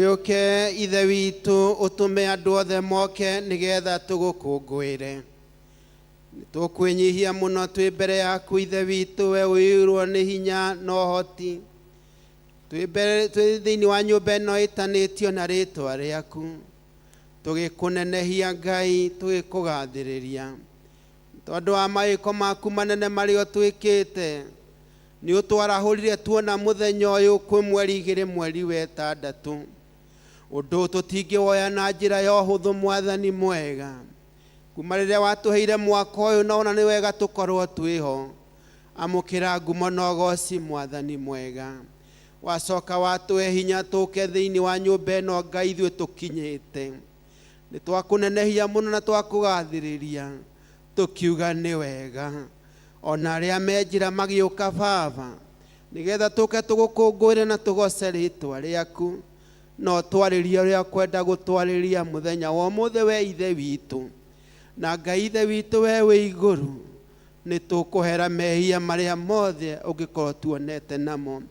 Ndũgĩũke Ithe witũ, ũtũme andũ othe moke nĩgetha tũgũkũngũĩre. Nĩtũkwĩnyihia mũno twĩ mbere yaku Ithe witũ, we ũiyũirwo nĩ hinya na ũhoti. Twĩ mbere twĩ thĩinĩ wa nyũmba ĩno ĩtanĩtio na rĩtwa rĩaku, tũgĩkũnenehia Ngai, tũgĩkũgathĩrĩria tondũ wa mawĩko maku manene marĩa ũtwĩkĩte. Nĩ ũtwarahũrire tuona mũthenya ũyũ kwĩ mweri 2 mweri wa 6, ũndũ tũtingĩwoya na njĩra ya ũhũthũ. Mwathani mwega, kuma rĩrĩa watũheire mwaka ũyũ na ona nĩ wega tũkorwo twĩho. Amũkĩra ngumo na ũgoci, Mwathani mwega. Wacoka watũhe hinya tũke thĩinĩ wa nyũmba ĩno, Ngai, ithuĩ tũkinyĩte. Nĩ twakũnenehia mũno na twakũgathĩrĩria, tũkiuga nĩ wega. Ona arĩa me njĩra magĩũka, Baba, nĩgetha tũke tũgũkũngũĩre na tũgoce rĩtwa rĩaku, no twarĩrie ũrĩa kwenda gũtwarĩria mũthenya wa ũmũthĩ, we Ithe witũ. Na Ngai Ithe witũ, we wĩ igũrũ, nĩ tũkũhera mehia marĩa mothe ũngĩkorwo tuonete namo,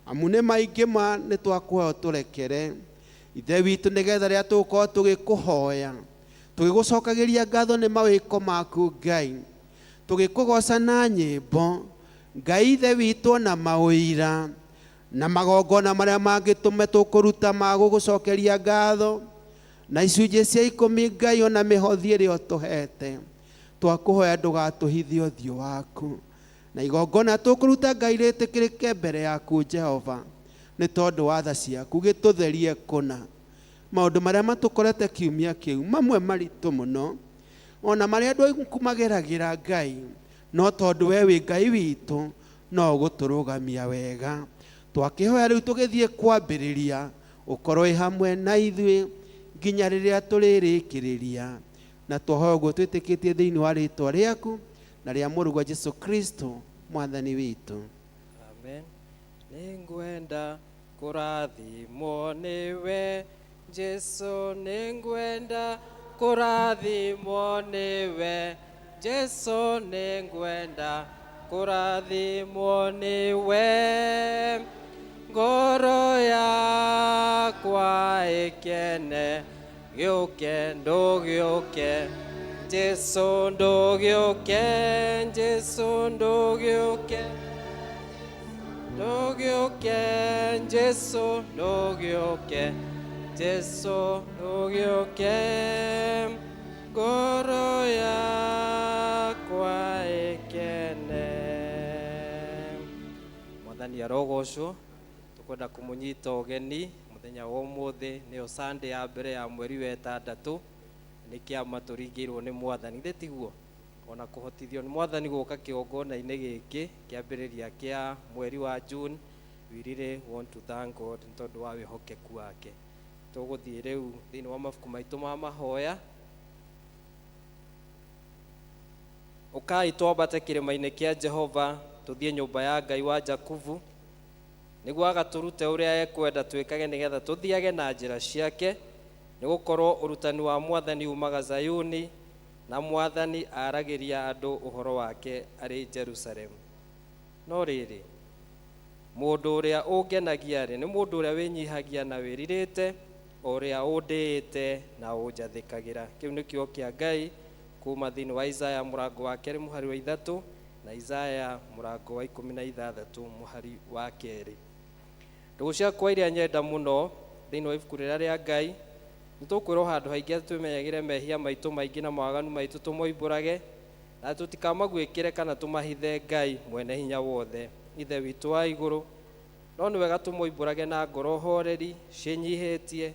amu nĩ maingĩ ma. Nĩ twakũhoya ũtũrekere, Ithe witũ, nĩgetha rĩrĩa tũgũkorwo tũgĩkũhoya, tũgĩgũcokagĩria ngatho nĩ mawĩko maku, Ngai, tũgĩkũgoca na nyĩmbo, Ngai Ithe witũ, na maũira na magongona marĩa mangĩtũme tũkũruta ma gũgũcokeria ngatho, na icunjĩ cia 10, Ngai, ona mĩhothi ĩrĩa ũtũhete, twakũhoya ndũgatũhithe ũthiũ waku, na igongona tũkũruta, Ngai, rĩtĩkĩrĩke mbere yaku, Jehova, nĩ tondũ wa tha ciaku. Gĩtũtherie kũna. Maũndũ marĩa matũkorete kiumia kĩu, mamwe maritũ mũno, ona marĩa andũ aku mageragĩra, Ngai, no tondũ we wĩ Ngai witũ, no ũgũtũrũgamia wega. Twakĩhoya rĩu tũgĩthiĩ kwambĩrĩria, ũkorwo wĩ hamwe na ithuĩ nginya rĩrĩa tũrĩrĩkĩrĩria, na twahoya ũguo twĩtĩkĩtie thĩinĩ wa rĩtwa rĩaku na rĩa Mũrũguo Jesu Kristo Mwathani witũ. Amen. Nĩngwenda kũrathimwo nĩwe, Jesu, nĩngwenda kũrathimwo nĩwe, Jesu, nĩngwenda kũrathimwo nĩwe. Ngoro yakwa ĩkene, gĩũke ndũgĩũke, Jesu ndũgĩũke, Jesu ndũgĩũke, ndũgĩũke, Jesu ndũgĩũke, Jesu ndũgĩũke, ngoro yakwa ĩkene. Mwathani arogocwo. Tũkwenda kũmũnyita ũgeni mũthenya wa ũmũthĩ, nĩyo Sunday ya mbere ya mweri wa 6. Nĩ kĩama tũringĩirwo nĩ Mwathani, githĩ tiguo? Ona kũhotithio nĩ Mwathani gũka kĩgongona-inĩ gĩkĩ kĩambĩrĩria kĩa mweri wa June, we really want to thank God nĩ tondũ wa wĩhokeku wake. Tũgũthiĩ rĩu thĩinĩ wa mabuku maitũ ma mahoya. Ũkai twambate kĩrĩma-inĩ kĩa Jehova, tũthiĩ nyũmba ya Ngai wa Jakubu, nĩguo agatũrute ũrĩa ekwenda twĩkage, nĩgetha tũthiage na njĩra ciake. Nĩ gũkorwo ũrutani wa Mwathani umaga Zayuni, na Mwathani aragĩria andũ ũhoro wake arĩ Jerusalemu. No rĩrĩ, mũndũ ũrĩa ũngenagia-rĩ, nĩ mũndũ ũrĩa wĩnyihagia na wĩrirĩte, o ũrĩa ũndĩĩte na ũnjathĩkagĩra. Kĩu nĩ kiugo kĩa Ngai kuma thĩinĩ wa Isaya mũrango wa 2 mũhari wa 3, na Isaya mũrango wa 16 mũhari wa 2. Ndũgũ ciakwa iria nyenda mũno thĩinĩ wa ibuku rĩrĩa rĩa Ngai, nĩ tũkwĩrwo handũ haingĩ atĩ twĩmenyagĩre mehia maitũ maingĩ na mawaganu maitũ, tũmoimbũrage na tũtikamaguĩkĩre kana tũmahithe Ngai mwene hinya wothe, Ithe witũ wa igũrũ. No nĩ wega tũmoimbũrage na ngoro horeri ciĩnyihĩtie,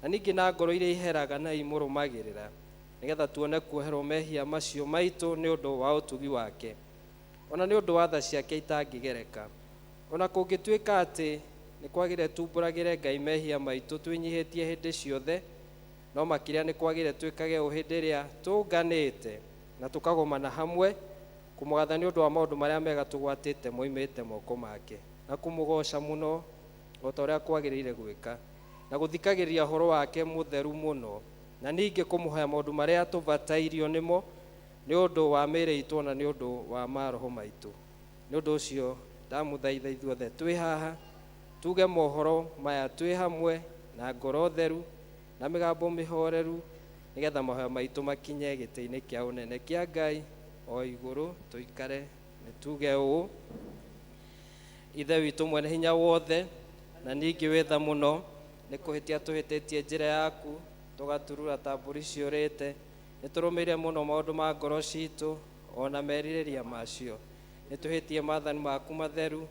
na ningĩ na ngoro iria iheraga na imũrũmagĩrĩra, nĩgetha tuone kuoherwo mehia macio maitũ nĩ ũndũ wa ũtugi wake, ona nĩ ũndũ wa tha ciake itangĩgereka. Ona kũngĩtuĩka atĩ nĩ kwagĩrĩire tumbũragĩre Ngai mehia maitũ twĩnyihĩtie hĩndĩ ciothe, no makĩria nĩ kwagĩrĩire twĩkage ũũ hĩndĩ ĩrĩa tũnganĩte na tũkagomana hamwe, kũmũgatha nĩ ũndũ wa maũndũ marĩa mega tũgwatĩte moimĩte moko make, na kũmũgooca mũno o ta ũrĩa kwagĩrĩire gwĩka, na gũthikagĩrĩria ũhoro wake mũtheru mũno, na ningĩ kũmũhoya maũndũ marĩa tũbatairio nĩmo nĩ ũndũ wa mĩĩrĩ itũ na nĩ ũndũ wa maroho maitũ. Nĩ ũndũ ũcio ndamũthaitha ithuothe twĩ haha tuge mohoro maya twĩ hamwe. Na ngoro theru na mĩgambo mĩhoreru, nĩgetha mahoya maitũ makinye gĩtĩ-inĩ kĩa ũnene kĩa Ngai o igũrũ. Tũikare nĩ tuge ũũ: Ithe witũ mwene hinya wothe na ningĩ wĩ tha mũno, nĩ kũhĩtia tũhĩtĩtie njĩra yaku, tũgaturura ta mbũri ciũrĩte. Nĩ tũrũmĩire mũno maũndũ ma ngoro citũ ona merirĩria macio. Nĩ tũhĩtie maathani maku matheru.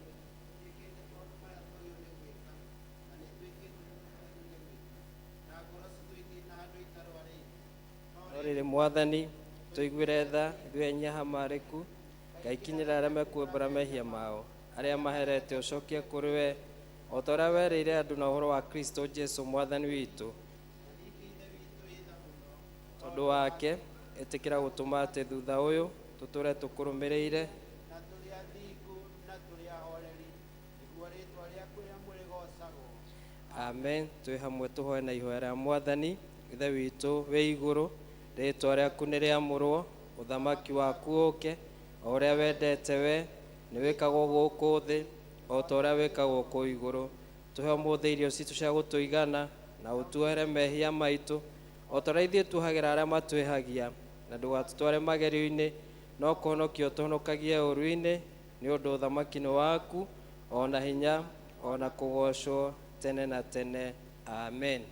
No rĩrĩ, Mwathani, tũiguĩre tha ithuĩ anyahamarĩku. Ngai, kinyĩra arĩa mekuumbũra mehia mao, arĩa maherete ũcokie kũrĩ we, o ta ũrĩa werĩire andũ na ũhoro wa Kristo Jesu Mwathani witũ. Tondũ wake ĩtĩkĩra gũtũma atĩ thutha ũyũ tũtũre tũkũrũmĩrĩire na tũrĩ athingu na tũrĩ ahoreri, nĩguo rĩtwa rĩaku rĩamũ rĩgoocagwo. Amen. Twĩ hamwe tũhoe na ihoya rĩa Mwathani. Ithe witũ wĩ igũrũ, rĩtwa rĩaku nĩ rĩamũrwo, ũthamaki waku ũke, o ũrĩa wendete we nĩ wĩkagwo gũkũ thĩ o ta ũrĩa wĩkagwo kũu igũrũ. Tũhe ũmũthĩ irio citũ cia gũtũigana, na ũtuohere mehia maitũ o ta ũrĩa ithuĩ tuohagĩra arĩa matwĩhagia, na ndũgatũtware magerio-inĩ, no kũhonokia ũtũhonokagie ũũru-inĩ, nĩ ũndũ ũthamaki nĩ waku, o na hinya, o na kũgoocwo tene na tene. Amen.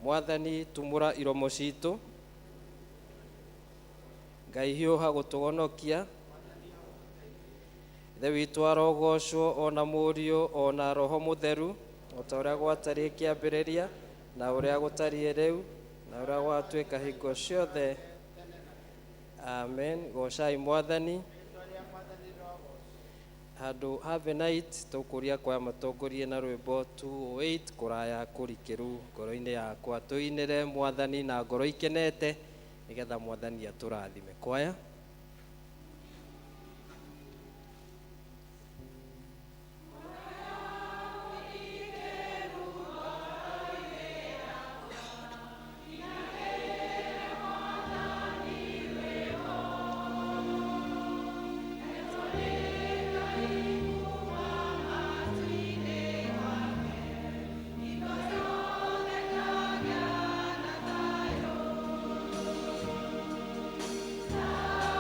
Mwathani, tumũra iromo citũ. Ngai, hiũha gũtũhonokia. Ithe witũ arogocwo, o na Mũriũ, o na Roho Mũtheru, o ta ũrĩa gwatariĩ kĩambĩrĩria, na ũrĩa gũtariĩ rĩu, na ũrĩa gwatuĩka hingo ciothe. Amen. Gocai Mwathani. Handũ have a night, tũkũria kwaya matongorie na rwĩmbo 208, kũraya kũrikĩru ngoro-inĩ yakwa. Tũinĩre Mwathani na ngoro ikenete, nĩgetha Mwathani atũrathime. Kwaya. Thank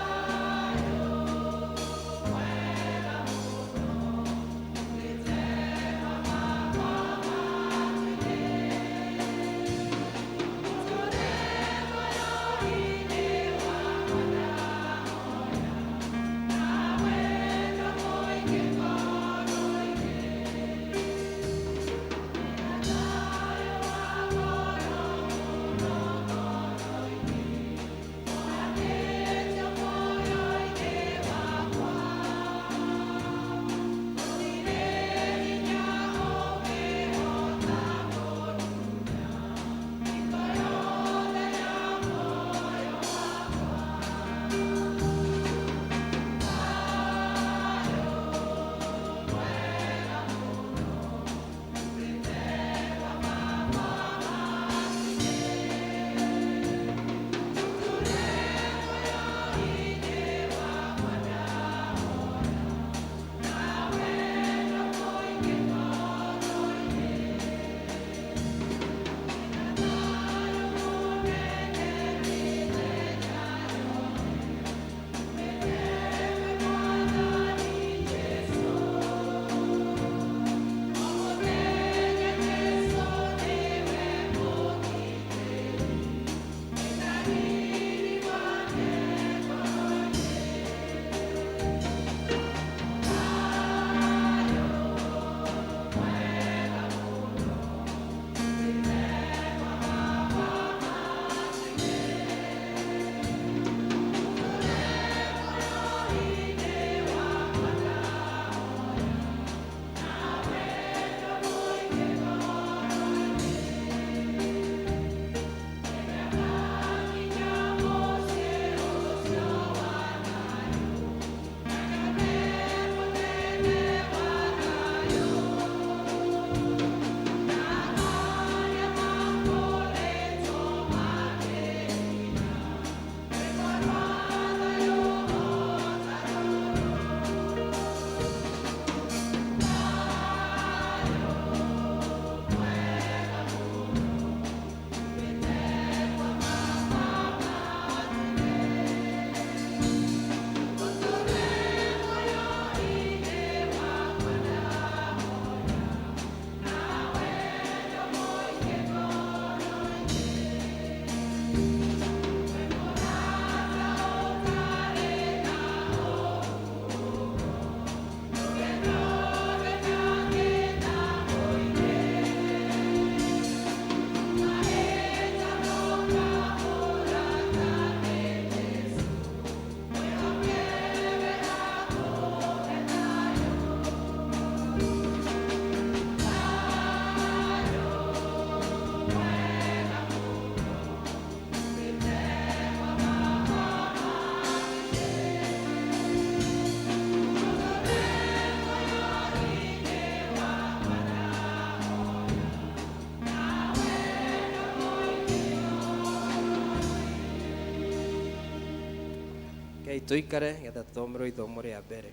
Rekei tũikare getha tũthomerwo ithomo rĩa mbere.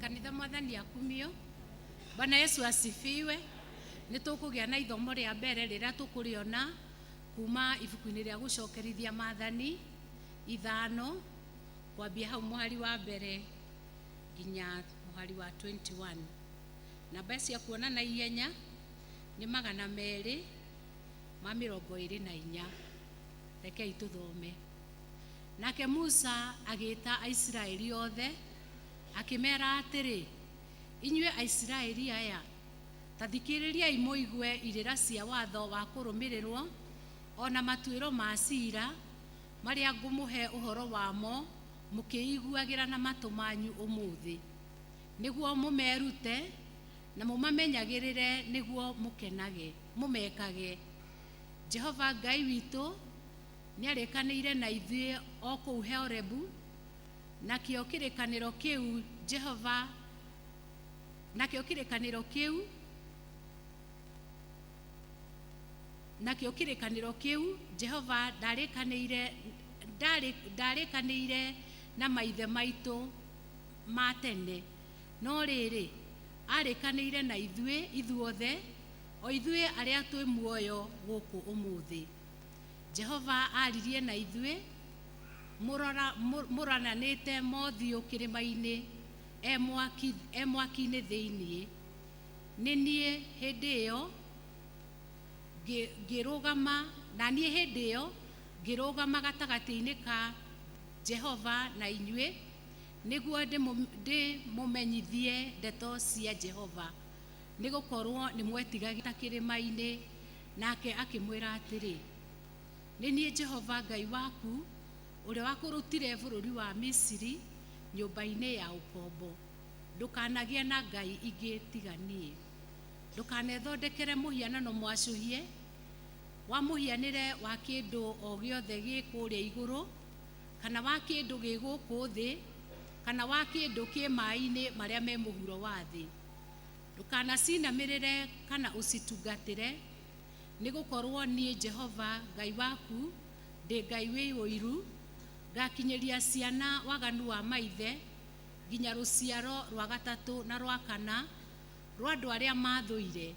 Kanitha mwathani akumio. Bwana Yesu asifiwe. Nĩ tũkũgĩa na ithomo rĩa mbere rĩrĩa tũkũrĩona kuma ibuku-inĩ rĩa gũcokerithia maathani 5 kwambia hau mũhari wa mbere nginya mũhari wa 21. Namba cia kuona na ihenya nĩ 224. Rekei tũthome. Nake Musa agĩta Aisiraeli othe akĩmera atĩrĩ, inyuĩ Aisiraeli aya, ta thikĩrĩriai mũigue irĩra cia watho wa kũrũmĩrĩrwo ona matuĩro ma ciira marĩa ngũmũhe ũhoro wamo mũkĩiguagĩra na matũ manyu ũmũthĩ, nĩguo mũmerute na mũmamenyagĩrĩre nĩguo mũkenage mũmekage. Jehova Ngai witũ nĩarĩkanĩire na ithuĩ o kũu Horebu, nakĩo kĩrĩkanĩro kĩu Jehova nakĩo kĩrĩkanĩro kĩu nakĩo kĩrĩkanĩro kĩu Jehova ndarĩkanĩire na maithe maitũ ma tene, no rĩrĩ arĩkanĩire na ithuĩ ithuothe, o ithuĩ arĩa twĩ muoyo gũkũ ũmũthĩ. Jehova aririe na ithuĩ mũrananĩte mothiũ kĩrĩma-inĩ e mwaki-inĩ thĩinĩ. Nĩ niĩ hĩndĩ ĩyo ngĩrũgama na niĩ hĩndĩ ĩyo ngĩrũgama gatagatĩ-inĩ ka Jehova na inyuĩ nĩguo ndĩmũmenyithie ndeto cia Jehova, nĩgũkorwo nĩmwetigagĩra kĩrĩma-inĩ. Nake akĩmwĩra atĩrĩ, nĩ niĩ Jehova Ngai waku ũrĩa wakũrutire bũrũri wa Misiri nyũmba-inĩ ya ũkombo. Ndũkanagĩe na ngai ingĩ tiga niĩ. Ndũkanethondekere mũhianano mwacũhie wa mũhianĩre wa kĩndũ o gĩothe gĩ kũrĩa igũrũ, kana wa kĩndũ gĩ gũkũ thĩ, kana wa kĩndũ kĩ maĩ-inĩ marĩa me mũhuro wa thĩ. Ndũkanacinamĩrĩre kana ũcitungatĩre, nĩgũkorwo niĩ Jehova Ngai waku ndĩ Ngai wĩ ũiru, ngakinyĩria ciana waganu wa maithe nginya rũciaro rwa gatatũ na rwa kana rwa andũ arĩa mathũire,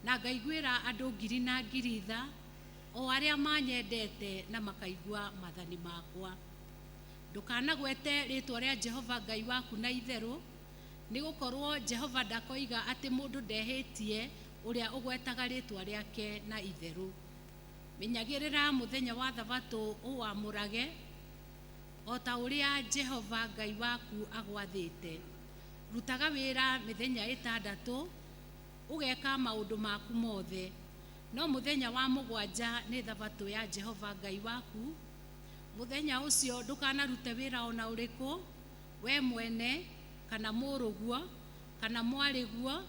na ngaiguĩra andũ ngiri na ngiri tha, o arĩa manyendete na makaigua maathani makwa. Ndũkanagwete rĩĩtwa rĩa Jehova Ngai waku na itherũ, nĩgũkorwo Jehova ndakoiga atĩ mũndũ ndehĩtie ũrĩa ũgwetaga rĩĩtwa rĩake na itherũ. Menyagĩrĩra mũthenya wa Thabatũ ũwamũrage, o ta ũrĩa Jehova Ngai waku agwathĩte. Rutaga wĩra mĩthenya 6, ũgeka maũndũ maku mothe, no mũthenya wa mũgwanja nĩ Thabatũ ya Jehova Ngai waku. Mũthenya ũcio ndũkanarute wĩra ona ũrĩkũ, we mwene kana mũrũguo kana mwarĩguo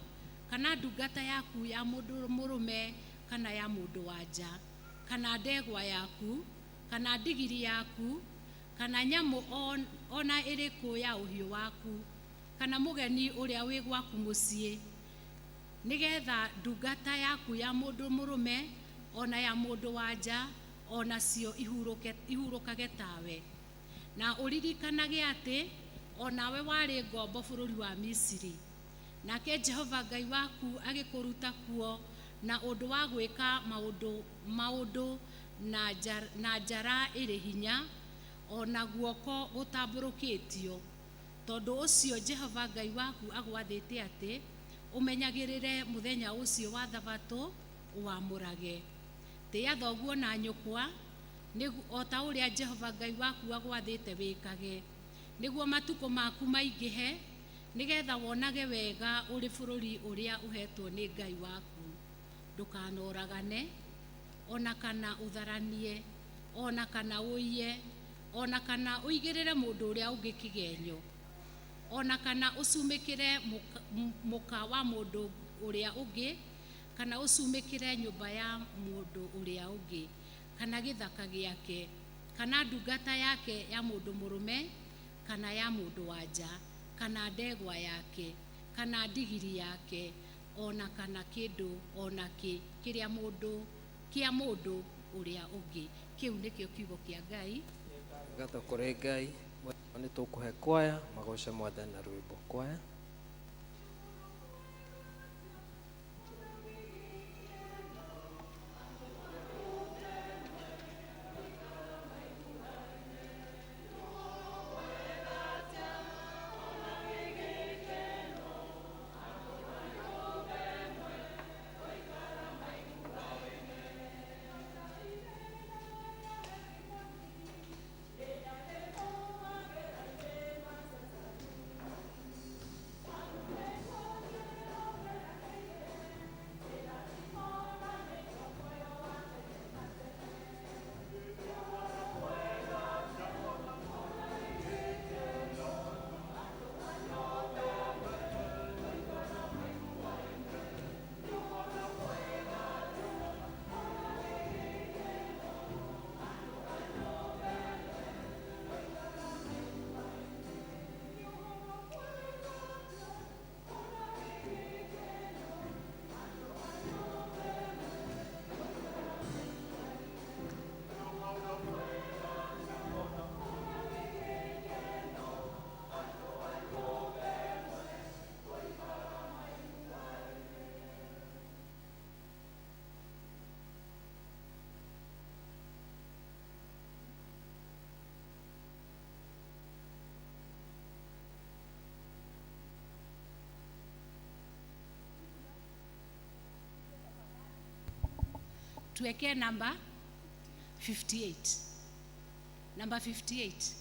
kana ndungata yaku ya mũndũ mũrũme kana ya mũndũ wa nja, kana ndegwa yaku kana ndigiri yaku kana nyamũ ona ĩrĩkũ ya ũhiũ waku, kana mũgeni ũrĩa wĩ gwaku mũciĩ, nĩgetha ndungata yaku ya mũndũ mũrũme ona ya mũndũ wa nja onacio ihurũkage tawe. Na ũririkanage atĩ onawe warĩ ngombo bũrũri wa Misiri, nake Jehova Ngai waku agĩkũruta kuo na ũndũ wa gwĩka maũndũ na njara ĩrĩ hinya ona guoko gũtambũrũkĩtio. Tondũ ũcio Jehova Ngai waku agwathĩte atĩ ũmenyagĩrĩre mũthenya ũcio wa Thabatũ ũwamũrage. Tĩĩa thoguo na nyũkwa o ta ũrĩa Jehova Ngai waku agwathĩte wĩkage, nĩguo matukũ maku maingĩhe Nĩgetha wonage wega ũrĩ bũrũri ũrĩa ũhetwo nĩ Ngai waku. Ndũkanoragane, ona kana ũtharanie, ona kana ũiye, ona kana ũigĩrĩre mũndũ ũrĩa ũngĩ kĩgenyo, ona kana ũcumĩkĩre mũka wa mũndũ ũrĩa ũngĩ, kana ũcumĩkĩre nyũmba ya mũndũ ũrĩa ũngĩ, kana gĩthaka gĩake, kana ndungata yake ya mũndũ mũrũme, kana ya mũndũ wa nja, kana ndegwa yake, kana ndigiri yake, ona kana kĩndũ ona kĩ kĩrĩa mũndũ kĩa mũndũ ũrĩa ũngĩ. Kĩu nĩkĩo kiugo kĩa Ngai. Ngatho kũrĩ Ngai. Nĩ tũkũhe kwaya magoce Mwathani na rwĩmbo. Kwaya. Tuwekee namba 58. Namba 58.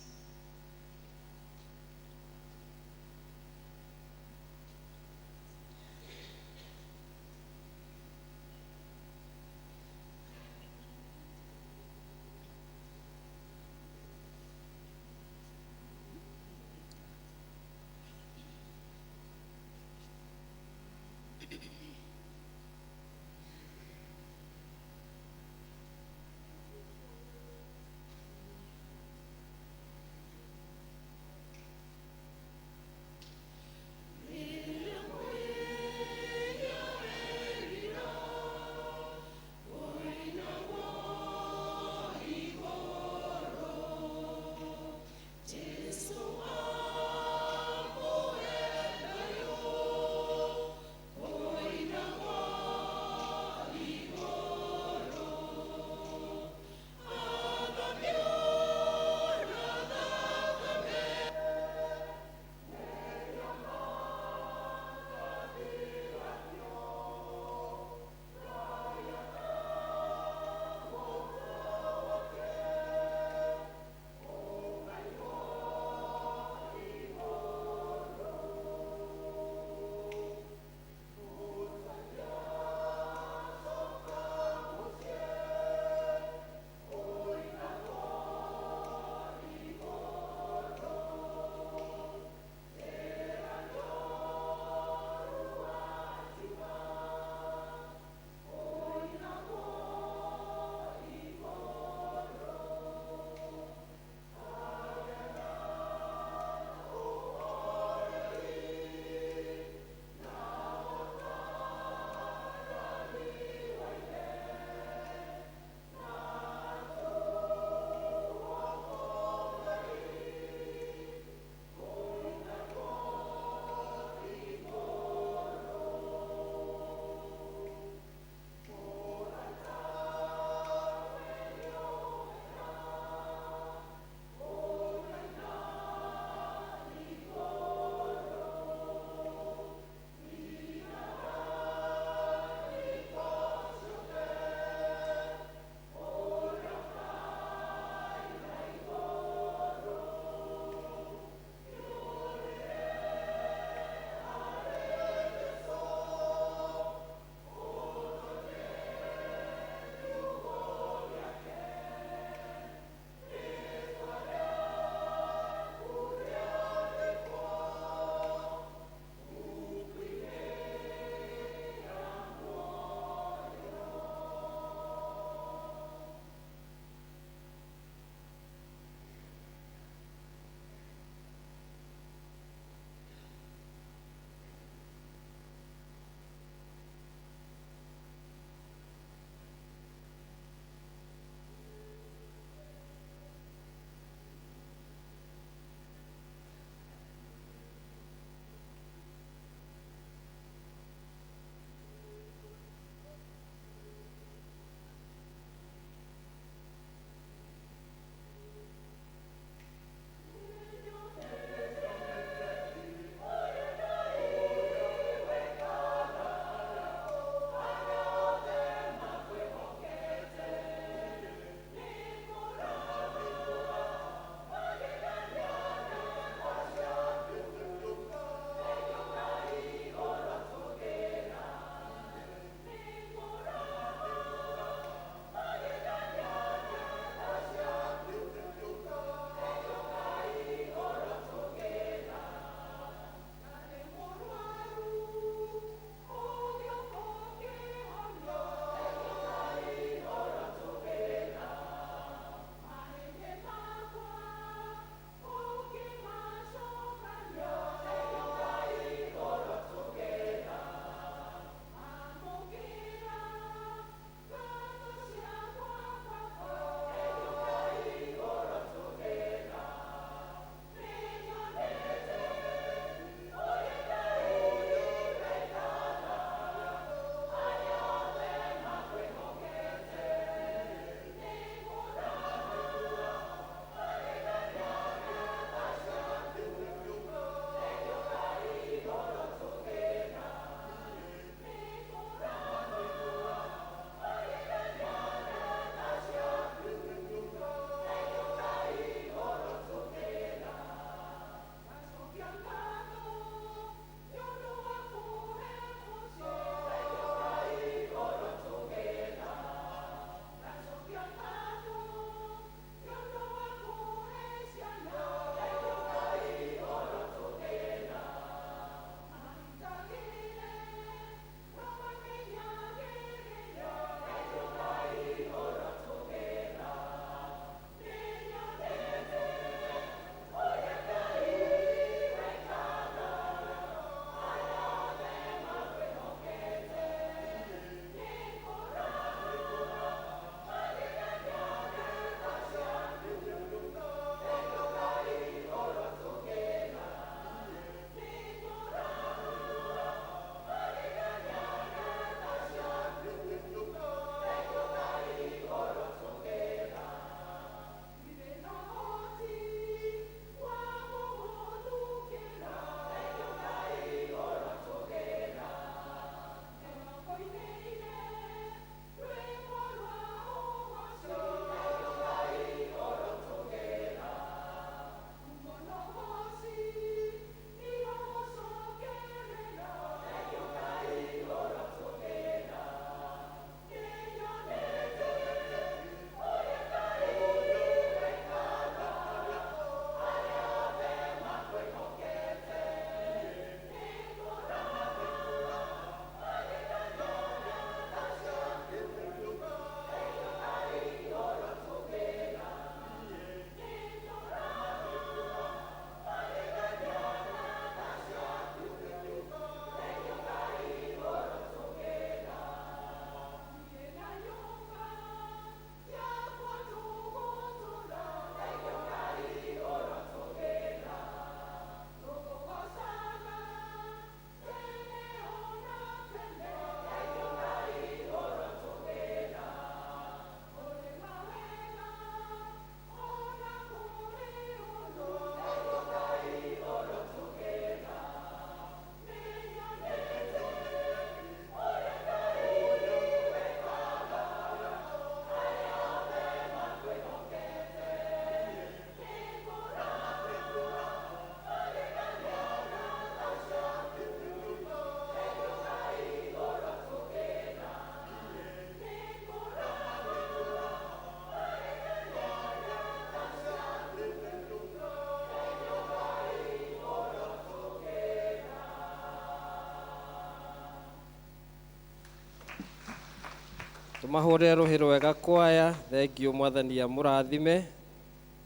Tũmahũrĩre rũhĩ rwega kwaya. Thengiũ mwathani amũrathime.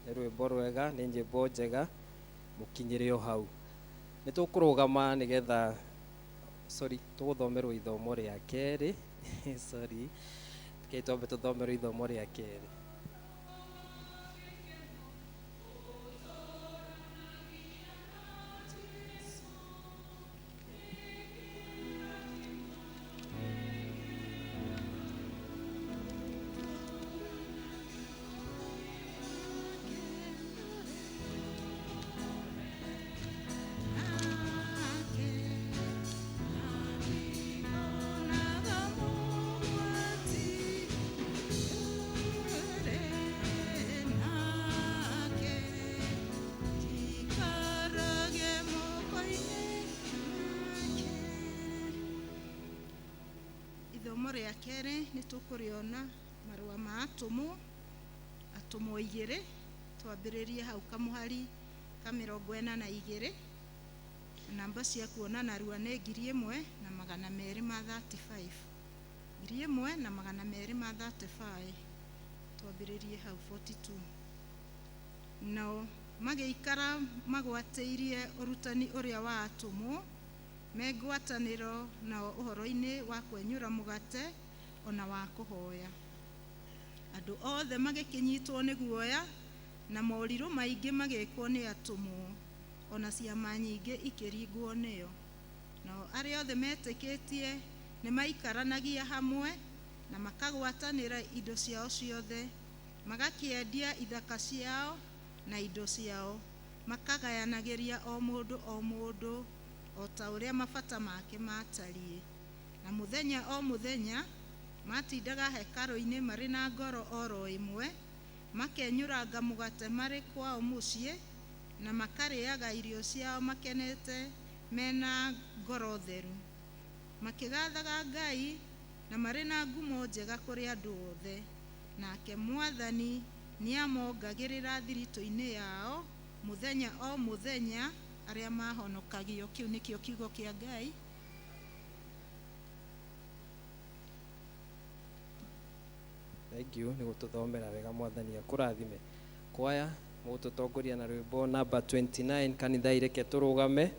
Nĩ rwĩmbo rwega, nĩ nyĩmbo njega, mũkinyĩre o hau. Nĩ tũkũrũgama nĩgetha, sorry, tũgũthomerwo ithomo rĩa kerĩ. Sorry, rekei twambe tũthomerwo ithomo rĩa kerĩ. Ithomo rĩa kerĩ nĩ tũkũrĩona marũa ma atũmwo, atũmwo igĩrĩ, twambĩrĩrie hau kamũhari ka 42. Namba cia kuona narua nĩ 1235, 1235, twambĩrĩrie hau 42. Nao magĩikara magwatĩirie ũrutani ũrĩa wa atũmwo, me ngwatanĩro nao ũhoro-inĩ wa kwenyũra mũgate ona wa kũhoya. Andũ othe magĩkĩnyitwo nĩ guoya, na morirũ maingĩ magĩkwo nĩ atũmwo, ona ciama nyingĩ ikĩringwo nĩo. Nao arĩa othe metĩkĩtie nĩ maikaranagia hamwe na makagwatanĩra indo ciao ciothe, magakĩendia ithaka ciao na indo ciao, makagayanagĩria o mũndũ o mũndũ o ta ũrĩa mabata make matariĩ. Na mũthenya o mũthenya matindaga hekarũ-inĩ marĩ na ngoro oro ĩmwe, makenyũranga mũgate marĩ kwao mũciĩ, na makarĩaga irio ciao makenete mena ngoro theru, makĩgathaga Ngai na marĩ na ngumo njega kũrĩ andũ othe. Nake Mwathani nĩamongagĩrĩra thiritũ-inĩ yao mũthenya o mũthenya arĩa mahonokagio. Kĩu nĩkĩo kiugo kĩa Ngai. Thank you nĩ gũtũthomera wega, mwathani akũrathime. Kwaya mũgũtũtongoria na rwĩmbo namba 29. Kanitha ireke tũrũgame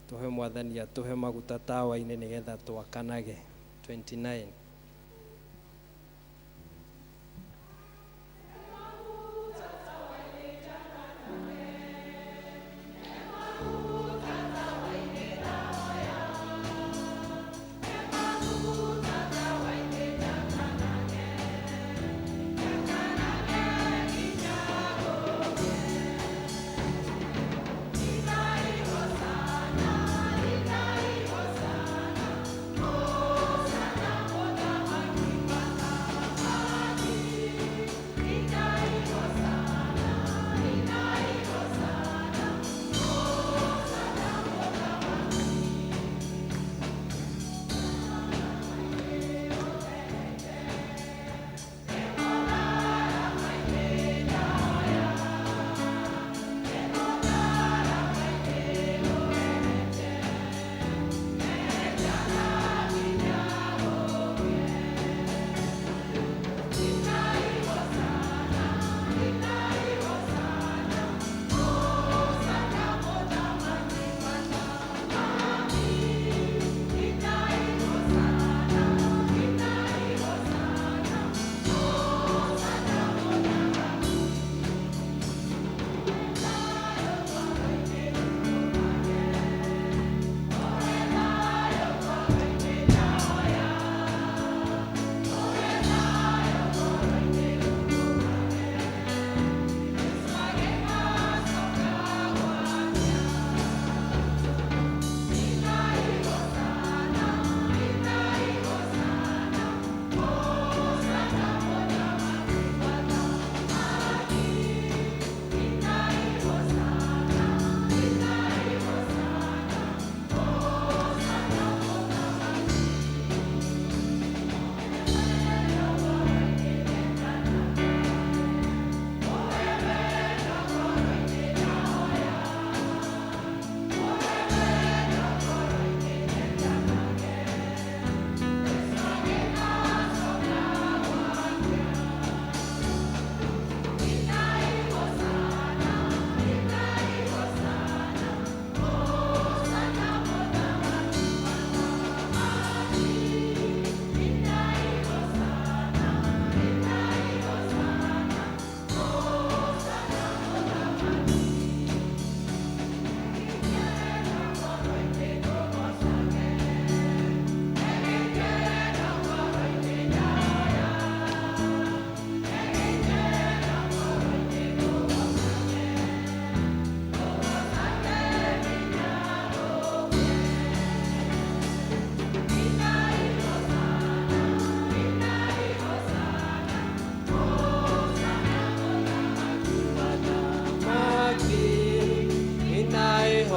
tũhe mwathani atũhe maguta tawa-inĩ nĩgetha twakanage. 29. Hosanna,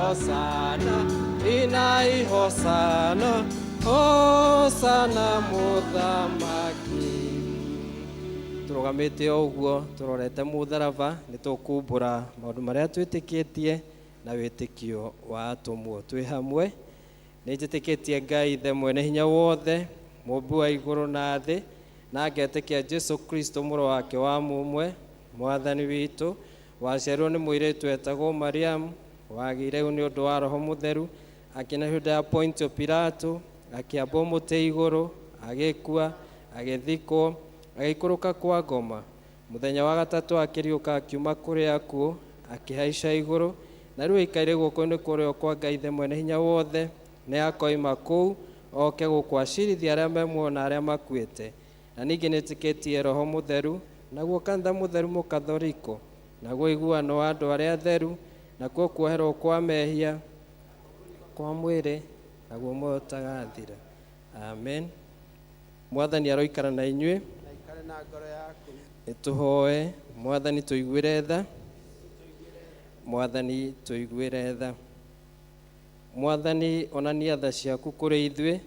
Hosana, inai Hosana, Hosana mũthamaki. Tũrũgamĩte o ũguo tũrorete mũtharaba nĩ tũkumbũra maũndũ marĩa twĩtĩkĩtie na wĩtĩkio wa atũmwo twĩ hamwe. Nĩ njĩtĩkĩtie Ngai Ithe mwene hinya wothe, mũmbi wa igũrũ na thĩ, na ngetĩkia Jesu Kristo mũrũ wake wa mũmwe, mwathani witũ, waciarirwo nĩ mũirĩtu etagwo Mariamu, wagĩire nĩ ũndũ wa Roho Mũtheru, akĩneanwo hĩndĩ ya Pontio Pilato, akĩambwo mũtĩ igũrũ, agĩkua, agĩthikwo, agĩikũrũka kwa ngoma. Mũthenya wa gatatũ akĩriũka akiuma kũrĩ akuũ, akĩhaica igũrũ, na rĩu aikaire guoko-inĩ kwa ũrĩo kwa Ngai Ithe mwene hinya wothe, nĩ akoima kũu oke gũkũ acirithia arĩa me muoyo na arĩa makuĩte. Na ningĩ nĩtĩkĩtie Roho Mũtheru, naguo kanitha mũtheru mũkathoriko, naguo iguano wa andũ arĩa atheru, nakuo kuoherwo kwa mehia kwa mwĩrĩ, naguo muoyo ũtagathira. Amen. Mwathani aroikara na inyuĩ. Na ikare na ngoro yaku. Nĩtũhoe. Mwathani tũiguĩre tha. Mwathani tũiguĩre tha. Mwathani onania tha ciaku kũrĩ ithuĩ.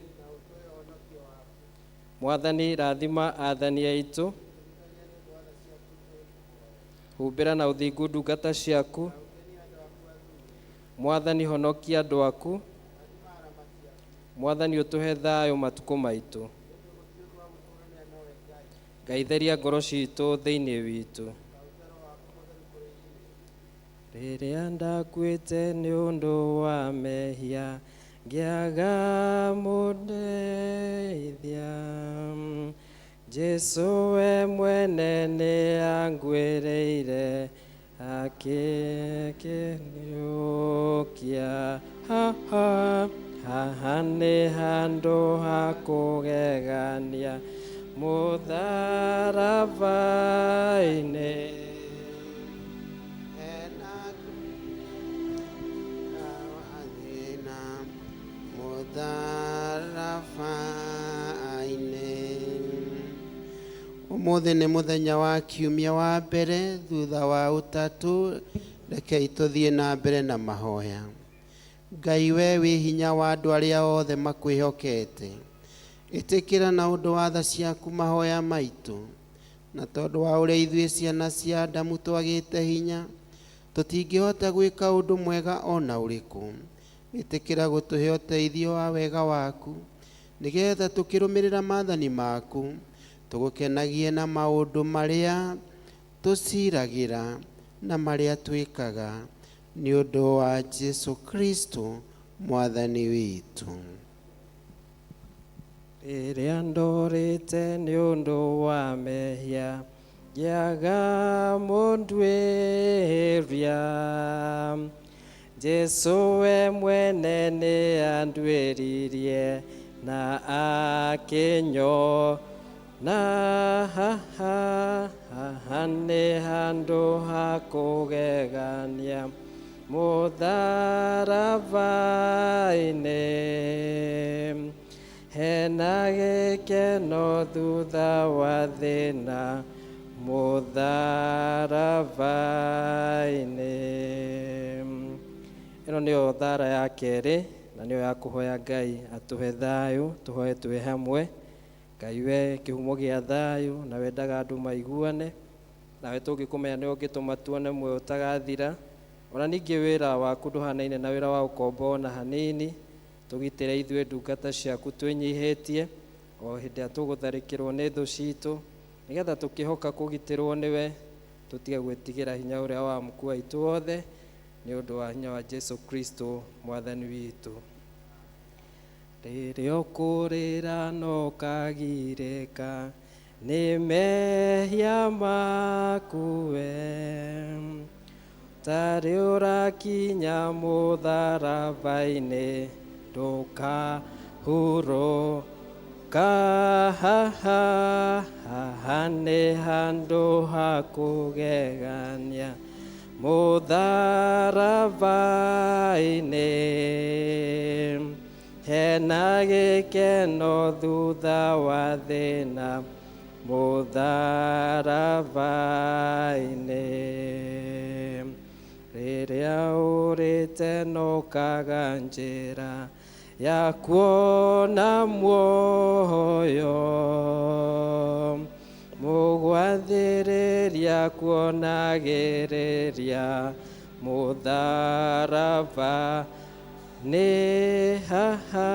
Mwathani rathima athani aitũ. Humbĩra na ũthingu ndungata ciaku. Mwathani honokia andũ aku. Mwathani ũtũhe thayũ matukũ maitũ. Ngai theria ngoro citũ thĩinĩ witũ. Rĩrĩa ndakuĩte nĩ ũndũ wa mehia, ngĩaga mũndeithia, Jesu we mwene nĩ anguĩrĩire, akĩkĩriũkia. Haha haha nĩ handũ ha kũgegania, mũtharaba-inĩ. Hena thĩna mũtharaba-inĩ. Ũmũthĩ nĩ mũthenya wa kiumia wa mbere thutha wa ũtatũ. Rekei tũthiĩ na mbere na mahoya. Ngai we wĩ hinya wa andũ arĩa othe makwĩhokete, ĩtĩkĩra na ũndũ wa tha ciaku mahoya maitũ, na tondũ wa ũrĩa ithuĩ ciana cia Adamu twagĩte hinya, tũtingĩhota gwĩka ũndũ mwega ona ũrĩkũ. Ĩtĩkĩra gũtũhe ũteithio wa wega waku, nĩgetha tũkĩrũmĩrĩra maathani maku, tũgũkenagie na maũndũ marĩa tũciragĩra na marĩa twĩkaga, nĩ ũndũ wa Jesu Kristo mwathani witũ. Rĩrĩa ndorĩte nĩ ũndũ wa mehia, ngĩaga mũnduĩria, Jesu we mwene nĩ anduĩririe na akĩnyona. Haha haha nĩ handũ ha kũgegania, mũtharaba-inĩ. Hena gĩkeno thutha wa thĩna, mũtharaba-inĩ. Ĩno nĩyo thara ya kerĩ, na nĩyo ya kũhoya Ngai atũhe thayũ, tũhoe twĩ hamwe. Ngai we kĩhumo gĩa thayũ, na wendaga andũ maiguane, nawe tũngĩkũmenya nĩwe ũngĩtũma tuone muoyo ũtagathira. Ona ningĩ wĩra waku ndũhanaine na wĩra wa ũkombo ona hanini. Tũgitĩre ithuĩ ndungata ciaku twĩnyihĩtie o hĩndĩ ĩrĩa tũgũtharĩkĩrwo nĩ thũ citũ, nĩgetha tũkĩhoka kũgitĩrwo nĩwe, tũtige gwĩtigĩra hinya ũrĩa wa mũku waitũ wothe, nĩ ũndũ wa hinya wa Jesu Kristo mwathani witũ. Rĩrĩa ũkũrĩra no ũkagirĩka nĩ mehia maku we, tarĩ ũrakinya mũtharaba-inĩ, ndũkahurũka. Haha haha nĩ handũ ha kũgegania, mũtharaba-inĩ. Hena gĩkeno thutha wa thĩna, mũtharaba-inĩ. Rĩrĩa ũrĩte no kaga njĩra ya kuona muoyo, mũgwathĩrĩria kuonagĩrĩria mũtharaba. Nĩ haha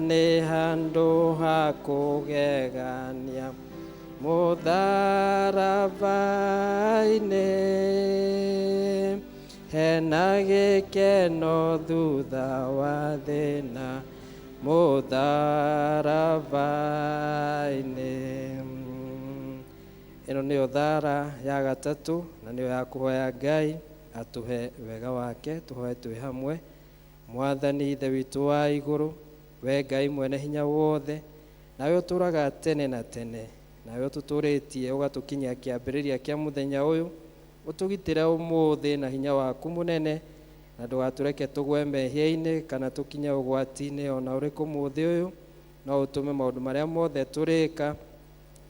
nĩ handũ ha kũgegania mũtharaba-inĩ, hena gĩkeno thutha wa thĩna mũtharaba-inĩ. Ĩno nĩyo thara ya gatatũ na nĩyo ya kũhoya Ngai atũhe wega wake. Tũhoe twĩ hamwe. Mwathani Ithe witũ wa igũrũ, we Ngai mwene hinya wothe, nawe ũtũraga tene na tene, nawe ũtũtũrĩtie ũgatũkinyia kĩambĩrĩria kĩa mũthenya ũyũ, ũtũgitĩre ũmũthĩ na hinya waku mũnene, na ndũgatũreke tũgwe mehia-inĩ kana tũkinye ũgwati-inĩ ona ũrĩkũ mũthĩ ũyũ. No ũtũme maũndũ marĩa mothe tũrĩka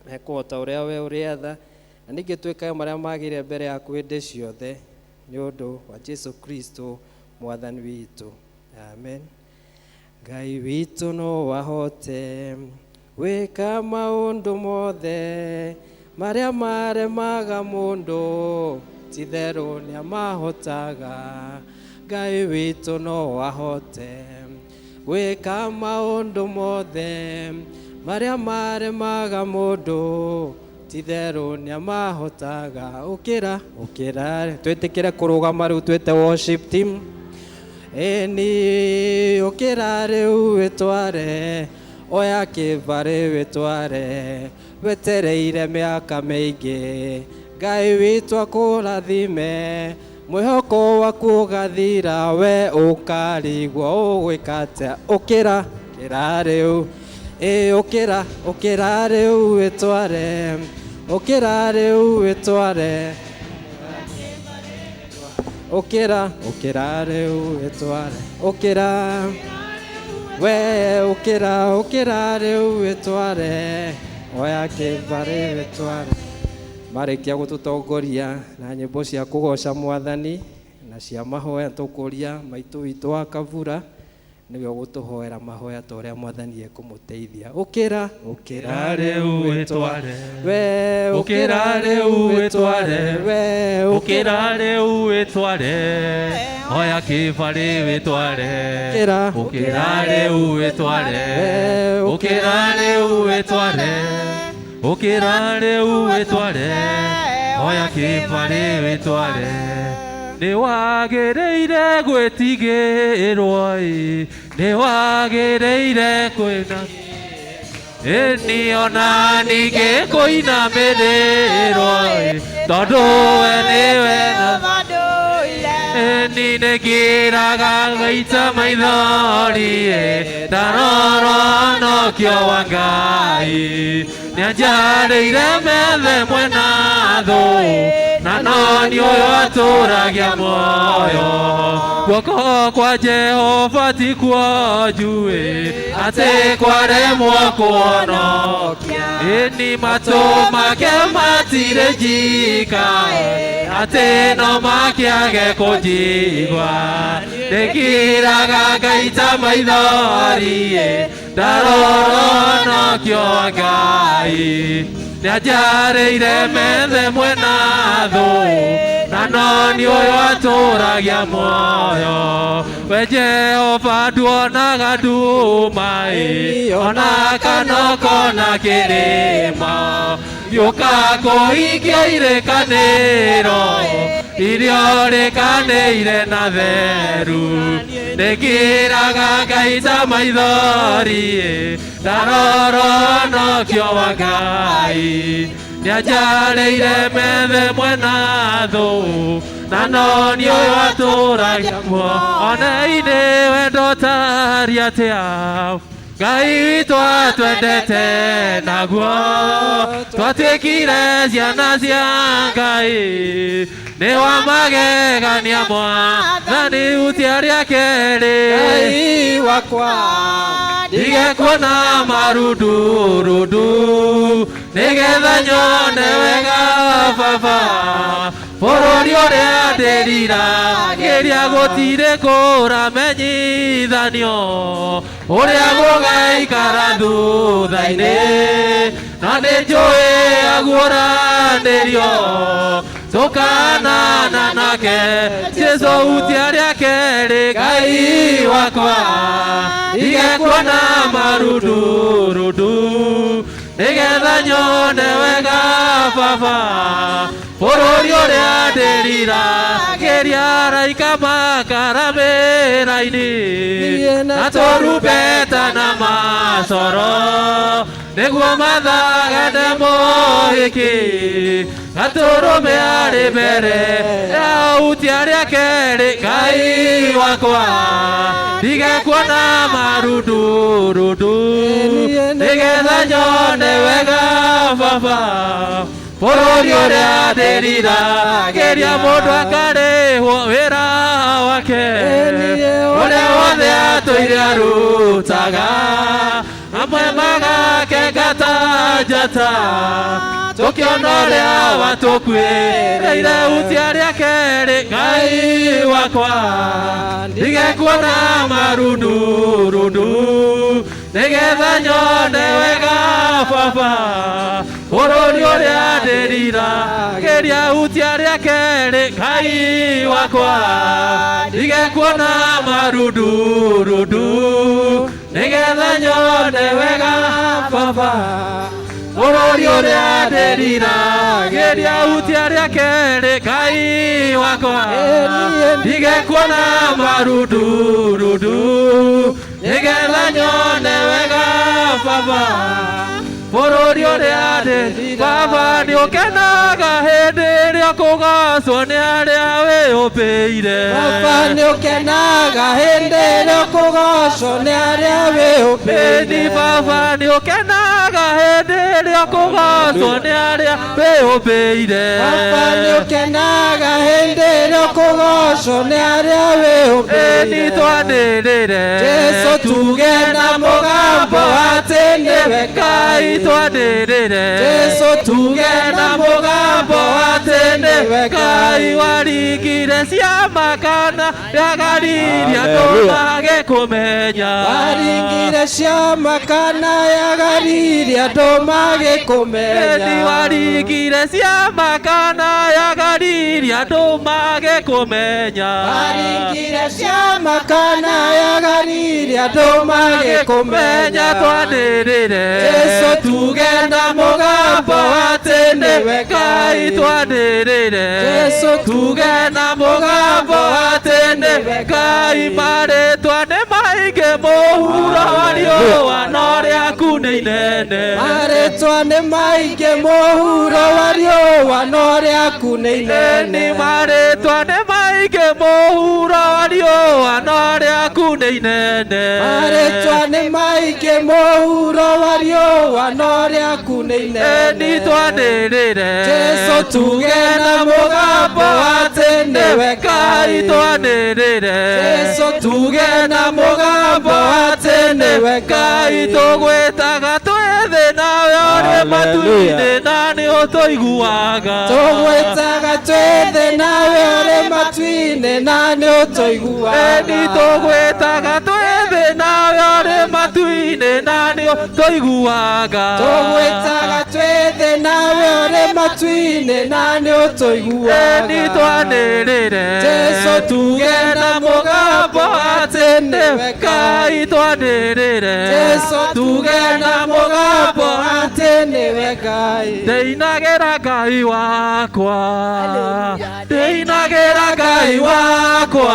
mekũhota ũrĩa we ũrĩatha, na ningĩ twĩkage marĩa magĩrĩire mbere yaku hĩndĩ ciothe, nĩ ũndũ wa Jesu Kristo mwathani witũ, amen. Ngai witũ no ahote gwĩka maũndũ mothe marĩa maremaga mũndũ, titherũ nĩamahotaga. Ngai witũ no ahote gwĩka maũndũ mothe marĩa maremaga mũndũ, titherũ nĩamahotaga. Ũkĩra, ũkĩra, twĩtĩkĩre kũrũgama rĩu, twĩte worship team. Ĩni ũkĩra rĩu wĩtware, oya kĩbarĩ wĩtware, wetereire mĩaka mĩingĩ. Ngai witũ akũrathime, mwĩhoko waku ũgathira, we ũkarigwo ũgwĩka atĩa. Ũkĩra, ũkĩra rĩu, ĩ ũkĩra, ũkĩra rĩu wĩtware, ũkĩra rĩu wĩtware, ũkĩra, ũkĩra rĩu wĩtware, ũkĩra we, ũkĩra, ũkĩra rĩu wĩtware, oya kĩbarĩ wĩtware. Marĩkia gũtũtongoria na nyĩmbo cia kũgoca mwathani na cia mahoya, tũkũria maitũ witũ wa Kavura nĩwe ũgũtũhoera mahoya ta ũrĩa mwathani ekũmũteithia. Ũkĩra, ũkĩra rĩu wĩtware, we, ũkĩra rĩu wĩtware, we, ũkĩra rĩu wĩtware, oya kĩbarĩ wĩtware, ũkĩra, ũkĩra rĩu wĩtware, ũkĩra rĩu wĩtware, ũkĩra rĩu wĩtware, oya kĩbarĩ wĩtware. Nĩ wagĩrĩire gwĩtigĩrwo ĩ, nĩ wagĩrĩire kwĩna ĩni ona ningĩ kũinamĩrĩrwo ĩ, tondũ we nĩwe na ĩni nĩngĩraga gaita maithori ĩ, ndarorwo wa Ngai nĩanjarĩire methe mwena thũ, na no nĩ ũyũ atũragia muoyo. Guoko kwa Jehova ti kuonju ĩ, atĩ kwaremwo kũhonokia, ĩni matũ make matirĩ njika, atĩ no makĩage kũnjigua. Ndĩkiraga ngaita maithori ĩ, ndarorwo wa Ngai nĩanjarĩire methe mwena thũ, na no nĩ ũyũ atũragia muoyo. We Jehova nduonaga nduma ĩ, ona kana ũkona kĩrĩma, gĩũka kũhingia irĩkanĩro iria ũrĩkanĩire na theru. Ndĩkiraga ngaita maithori ĩ, ndarorwo wa Ngai nĩanjarĩire methe mwena thũ, na no nĩ ũyũ atũragia muoyo. Ona-inĩ wendo ũtariĩ atĩa, Ngai witũ atwendete naguo, twatuĩkire ciana cia Ngai, nĩ wa magegania mwathani hutia rĩa kerĩ. Ngai wakwa ndige kuona marundurundu, nĩgetha nyone wega baba. Bũrũri ũrĩa ndĩriragĩria gũtirĩ kũramenyithanio ũrĩa gũgaikara thutha-inĩ na nĩ njũĩ aguũranĩrio tũkanana nake Jesũ hutia rĩa kerĩ Ngai wakwa ndige kuona marundurundu nĩgetha nyone wega baba bũrũri ũrĩa ndĩriragĩria araika makaramĩra-inĩ na tũrumbeta na macoro nĩguo mathagane mũhiki gatũrũme arĩ mbere ya hutia rĩa kerĩ Ngai wakwa ndige kuona marundurundu nĩgetha nyone wega baba bũrũri ũrĩa ndĩriragĩria mũndũ akarĩhwo wĩra wake ũrĩa wothe atũire arutaga amwe magakenga ta njata tũkĩona ũrĩa watũkuĩrĩire hutia rĩa kerĩ Ngai wakwa ndige kuona marundurundu nĩgetha nyone wega baba bũrũri ũrĩa ndĩriragĩria hutia rĩa kerĩ Ngai wakwa ndige kuona marundurundu nĩgetha nyone wega baba bũrũri ũrĩa ndĩriragĩria hutia rĩa kerĩ Ngai wakwa ndige kuona marundurundu nĩgetha nyone wega baba bũrũri ũrĩa ndĩ baba nĩũkenaga hĩndĩ ĩrĩa kũgacwo nĩ arĩa wĩyũmbĩire Baba nĩũkenaga hĩndĩ ĩrĩa kũgocwo nĩ arĩa wĩyũmbĩire Ĩni baba nĩũkenaga hĩndĩ ĩrĩa kũgocwo nĩ arĩa wĩyũmbĩire Baba nĩũkenaga hĩndĩ ĩrĩa kũgocwo nĩ arĩa wĩyũmbĩire Ĩni twanĩrĩre Jesũ tuge na mũgambo atĩ nĩwe Ngai twanĩrĩre Jesũ tuge na mũgambo atĩ nĩwe Ngai waringire ciama kana ya Galili andũ mage kũmenya Waringire ciama kana ya Galili andũ mage kũmenya Ĩni waringire ciama kana ya Galili andũ mage kũmenya Waringire ciama kana ya Galili andũ mage kũmenya twanĩrĩre Jesũ tuge na mũgambo atĩ nĩwe Ngai twanĩrĩre Jesũ tuge na mũgambo atĩ nĩwe Ngai marĩtwa nĩ maingĩ mũhuro wa riũa no rĩaku nĩ inene Marĩtwa nĩ maingĩ mũhuro wa riũa no rĩaku nĩ inene Ĩni marĩtwa nĩ maingĩ mũhuro wa riũa no rĩaku nĩ inene Marĩtwa nĩ maingĩ mũhuro wa riũa no rĩaku nĩ inene Ĩni twanĩrĩre Jesũ tuge na mũgambo atĩ nĩwe Ngai twanĩrĩre Jesũ tuge na mũgambo atĩ nĩwe Ngai tũgwĩtaga twĩ thĩ nawe ũrĩ matu-inĩ na nĩ ũtũiguaga Tũgwĩtaga twĩ thĩ nawe ũrĩ matu-inĩ na nĩ ũtũiguaga Ĩni tũgwĩtaga twĩ thĩ nawe ũrĩ matu-inĩ na nĩ ũtũiguaga Tũgwĩtaga twĩ thĩ nawe ũrĩ matu-inĩ na nĩ ũtũiguaga Ĩni twanĩrĩre Jesũ tuge na mũgambo atĩ nĩwe Ngai twanĩrĩre Jesũ tuge na mũgambo atĩ nĩwe Ngai Ndĩinagĩra Ngai wakwa Ndĩinagĩra Ngai wakwa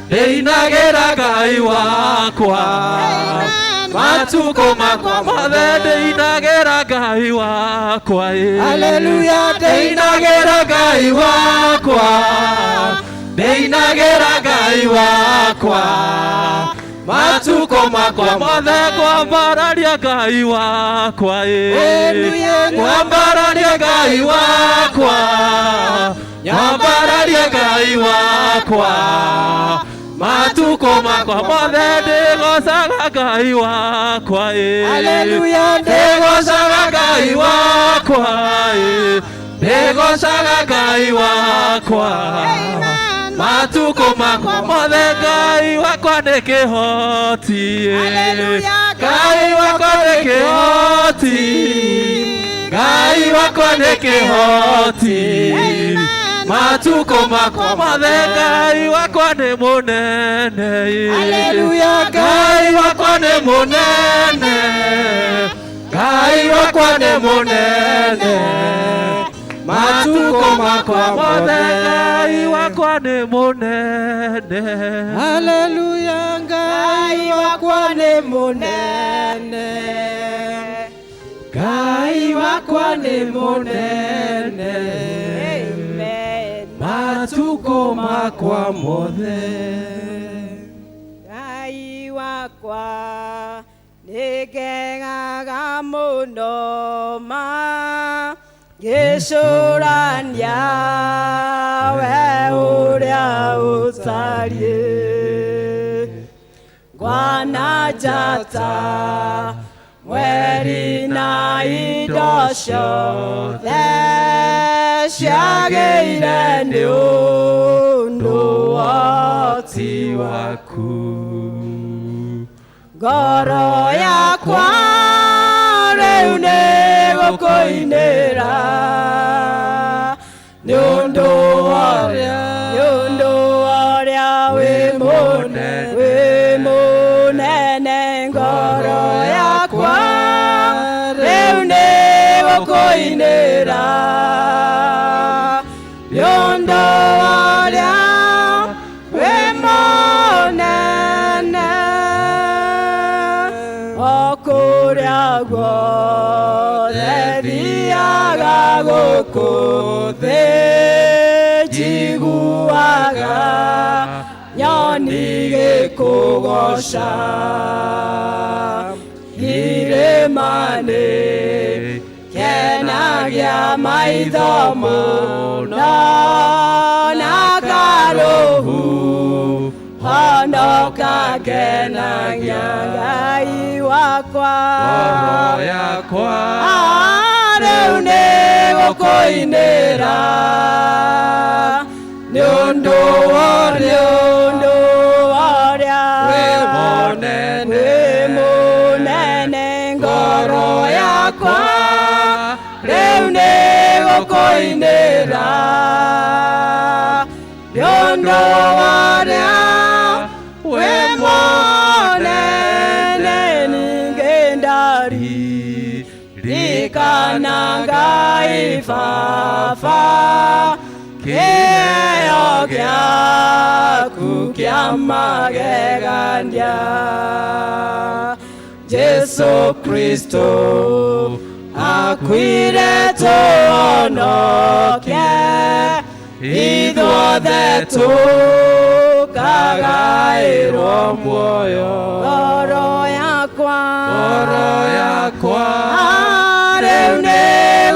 Ndĩinagĩra Ngai wakwa Matukũ makwa mothe ndĩinagĩra Ngai wakwa ĩ. Haleluya Ndĩinagĩra Ngai wakwa Ndĩinagĩra Ngai wakwa Matukũ makwa mothe kwambararia Ngai wakwa ĩ. Kwambararia Ngai wakwa Nyambararia Ngai wakwa Matukũ makwa mothe ndĩgocaga Ngai wakwa ĩ. Haleluya Ndĩgocaga Ngai wakwa ĩ. Ndĩgocaga Ngai wakwa matukũ makwa mothe. Ngai wakwa nĩ kĩhoti. Ngai wakwa nĩ kĩhoti. Ngai wakwa nĩ kĩhoti. Matukũ makwa mothe Ngai wakwa nĩ mũnene. Ngai wakwa nĩ mũnene. Ngai wakwa nĩ mũnene. Matukũ makwa mothe Ngai wakwa nĩ mũnene. Haleluya, Ngai wakwa nĩ mũnene. Ngai wakwa nĩ mũnene. Matukũ makwa mothe. Ngai wakwa nĩngegaga mũno ma ngĩcũrania we ũrĩa ũtariĩ. Ngwana njata mweri na indo ciothe ciagĩire nĩ ũndũ wa waku. Ngoro yakwa rĩu nĩ gũkũinĩra nĩ ũndũ wa nĩ ũndũ ũrĩa wĩ mũnene wĩ mũnene. Ngoro yakwa rĩu nĩ gũkũinĩra nĩ ũndũ ũrĩa wĩ mũnene. O kũrĩa guothe thiaga gũkũ thĩ njiguaga nyoni gĩkũgoca. Irĩma-inĩ kenagia maitho mũno na karũhu honoka ngenagia Ngai wakwa. Ngoro yakwa rĩu nĩ gũkũinĩra nĩ ũndũ wa ũndũ ũrĩa wĩ mũnene. Wĩ mũnene. Ngoro yakwa rĩu nĩ gũkũinĩra nĩ ũndũ ũrĩa wĩ mũnene. Ningĩ ndaririkana Ngai Baba kĩheo gĩaku kĩa magegania. Jesu Kristo akuire tũhonoke ithuothe tũkagaĩrwo muoyo. Ngoro yakwa Ngoro yakwa rĩu nĩ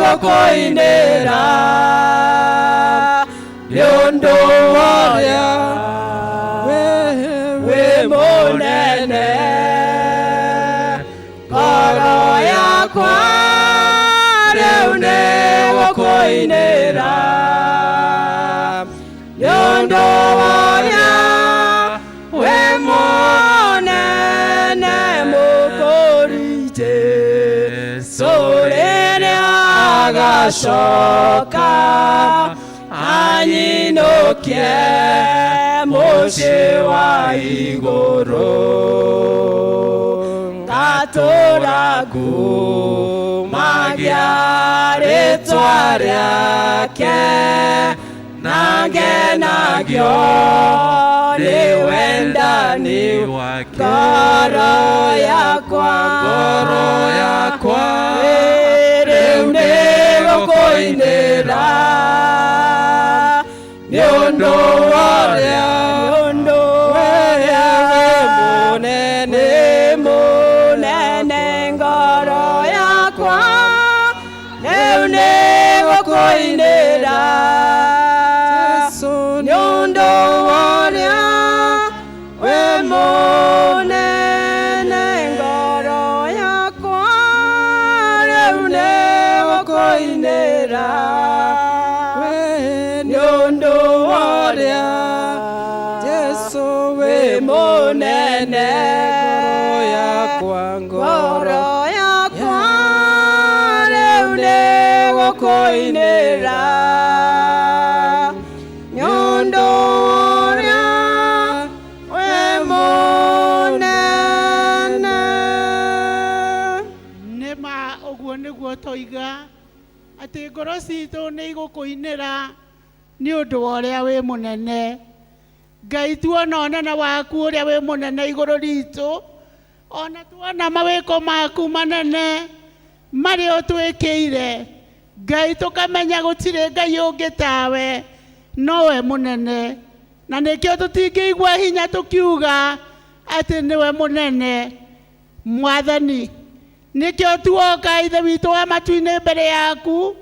gũkũinĩra nĩ ũndũ ũrĩa wĩ mũnene. Ngoro yakwa rĩu nĩ gũkũinĩra nĩ ũndũ ũrĩa wĩ mũnene. Mũkũri Jesũ rĩrĩa agacoka anyinũkie mũciĩ wa igũrũ. Ngatũra ngumagia rĩtwa rĩake na ngenagio nĩ wendani wake. Ngoro yakwa Ngoro yakwa rĩu nĩ gũkũinĩra nĩ ũndũ ũrĩa ũndũ ũrĩa wĩ mũnene mũnene. Ngoro yakwa rĩu nĩ gũkũinĩra nĩ ũndũ ũrĩa wĩ mũnene. Ngoro Ngoro yakwa rĩu nĩgũkũinĩra nĩ ũndũ ũrĩa wĩ mũnene. Nĩ ma ũguo nĩguo toiga atĩ ngoro citũ nĩ igũkũinĩra nĩ ũndũ wa ũrĩa wĩ mũnene. Ngai, tuona ũnene waku ũrĩa wĩ mũnene igũrũ ritũ, ona tuona mawĩko maku manene marĩa ũtwĩkĩire, Ngai, tũkamenya gũtirĩ Ngai ũngĩ tawe, nowe mũnene, na nĩkĩo tũtingĩigua hinya tũkiuga atĩ nĩwe mũnene. Mwathani, nĩkĩo tuoka, Ithe witũ wa matu-inĩ, mbere yaku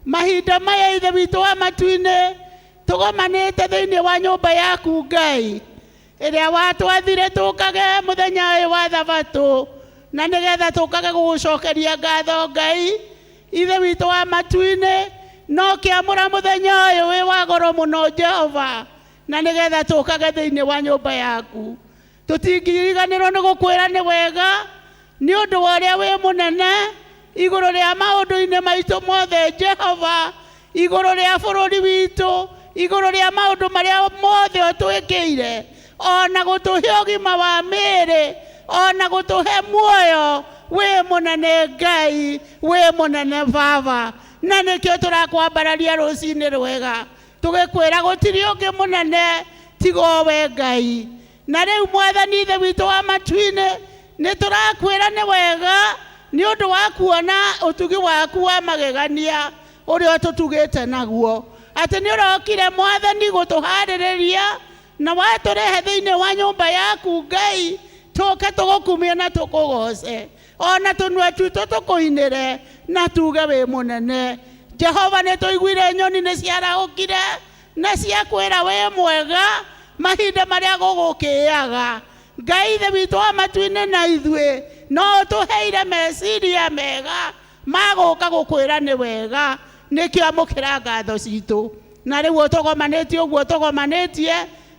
mahinda maya, Ithe witũ wa matu-inĩ, tũgomanĩte thĩinĩ wa nyũmba yaku, Ngai, ĩrĩa watwathire tũkage mũthenya ũyũ wa Thabatũ, na nĩgetha tũkage gũgũcokeria ngatho. Ngai, Ithe witũ wa matu-inĩ, no kĩamũra mũthenya ũyũ wĩ wa goro mũno, Jehova, na nĩgetha tũkage thĩinĩ wa nyũmba yaku. Tũtingiriganĩrwo nĩ gũkwĩra nĩ wega nĩ ũndũ wa ũrĩa wĩ mũnene igũrũ rĩa maũndũ-inĩ maitũ mothe, Jehova, igũrũ rĩa bũrũri witũ, igũrũ rĩa maũndũ marĩa mothe ũtwĩkĩire, ona gũtũhe ũgima wa mĩĩrĩ, ona gũtũhe muoyo. Wĩ mũnene, Ngai, wĩ mũnene, Baba, na nĩkĩo tũrakwambararia rũcinĩ rwega tũgĩkwĩra gũtirĩ ũngĩ mũnene tiga o we, Ngai. Na rĩu, Mwathani Ithe witũ wa matu-inĩ, nĩ tũrakwĩra nĩ wega nĩ ũndũ wa kuona ũtugi waku wa magegania ũrĩa ũtũtugĩte naguo, atĩ nĩ ũrokire, Mwathani, gũtũharĩrĩria na watũrehe thĩinĩ wa nyũmba yaku, Ngai, tũke tũgũkumie na tũkũgoce, ona tũnua twitũ tũkũinĩre na tuge wĩ mũnene. Jehova, nĩ tũiguire nyoni nĩ ciarahũkire na ciakwĩra wĩ mwega mahinda marĩa gũgũkĩaga. Ngai Ithe witũ wa matu-inĩ, na ithuĩ no ũtũheire meciria mega ma gũka gũkwĩra nĩ wega, nĩkĩo amũkĩra ngatho citũ. Na rĩu ũtũgomanĩtie ũguo tũgomanĩtie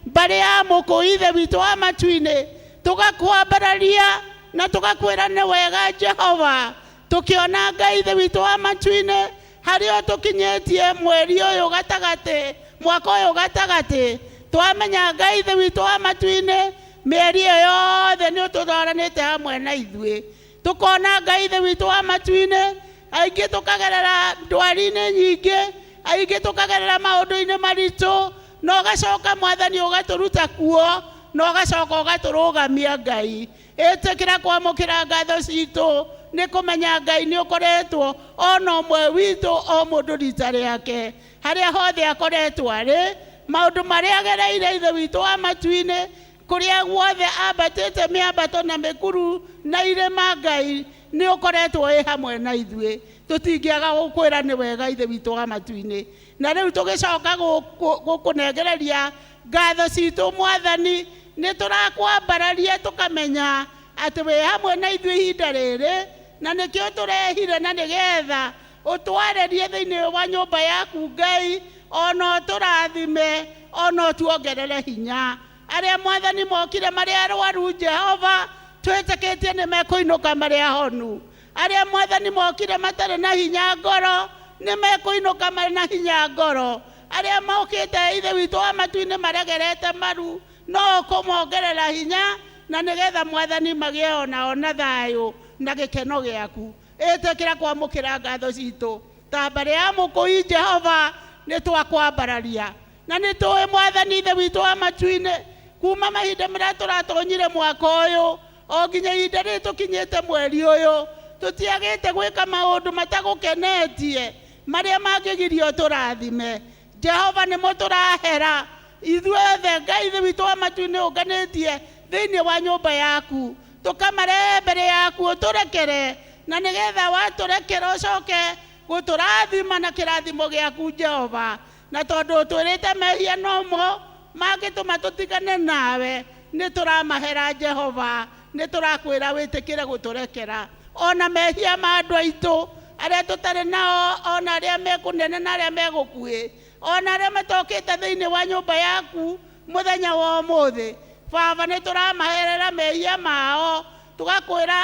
mbarĩ ya mũkũ, Ithe witũ wa matu-inĩ, tũgakwambararia na tũgakwĩra nĩ wega, Jehova, tũkĩona, Ngai Ithe witũ wa matu-inĩ, harĩa ũtũkinyĩtie mweri ũyũ gatagatĩ, mwaka ũyũ gatagatĩ. Twamenya, Ngai Ithe witũ wa matu-inĩ, mĩeri ĩyo yothe nĩ ũtũtwaranĩte hamwe na ithuĩ. Tũkona, Ngai Ithe witũ wa matu-inĩ, aingĩ tũkagerera ndwari-inĩ nyingĩ, aingĩ tũkagerera maũndũ-inĩ maritũ, na ũgacoka, Mwathani, ũgatũruta kuo na ũgacoka ũgatũrũgamia. Ngai, ĩtĩkĩra kwamũkĩra ngatho citũ nĩ kũmenya, Ngai, nĩ ũkoretwo ona ũmwe witũ, o mũndũ rita rĩake, harĩa hothe akoretwo arĩ, maũndũ marĩa agereire, Ithe witũ wa matu-inĩ, kũrĩa guothe ambatĩte mĩambato na mĩkuru na irĩma, Ngai, nĩ ũkoretwo wĩ hamwe na ithuĩ. Tũtingĩaga gũkwĩra nĩ wega, Ithe witũ wa matu-inĩ. Na rĩu tũgĩcoka gũkũnengereria ngatho citũ, Mwathani, nĩ tũrakwambararia tũkamenya atĩ wĩ hamwe na ithuĩ ihinda rĩrĩ, na nĩkĩo tũrehire, na nĩgetha ũtwarĩrie thĩinĩ wa nyũmba yaku, Ngai, ona ũtũrathime, ona ũtuongerere hinya. Arĩa, Mwathani, mokire marĩ arwaru, Jehova, twĩtĩkĩtie nĩ mekũinũka marĩ ahonu. Arĩa, Mwathani, mokire matarĩ na hinya ngoro, nĩ mekũinũka marĩ na hinya ngoro. Arĩa mokĩte, Ithe witũ wa matu-inĩ, maregerete maru, no ũkũmongerera hinya, na nĩgetha, Mwathani, magĩe onao na thayũ na gĩkeno gĩaku. Ĩtĩkĩra kwamũkĩra ngatho citũ ta mbarĩ ya mũkũi. Jehova, nĩ twakwambararia na nĩ tũĩ, Mwathani Ithe witũ wa matu-inĩ, kuma mahinda marĩa tũratonyire mwaka ũyũ o nginya ihinda rĩrĩ tũkinyĩte mweri ũyũ, tũtiagĩte gwĩka maũndũ matagũkenetie marĩa mangĩgirio tũrathime. Jehova, nĩmo tũrahera ithuothe, Ngai Ithe witũ wa matu-inĩ, ũnganĩtie thĩinĩ wa nyũmba yaku, tũkamarehe mbere yaku ũtũrekere, na nĩgetha watũrekera ũcoke gũtũrathima na kĩrathimo gĩaku, Jehova. Na tondũ ũtwĩrĩte mehia nomo mangĩtũma tũtigane nawe, nĩ tũramahera. Jehova, nĩ tũrakwĩra wĩtĩkĩre gũtũrekera ona mehia ma andũ aitũ arĩa tũtarĩ nao, ona arĩa me kũnene na arĩa me gũkuhĩ, ona arĩa matokĩte thĩinĩ wa nyũmba yaku mũthenya wa ũmũthĩ. Baba, nĩ tũramaherera mehia mao. Tũgakwĩra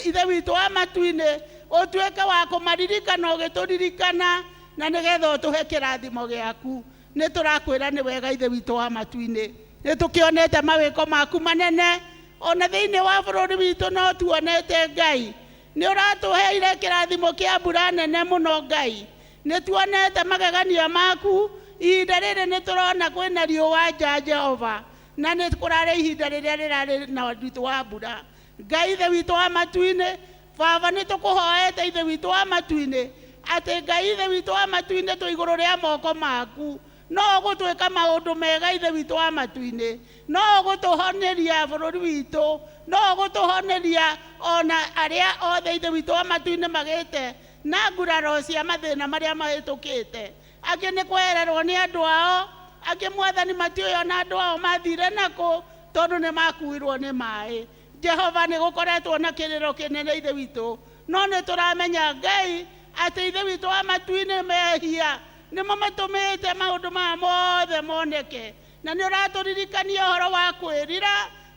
Ithe witũ wa matu-inĩ, ũtuĩke wa kũmaririkana ũgĩtũririkana, na nĩgetha ũtũhe kĩrathimo gĩaku. Nĩ tũrakwĩra nĩ wega, Ithe witũ wa matu-inĩ. Nĩ tũkĩonete mawĩko maku manene ona thĩinĩ wa bũrũri witũ, no tuonete Ngai nĩ ũratũheire kĩrathimo kĩa mbura nene mũno. Ngai, nĩ tuonete mageganio maku. Ihinda rĩrĩ nĩ tũrona kwĩna riũa nja, Jehova, na nĩ kũrarĩ ihinda rĩrĩa rĩrarĩ na ũritũ wa mbura. Ngai Ithe witũ wa matu-inĩ, Baba, nĩ tũkũhoete, Ithe witũ wa matu-inĩ, atĩ Ngai Ithe witũ wa matu-inĩ, twĩ igũrũ rĩa moko maku. No ũgũtwĩka maũndũ mega, Ithe witũ wa matu-inĩ. No ũgũtũhoneria bũrũri witũ, no ũgũtũhoneria ona arĩa othe, Ithe witũ wa matu-inĩ, magĩte na nguraro cia mathĩna marĩa mahĩtũkĩte. Angĩ nĩ kwehererwo nĩ andũ ao, angĩ, Mwathani, matiũĩ ona andũ ao mathire nakũ tondũ nĩ makuirwo nĩ maĩ. Jehova, nĩ gũkoretwo na kĩrĩro kĩnene, Ithe witũ, no nĩ tũramenya, Ngai, atĩ Ithe witũ wa matu-inĩ, mehia nĩmo matũmĩte maũndũ maya mothe moneke. Na nĩ ũratũririkania ũhoro wa kwĩrira,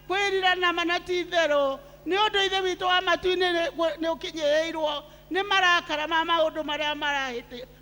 kwĩrira na mana ti itherũ, nĩ ũndũ Ithe witũ wa matu-inĩ nĩ ũkinyĩrĩirwo nĩ marakara ma maũndũ marĩa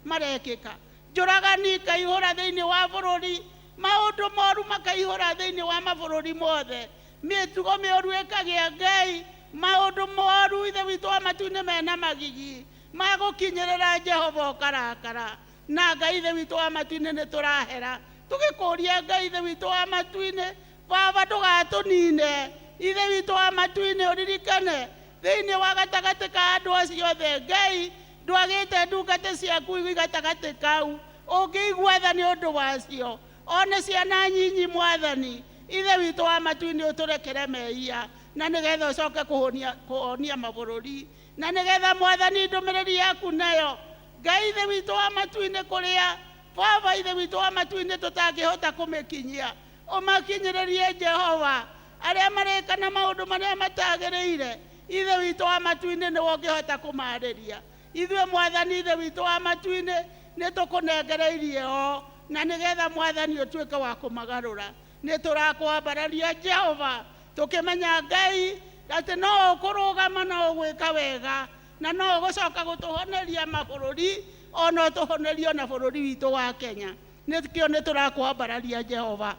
marekĩka. Njũragani ikaihũra thĩinĩ wa bũrũri, maũndũ moru makaihũra thĩinĩ wa mabũrũri mothe, mĩtugo mĩũru ĩkagĩa. Ngai, maũndũ moru, Ithe witũ wa matu-inĩ, mena magigi magũkinyĩrĩra. Jehova, ũkarakara. Na Ngai Ithe witũ wa matu-inĩ, nĩ tũrahera tũgĩkũria, Ngai Ithe witũ wa matu-inĩ, Baba, ndũgatũnine. Ithe witũ wa matu-inĩ, ũririkane thĩinĩ wa gatagatĩ ka andũ acio othe, Ngai, ndwagĩte ndungata ciaku gatagatĩ kau ũngĩigua tha nĩ ũndũ wacio, one ciana nyinyi. Mwathani Ithe witũ wa matu-inĩ, ũtũrekere mehia, na nĩgetha ũcoke kũhonia mabũrũri, na nĩgetha, Mwathani, ndũmĩrĩri yaku nayo, Ngai Ithe witũ wa matu-inĩ, kũrĩa, Baba, Ithe witũ wa matu-inĩ, tũtangĩhota kũmĩkinyia, ũmakinyĩrĩrie. Jehova, arĩa marĩka na maũndũ marĩa matagĩrĩire, Ithe witũ wa matu-inĩ, nĩwe ũngĩhota kũmarĩria. Ithuĩ, Mwathani Ithe witũ wa matu-inĩ, nĩ tũkũnengereirie o na nĩgetha, Mwathani, ũtuĩke wa kũmagarũra. Nĩ tũrakwambararia, Jehova, tũkĩmenya, Ngai, atĩ no ũkũrũgama, no ũgwĩka wega, na no ũgũcoka gũtũhoneria mabũrũri, ona ũtũhonerie ona bũrũri witũ wa Kenya. Nĩkĩo nĩ tũrakwambararia, Jehova.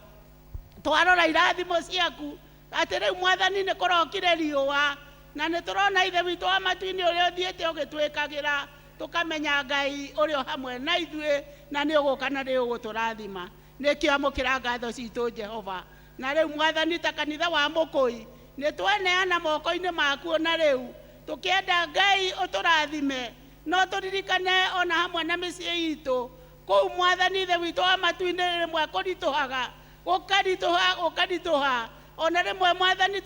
Twarora irathimo ciaku, atĩ rĩu, Mwathani, nĩ kũrokire riũa, na nĩ tũrona, Ithe witũ wa matu-inĩ, ũrĩa ũthiĩte ũgĩtwĩkagĩra, tũkamenya, Ngai, ũrĩ o hamwe na ithuĩ, na nĩ ũgũka na nĩ ũgũtũrathima. Nĩkĩo amũkĩra ngatho citũ, Jehova. Na rĩu, Mwathani, ta kanitha wa Mũkũi, nĩ tweneana moko-inĩ maku, na rĩu tũkĩenda, Ngai, ũtũrathime. No tũririkane ona hamwe na mĩciĩ itũ kũu, Mwathani Ithe witũ wa matu-inĩ, rĩmwe kũritũhaga, gũkaritũha, gũkaritũha, ona rĩmwe, Mwathani,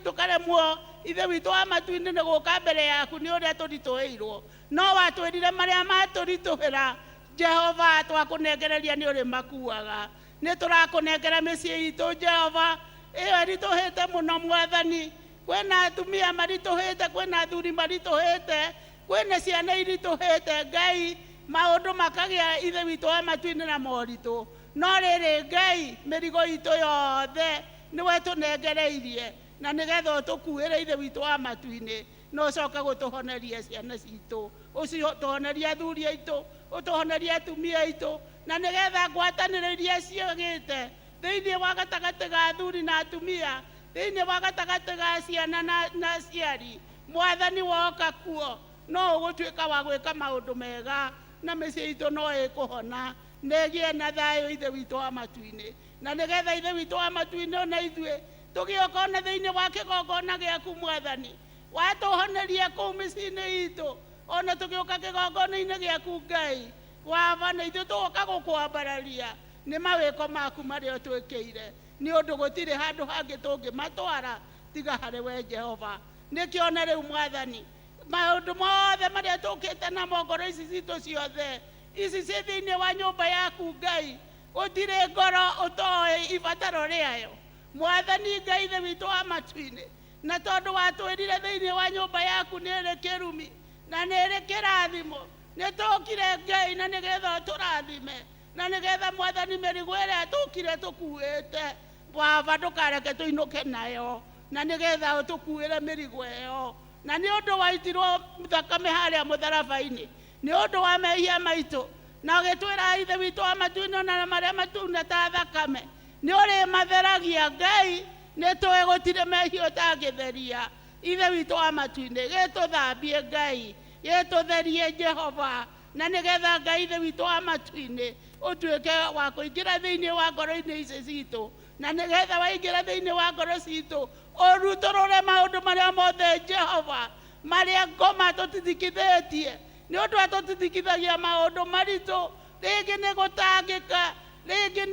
tũkaremwo, Ithe witũ wa matu-inĩ, nĩ gũka mbere yaku nĩ ũrĩa tũritũhĩirwo. No watwĩrire marĩa matũritũhĩra, Jehova, twakũnengereria nĩ ũrĩ makuaga. Nĩ tũrakũnengera mĩciĩ itũ, Jehova, ĩyo ĩritũhĩte mũno. Mwathani, kwĩna atumia maritũhĩte, kwĩna athuri maritũhĩte, kwĩna ciana iritũhĩte. Ngai, maũndũ makagĩa, Ithe witũ wa matu-inĩ, na moritũ. No rĩrĩ, Ngai, mĩrigo itũ yothe nĩwe tũnengereirie, na nĩgetha ũtũkuĩre, Ithe witũ wa matu-inĩ, na ũcoke gũtũhoneria ciana citũ, ũtũhonerie athuri aitũ, ũtũhonerie atumia aitũ, na nĩgetha ngwatanĩro iria ciagĩte thĩinĩ wa gatagatĩ ga athuri na atumia, thĩinĩ wa gatagatĩ ga ciana na aciari, Mwathani, woka kuo no ũgũtuĩka wa gwĩka maũndũ mega, na mĩciĩ itũ no ĩkũhona na ĩgĩe na thayũ, Ithe witũ wa matu-inĩ. Na nĩgetha, Ithe witũ wa matu-inĩ, ona ithuĩ tũgĩoka ona thĩinĩ wa kĩgongona gĩaku, Mwathani, watũhoneria kũu mĩciĩ-inĩ itũ, ona tũgĩũka kĩgongona-inĩ gĩaku, Ngai waba, na ithuĩ tũgoka gũkwambararia nĩ mawĩko maku marĩa ũtwĩkĩire, nĩ ũndũ gũtirĩ handũ hangĩ tũngĩmatwara tiga harĩ we, Jehova. Nĩkĩo na rĩu, Mwathani, maũndũ mothe marĩa tũkĩte namo, ngoro ici citũ ciothe ici ciĩ thĩinĩ wa nyũmba yaku, Ngai, gũtirĩ ngoro ũtoĩ ibataro rĩayo, Mwathani Ngai Ithe witũ wa matu-inĩ. Na tondũ watwĩrire thĩinĩ wa nyũmba yaku nĩ ĩrĩ kĩrumi na nĩ ĩrĩ kĩrathimo, nĩ tũkire, Ngai, na nĩgetha ũtũrathime, na nĩgetha, Mwathani, mĩrigo ĩrĩa tũkire tũkuĩte, Baba, ndũkareke tũinũke nayo. Na nĩgetha ũtũkuĩre mĩrigo ĩyo, na nĩ ũndũ waitirwo thakame harĩa mũtharaba-inĩ nĩ ũndũ wa mehia maitũ, na ũgĩtwĩra Ithe witũ wa matu-inĩ, ona marĩa matune ta thakame nĩ ũrĩmatheragia. Ngai, nĩ tũĩ gũtirĩ mehia ũtangĩtheria. Ithe witũ wa matu-inĩ, gĩtũthambie Ngai, gĩtũtherie Jehova, na nĩgetha Ngai Ithe witũ wa matu-inĩ ũtuĩke wa kũingĩra thĩinĩ wa ngoro-inĩ ici citũ, na nĩgetha waingĩra thĩinĩ wa ngoro citũ ũrutũrũre maũndũ marĩa mothe Jehova marĩa ngoma tũtithikithĩtie, nĩ ũndũ atũtithikithagia maũndũ maritũ, rĩngĩ nĩ gũtangĩka, rĩngĩ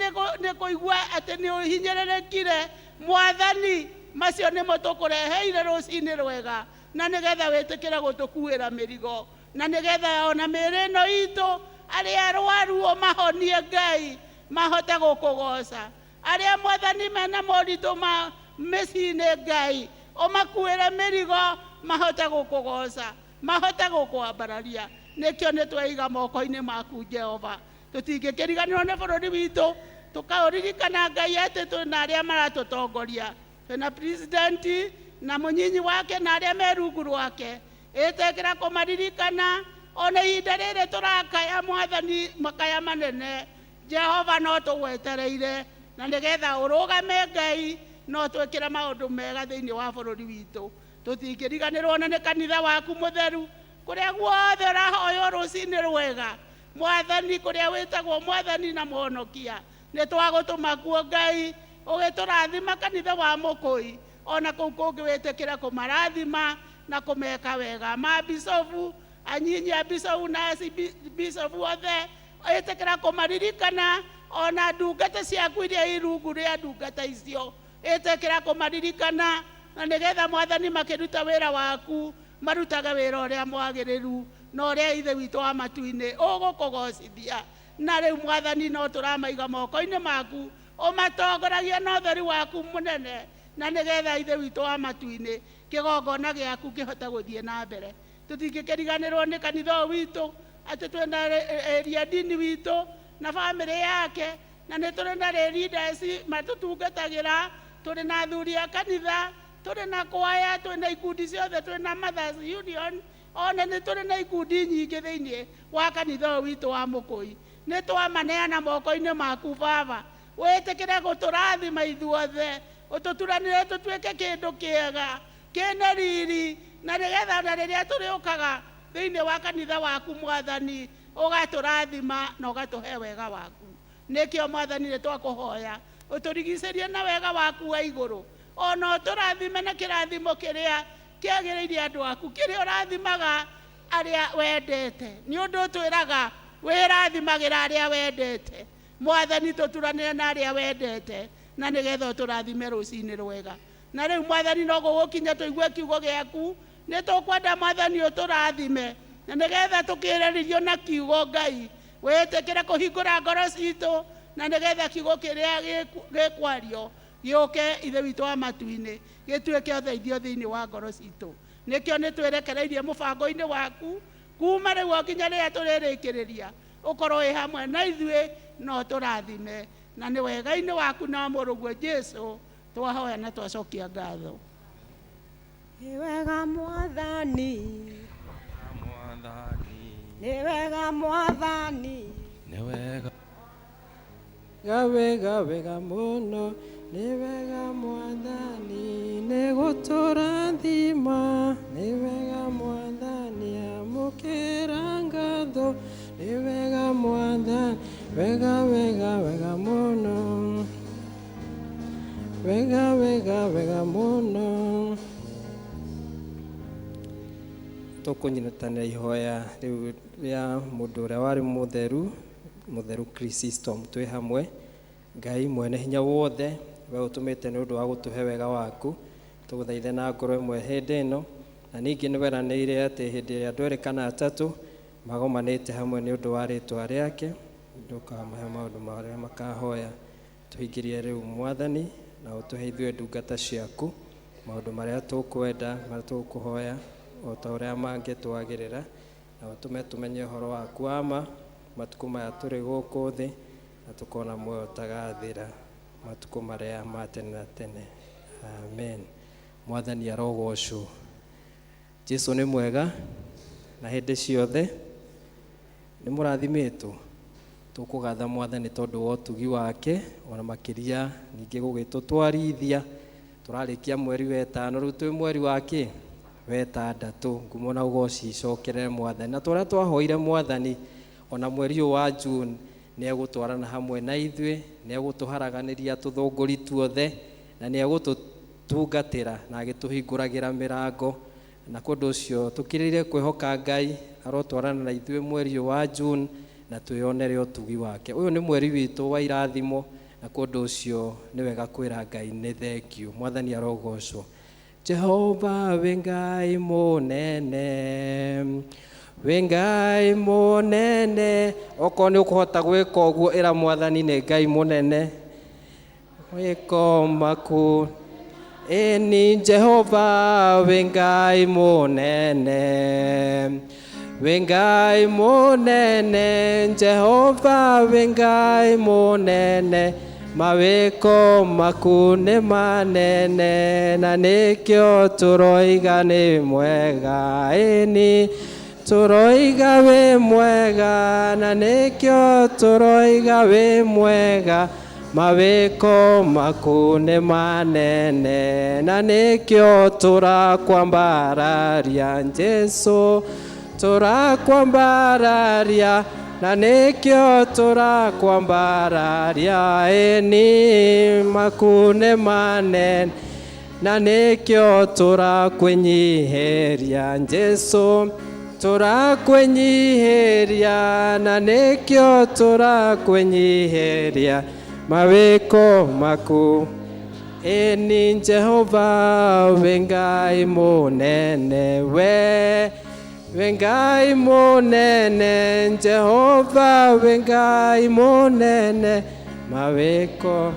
nĩ kũigua atĩ nĩ ũhinyĩrĩrĩkire. Mwathani, macio nĩmo tũkũreheire rũcinĩ rwega, na nĩgetha wĩtĩkĩre gũtũkuĩra mĩrigo, na nĩgetha ona mĩĩrĩ ĩno itũ, arĩa arwaru ũmahonie Ngai, mahote gũkũgoca. Arĩa Mwathani mena moritũ ma mĩciĩ-inĩ, Ngai, ũmakuĩre mĩrigo mahote gũkũgoca, mahote gũkwambararia. Nĩkĩo nĩ tweiga moko-inĩ maku Jehova. Tũtingĩkĩriganĩrwo nĩ bũrũri witũ, tũkaũririkana Ngai atĩ twĩna arĩa maratũtongoria, twĩna president na mũnyinyi wake na arĩa me rungu rwake. Ĩtĩkĩra kũmaririkana ona ihinda rĩrĩ tũrakaya Mwathani makaya manene. Jehova, no tũgwetereire, na nĩgetha ũrũgame Ngai no twĩkĩre maũndũ mega thĩinĩ wa bũrũri witũ. Tũtingĩriganĩrwo na nĩ kanitha waku mũtheru, kũrĩa guothe ũrahoywo rũcinĩ rwega Mwathani, kũrĩa wĩtagwo Mwathani na Mũhonokia. Nĩ twagũtũma kuo Ngai, ũgĩtũrathima kanitha wa Mũkũi, ona kũu kũngĩ wĩtĩkĩre kũmarathima na kũmeka wega. Mabicobu, anyinyi a bicobu na bicobu othe, ĩtĩkĩra kũmaririkana, ona ndungata ciaku iria i rungu rĩa ndungata icio, ĩtĩkĩra kũmaririkana, na nĩgetha Mwathani makĩruta wĩra waku marutage wĩra ũrĩa mwagĩrĩru na ũrĩa Ithe witũ wa matu-inĩ ũgũkũgocithia. Na rĩu Mwathani no tũramaiga moko-inĩ maku, ũmatongoragia na ũtheri waku mũnene, na nĩgetha Ithe witũ wa matu-inĩ kĩgongona gĩaku kĩhote gũthiĩ na mbere. Tũtingĩkĩriganĩrwo nĩ kanitha ũyũ witũ, atĩ twĩna area dini witũ na bamĩrĩ yake, na nĩ tũrĩ na leaders matũtungatagĩra, tũrĩ na athuri a kanitha, tũrĩ na kwaya, twĩ na ikundi ciothe, twĩ na Mothers Union, ona nĩ tũrĩ na ikundi nyingĩ thĩinĩ wa kanitha ũyũ witũ wa Mũkũi. Nĩ twamaneana moko-inĩ maku Baba, wĩtĩkĩre gũtũrathima ithuothe, ũtũturanĩre tũtuĩke kĩndũ kĩega kĩna riri, na nĩgetha ona rĩrĩa tũrĩũkaga thĩinĩ wa kanitha waku Mwathani ũgatũrathima na ũgatũhe wega waku. Nĩkĩo Mwathani nĩ twakũhoya ũtũrigicĩrie na wega waku wa igũrũ, ona ũtũrathime na kĩrathimo kĩrĩa kĩagĩrĩire andũ aku, kĩrĩa ũrathimaga arĩa wendete, nĩ ũndũ ũtwĩraga wĩrathimagĩra arĩa wendete. Mwathani, tũturanĩre na arĩa wendete, na nĩgetha ũtũrathime rũcinĩ rwega. Na rĩu Mwathani no gũgũkinya tũigue kiugo gĩaku, nĩ tũkwenda Mwathani ũtũrathime, na nĩgetha tũkĩrĩrĩrio na kiugo Ngai, wĩtĩkĩre kũhingũra ngoro citũ, na nĩgetha kiugo kĩrĩa gĩkwario gĩũke Ithe witũ wa matu-inĩ gĩtuĩke ũteithio thĩinĩ wa ngoro citũ. Nĩkĩo nĩ twĩrekereirie mũbango-inĩ waku kuma rĩu o nginya rĩrĩa tũrĩrĩkĩrĩria, ũkorwo wĩ hamwe na ithuĩ no tũrathime, na nĩ wega-inĩ waku na mũrũguo Jesu twahoya na twacokia ngatho. Nĩ wega Mwathani, nĩ wega Mwathani, nĩ wega wega wega mũno, nĩ wega Mwathani nĩ gũtũrathima, nĩ wega Mwathani amũkĩra ngatho, nĩ wega Mwathani, wega wega wega mũno, wega wega wega mũno. Tũkũnyitanĩra ihoya rĩu rĩa mũndũ ũrĩa warĩ mũtheru, mũtheru Chrysostom, twĩ hamwe. Ngai mwene hinya wothe, we ũtũmĩte nĩ ũndũ wa gũtũhe wega waku, tũgũthaithe na ngoro ĩmwe hĩndĩ ĩno, na ningĩ nĩ weranĩire atĩ hĩndĩ ĩrĩa andũ erĩ kana atatũ magomanĩte hamwe nĩ ũndũ wa rĩtwa rĩake, ndũkamahe maũndũ marĩa makahoya. Tũhingĩrie rĩu Mwathani, na ũtũhe ithuĩ ndungata ciaku maũndũ marĩa tũkwenda, marĩa tũkũhoya, o ta ũrĩa mangĩtwagĩrĩra, na ũtũme tũmenye ũhoro waku wa ma matukũ maya tũrĩ gũkũ thĩ, na tũkona muoyo ũtagathira matukũ marĩa ma tene na tene. Amen. Mwathani arogocwo. Jesu nĩ mwega na hĩndĩ ciothe. Nĩ mũrathimĩtwo. Tũkũgatha Mwathani tondũ wa ũtugi wake ona makĩria ningĩ gũgĩtũtwarithia. Tũrarĩkia mweri wa ĩtano, rĩu twĩ mweri wa kĩ? Wa ĩtandatũ. Ngumo na ũgoci icokerere Mwathani. Na tũrĩa twahoire Mwathani ona mweri ũyũ wa June nĩ egũtwarana hamwe na ithuĩ, nĩ egũtũharaganĩria tũthũngũri tuothe, na nĩ egũtũtungatĩra na agĩtũhingũragĩra mĩrango. Na kũndũ ũcio tũkĩrĩire kwĩhoka Ngai arotwarana na ithuĩ mweri ũyũ wa June na twĩyonere ũtugi wake. Ũyũ nĩ mweri witũ wa irathimo, na kũndũ ũcio nĩ wega kwĩra Ngai nĩ thengiũ. Mwathani arogocwo. Jehova wĩ Ngai mũnene, wĩ Ngai mũnene. Okorwo nĩ ũkũhota gwĩka ũguo, ĩra Mwathani nĩ Ngai mũnene. Wĩko maku ĩni Jehova wĩ Ngai mũnene, wĩ Ngai mũnene. Jehova wĩ Ngai mũnene, mawĩko maku nĩ manene, na nĩkĩo tũroiga nĩ mwega. Ĩni tũroiga wĩ mwega, na nĩkĩo tũroiga wĩ mwega. Mawĩko maku nĩ manene, na nĩkĩo tũrakwambararia Jesu, tũrakwambararia, na nĩkĩo tũrakwambararia. Ĩni maku nĩ manene, na nĩkĩo tũrakwĩnyihĩria Jesu, tũrakwĩnyihĩria, na nĩkĩo tũrakwĩnyihĩria. Mawĩko maku ĩni Jehova wĩ Ngai mũnene, we wĩ Ngai mũnene. Jehova wĩ Ngai mũnene, mawĩko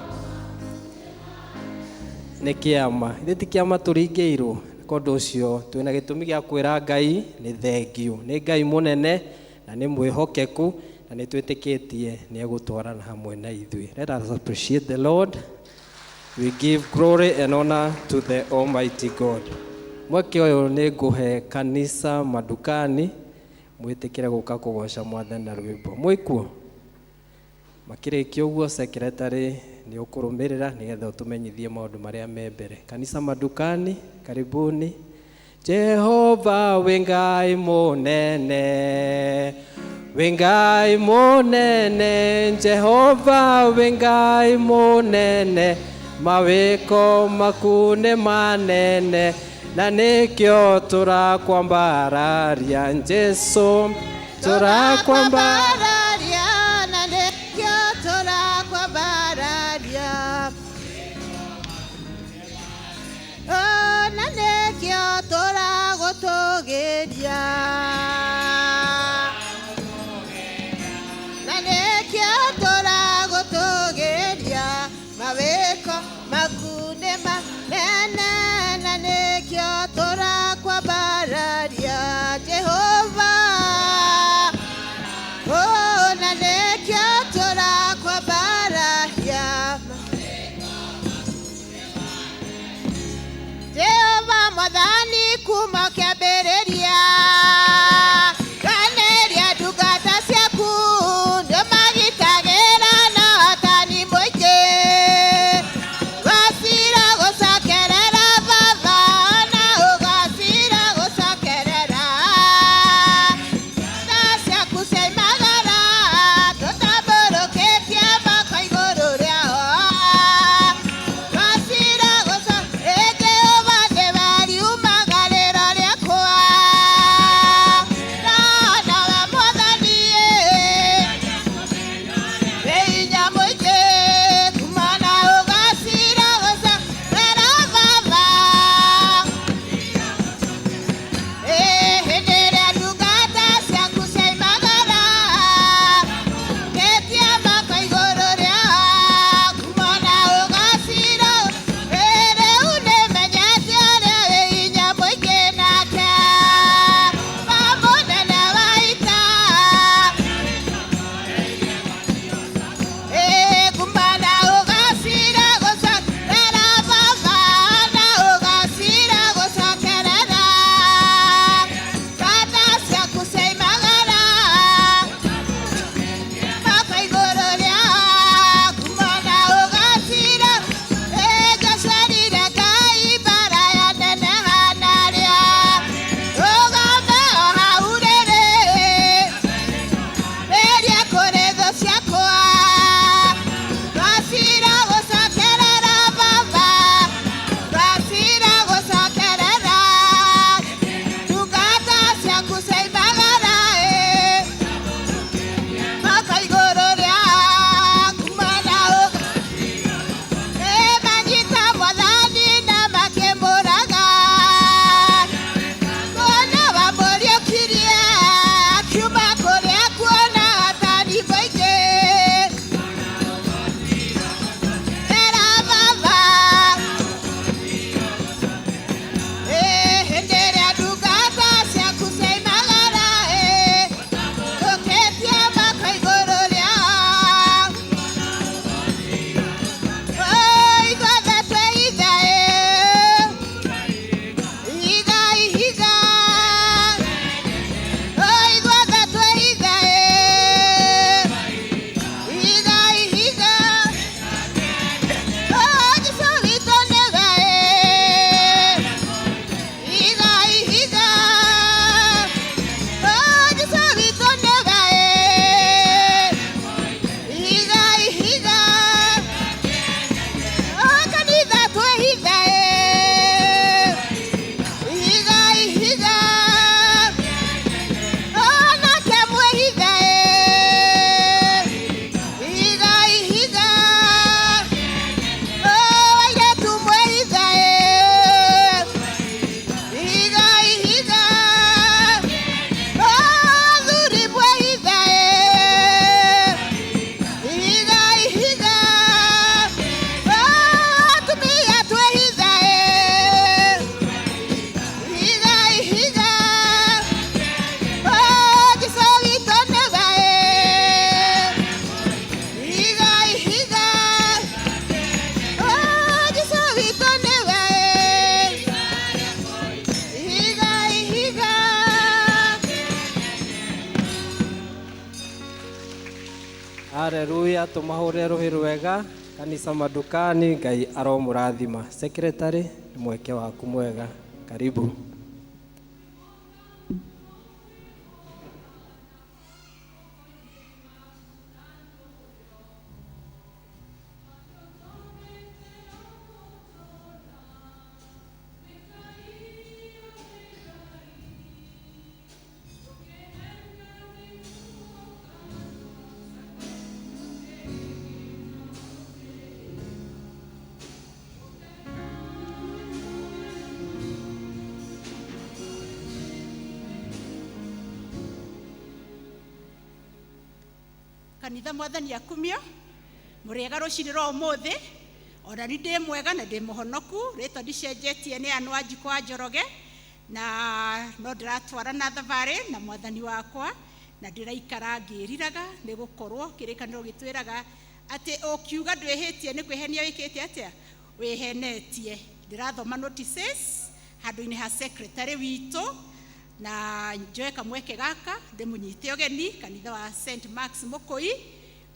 nĩ kĩama. Ithe ti kĩama tũringĩirwo. Kũndũ ũcio twĩna gĩtũmi gĩa kwĩra Ngai nĩ thengiũ. Nĩ Ngai mũnene na nĩ mwĩhokeku, na nĩ twĩtĩkĩtie nĩ egũtwarana hamwe na ithuĩ. Let us appreciate the Lord. We give glory and honor to the Almighty God. Mweke ũyũ nĩ ngũhe kanisa madukani mwĩtĩkĩre gũka kũgoca Mwathani na rwĩmbo. Mwĩkuo? Makĩrĩkia ũguo, secretary nĩ ũkũrũmĩrĩra nĩgetha ũtũmenyithie maũndũ marĩa me mbere. Kanisa madukani, karibuni. Jehova wĩ Ngai mũnene, wĩ Ngai mũnene. Jehova wĩ Ngai mũnene, mawĩko maku nĩ manene, na nĩkĩo tũrakwambararia Jesu, tũrakwambararia, na nĩkĩo tũrakwambararia. Oh, na nĩkĩo tũragũtũgĩria, na nĩkĩo tũragũtũgĩria. Mawĩko maku nĩ manene, na nĩkĩo tũrakwambararia Jehova. Oh, na nĩkĩo tũrakwambararia Jehova Mwathani. Kuma kĩambĩrĩria ranĩria ndungata ciaku, nĩmagitagĩra na ũhotani mũingĩ. Gacira gũcokerera Baba, na ũgacira gũcokerera tha ciaku ciaimagara, tũtambũrũkĩtie moko igũrũ rĩao. Gacira gũco ĩ Jehova, nĩwe riumagarĩro rĩakwa. Haleluya, tumahũrĩre rũhĩ rwega kanitha madukani. Ngai aromũrathima. Secretary, nĩ mweke waku mwega, karibu. Kanitha, Mwathani akumio. Mũrĩega rũcinĩ rwa ũmũthĩ? Ona ni ndĩ mwega na ndĩ mũhonoku. Rĩtwa ndicenjetie, nĩ Anũ Wanjikũ wa Njoroge, na no ndĩratwarana thabarĩ na Mwathani wakwa, na ndĩraikara ngĩriraga, nĩ gũkorwo kĩrĩkanĩro gĩtwĩraga atĩ ũkiuga ndwĩhĩtie nĩ kwĩhenia wĩkĩte atĩa? Wĩhenetie. Ndĩrathoma notices handũ-inĩ ha secretary witũ, na njoe kamweke gaka ndĩmũnyite ũgeni kanitha wa St Marks Mũkũi,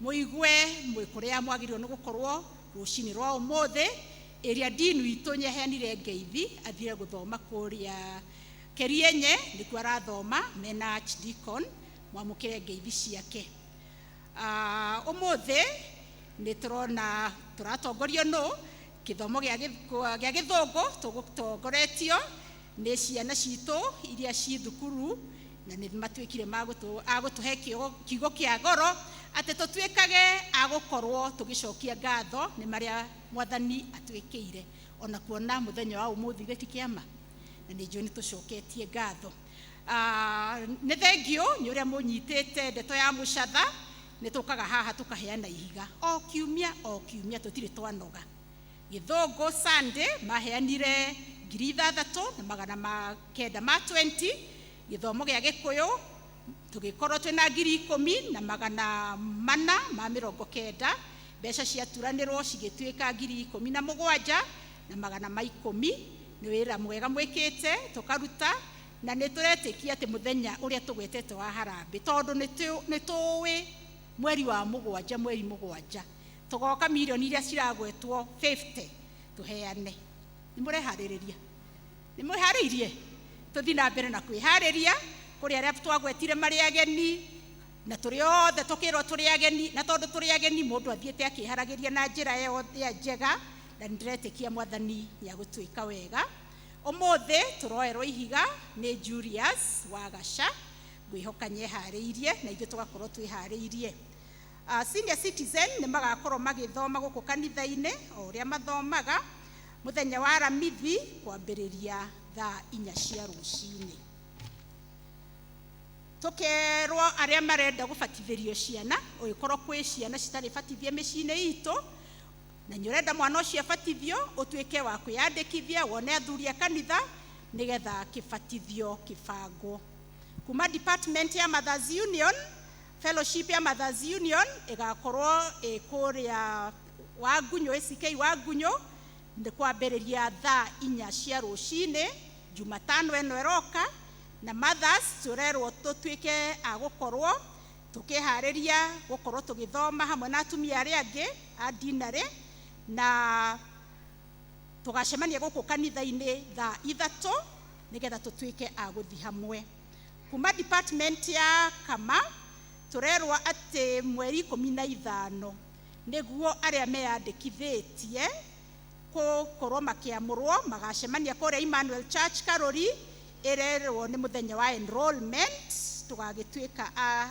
mũigue mwĩ kũrĩa mwagĩrĩirwo nĩ gũkorwo rũcinĩ rwa ũmũthĩ. Ĩrĩa dean witũ nĩaheanire ngeithi, athire gũthoma kũrĩa Kerienye, nĩkuo arathoma mena archdeacon. Mwamũkĩre ngeithi ciake. Ũmũthĩ nĩ tũrona tũratongorio nũ gĩthomo gĩa gĩthũngũ, tũgũtongoretio nĩ ciana citũ iria ci thukuru, na nĩ matuĩkire a gũtũhe kiugo kĩa goro atĩ tũtuĩkage a gũkorwo tũgĩcokia ngatho nĩ marĩa Mwathani atwĩkĩire, ona kuona mũthenya wa ũmũthĩ gĩti kĩama, na nĩ njũĩ nĩ tũcoketie ngatho. Nĩ thengiũ nĩ ũrĩa mũnyitĩte ndeto ya mũcatha. Nĩ tũkaga haha tũkaheana ihiga o kiumia o kiumia, tũtirĩ twanoga. Gĩthũngũ Sunday maheanire 6,920. Gĩthomo gĩa gĩkũyũ tũgĩkorwo twĩna 10,490. Mbeca ciaturanĩrwo cigĩtuĩka 17,110. Nĩ wĩra mwega mwĩkĩte, tũkaruta, na nĩ tũretĩkia atĩ mũthenya ũrĩa tũgwetete wa harambĩ, tondũ nĩ tũĩ mweri wa mũgwanja, mweri mũgwanja tũgoka mirioni iria ciragwetwo 50 tũheane. Nĩ mũreharĩrĩria? Nĩ mwĩharĩirie? Tũthiĩ na mbere na kwĩharĩria. Kũrĩ arĩa twagwetire marĩ ageni, na tũrĩ othe tũkĩrwo tũrĩ ageni, na tondũ tũrĩ ageni, mũndũ athiĩte akĩharagĩria na njĩra ĩyo njega, na nĩ ndĩretĩkia Mwathani nĩ agũtwĩka wega. Ũmũthĩ tũroerwo ihiga nĩ Julius wa Gaca. Ngwĩhoka nĩeharĩirie, na ithuĩ tũgakorwo twĩharĩirie. Senior citizen nĩ magakorwo magĩthoma gũkũ kanitha-inĩ o ũrĩa mathomaga mũthenya wa Aramithi kwambĩrĩria thaa 4 cia rũcinĩ. Tũkerwo arĩa marenda gũbatithĩrio ciana, ũgĩkorwo kwĩ ciana citarĩ batithie mĩciĩ-inĩ itũ na nĩ ũrenda mwana ũcio abatithio, ũtuĩke wa kwĩyandĩkithia, wone athuri a kanitha nĩgetha kĩbatithio kĩbangwo. Kuma department ya Mothers Union, fellowship ya Mothers Union ĩgakorwo ĩ kũrĩa Wangunyũ, ACK Wangunyũ, nĩ kwambĩrĩria thaa 4 cia rũcinĩ Jumatano ĩno ĩroka. Na mothers tũrerwo tũtuĩke a gũkorwo tũkĩharĩria gũkorwo tũgĩthoma hamwe na atumia arĩa angĩ a dinarĩ, na tũgacemania gũkũ kanitha-inĩ thaa 3 nĩgetha tũtuĩke a gũthiĩ hamwe. Kuma department ya kama tũrerwo atĩ mweri 15 nĩguo arĩa meyandĩkithĩtie gũkorwo makĩamũrwo magacemania kũrĩa Emmanuel Church Karori. Ĩrerwo nĩ mũthenya wa enrollment, tũgagĩtuĩka a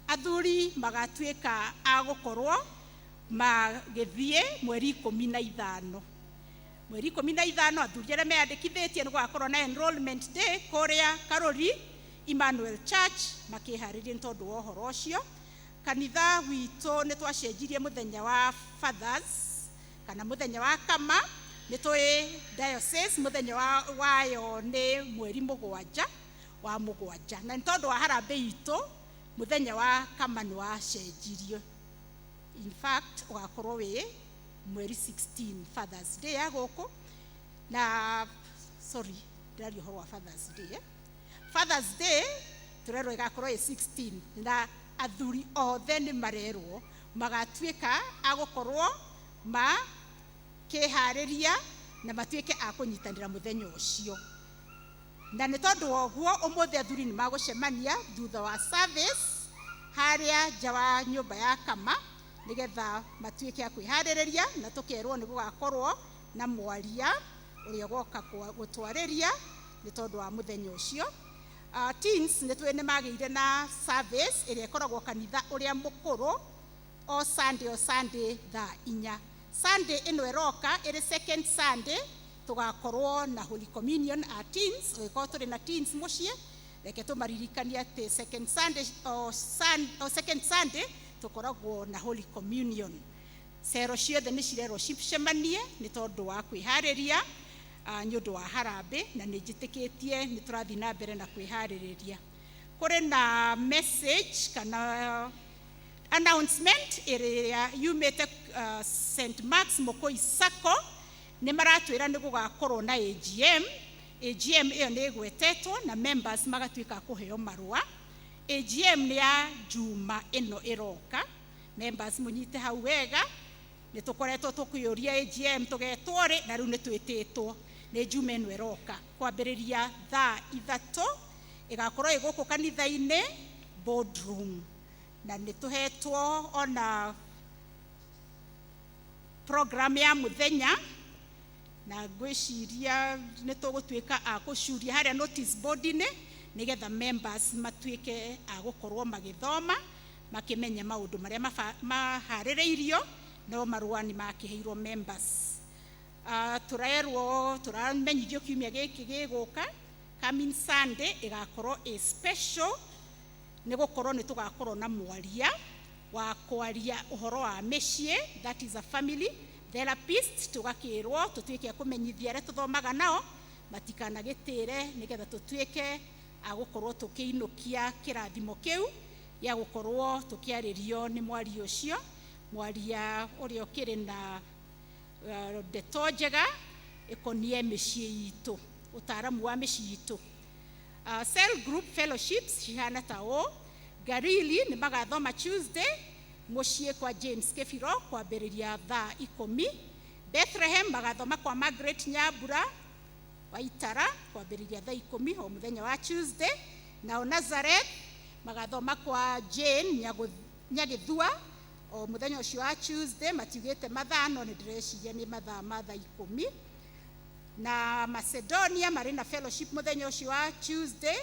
athuri magatuĩka a gũkorwo magĩthiĩ mweri 15. Mweri 15 athuri arĩa meyandĩkithĩtie nĩ gũgakorwo na enrollment day kũrĩa Karori Emmanuel Church, makĩharĩrie nĩ tondũ wa ũhoro ũcio. Kanitha witũ nĩ twacenjirie mũthenya wa fathers kana mũthenya wa kama. Nĩ tũĩ diocese mũthenya wayo nĩ mweri mũgwanja wa mũgwanja, na nĩ tondũ wa harambĩ itũ mũthenya wa kama nĩ wacenjirio. In fact, ũgakorwo wĩ mweri 16, Fathers Day ya gũkũ. Na sorry, ndĩraria ũhoro wa Fathers Day, eh? Fathers Day Tũrerwo ĩgakorwo ĩ 16, na athuri othe nĩ marerwo magatuĩka a gũkorwo makĩharĩria na matuĩke a kũnyitanĩra mũthenya ũcio. Na nĩ tondũ wa ũguo, ũmũthĩ athuri nĩ magũcemania thutha wa service harĩa nja wa nyũmba ya kama, nĩgetha matuĩke a kwĩharĩrĩria. Na tũkerwo nĩ gũgakorwo na mwaria ũrĩa ũgoka gũtwarĩria nĩ tondũ wa mũthenya ũcio. Teens nĩ twĩ nĩ magĩire na service ĩrĩa ĩkoragwo kanitha ũrĩa mũkũrũ o Sunday, o Sunday thaa 4. Sunday ĩno ĩroka ĩrĩ second Sunday tũgakorwo na Holy Communion a teens. Ũgĩkorwo tũrĩ na teens mũciĩ, reke tũmaririkanie atĩ second Sunday, o second Sunday tũkoragwo na Holy Communion. Cero ciothe nĩ cirerwo cicemanie nĩ tondũ wa kwĩharĩria nĩ ũndũ wa harambĩ, na nĩ njĩtĩkĩtie nĩ tũrathiĩ na mbere na kwĩharĩrĩria. Kũrĩ na message kana announcement ĩrĩa yumĩte St Marks Mũkũi Sacco. Nĩ maratwĩra nĩ gũgakorwo na AGM. AGM ĩyo nĩ ĩgwetetwo na members magatuĩka a kũheo marũa. AGM nĩ ya Juma ĩno ĩroka. Members, mũnyite hau wega. Nĩ tũkoretwo tũkĩũria AGM tũgetwo rĩ, na rĩu nĩ twĩtĩtwo. Nĩ Juma ĩno ĩroka kwambĩrĩria thaa 3. Ĩgakorwo ĩ gũkũ kanitha-inĩ boardroom, na nĩ tũhetwo ona program ya mũthenya, na ngwĩciria nĩ tũgũtuĩka a gũcuria harĩa notice board-inĩ, nĩgetha members matuĩke a gũkorwo magĩthoma makĩmenya maũndũ marĩa maharĩrĩirio. No marũa nĩ makĩheirwo members. Tũrerwo, tũramenyithio kiumia gĩkĩ gĩgũka, coming Sunday, ĩgakorwo ĩ special, nĩ gũkorwo nĩ tũgakorwo na mwaria wa kwaria ũhoro wa mĩciĩ, that is a family therapist. Tũgakĩrwo tũtuĩke a kũmenyithia arĩa tũthomaga nao matikanagĩtĩre, nĩgetha tũtuĩke a gũkorwo tũkĩinũkia kĩrathimo kĩu gĩa gũkorwo tũkĩarĩrio nĩ mwaria ũcio, mwaria ũrĩa ũkĩrĩ na ndeto njega ĩkonie mĩciĩ itũ, ũtaaramu wa mĩciĩ itũ. Cell group fellowships cihana ta ũũ: Garili nĩ magathoma Tuesday mũciĩ kwa James Kĩbiro kwambĩrĩria thaa 10. Bethlehem magathoma kwa Margaret Nyambura Waitara kwambĩrĩria thaa 10 o mũthenya wa Tuesday. Nao Nazareth magathoma kwa Jane Nyagĩthua o mũthenya ũcio wa Tuesday. Matiugĩte mathaa, no nĩ ndĩreciria nĩ mathaa ma thaa 10. Na Macedonia marĩ na fellowship mũthenya ũcio wa Tuesday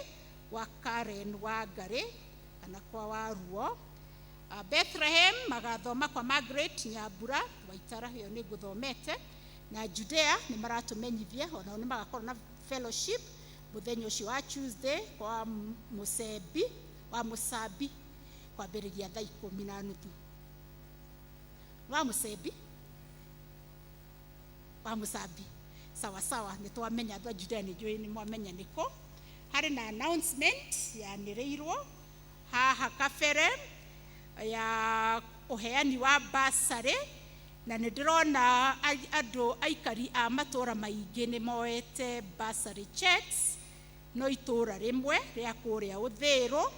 wa Karen wa Ngarĩ kana kwa Waruo. Bethlehem magathoma kwa Margaret Nyambura Waitara, ĩyo nĩ ngũthomete. Na Judea nĩ maratũmenyithia onao nĩ magakorwo na fellowship mũthenya ũcio wa Tuesday kwa Mũcembi wa Mũcambi kwambĩrĩria thaa 10:30. Wa Mũcembi wa Mũcambi, sawa sawa. Nĩ twamenya andũ a Judea, nĩ njũĩ nĩ mwamenya nĩkũ. Harĩ na announcement yanĩrĩirwo haha kabere ya ũheani wa basarĩ, na nĩ ndĩrona andũ aikari a matũũra maingĩ nĩ moete bursary checks, no itũũra rĩmwe rĩa kũrĩa Ũthĩrũ,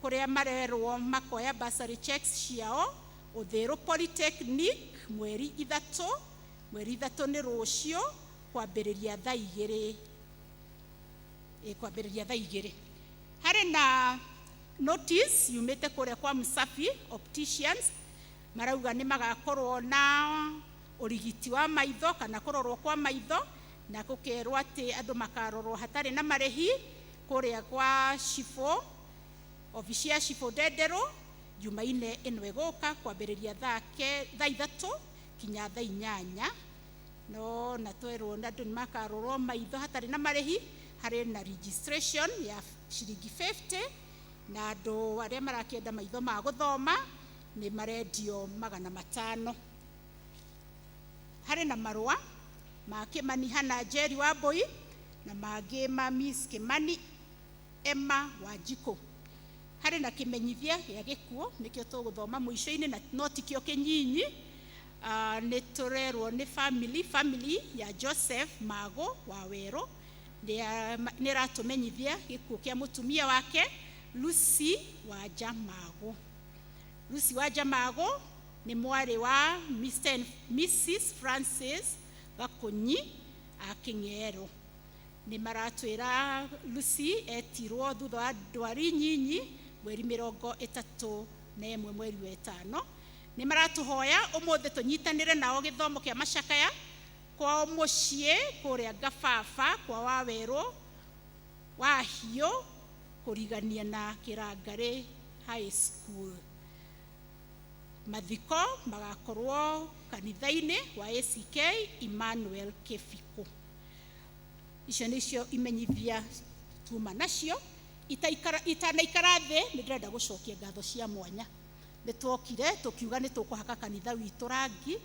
kũrĩa marerwo makoya bursary checks ciao Ũthĩrũ Polytechnic mweri 3. Mweri 3 nĩ rũciũ, kwambĩrĩria thaa 2, kwambĩrĩria thaa 2. Harĩ na notice yumĩte kũrĩa kwa Msafi Opticians. Marauga nĩ magakorwo na ũrigiti wa maitho kana kũrorwo kwa maitho, na gũkerwo atĩ andũ makarorwo hatarĩ na marĩhi kũrĩa kwa Shifo, obici ya Shifo Ndenderũ, Jumaine ĩno ĩgũka kwambĩrĩria thaa 3 kinya thaa 8. No na twerwo na andũ nĩ makarorwo maitho hatarĩ na marĩhi. Harĩ na registration ya ciringi 50, na andũ arĩa marakĩenda maitho ma gũthoma nĩ marendio 500. Harĩ na marũa ma Kĩmani Hana Njeri wa Mbui na mangĩ ma Miss Kĩmani Emma Wanjikũ. Harĩ na kĩmenyithia gĩa gĩkuũ, nĩkĩo tũgũthoma mũico-inĩ, na no tikĩo kĩnyinyi. Nĩ tũrerwo nĩ family ya Joseph Mago wa Werũ nĩ ĩratũmenyithia gĩkuũ kĩa mũtumia wake. Lucy Wanja Mago. Lucy Wanja Mago nĩ mwarĩ wa Mr. and Mrs. Francis Gakunyi a Kĩng'ero. Nĩ maratwĩra Lucy etirwo thutha wa ndwari nyinyi mweri 31 mweri wa ĩtano. Nĩ maratũhoya ũmũthĩ tũnyitanĩre nao gĩthomo kĩa macakaya kwao mũciĩ kũrĩa Ngababa kwa Wawerũ wa Hiũ kũrigania na Kĩrangarĩ High School. Mathiko magakorwo kanitha-inĩ wa ACK Emmanuel Kĩbikũ. Icio nĩcio imenyithia tuma nacio. Itanaikara thĩ nĩ ndĩrenda gũcokia ngatho cia mwanya. Nĩ twokire tũkiuga nĩ tũkũhaka kanitha witũ rangi,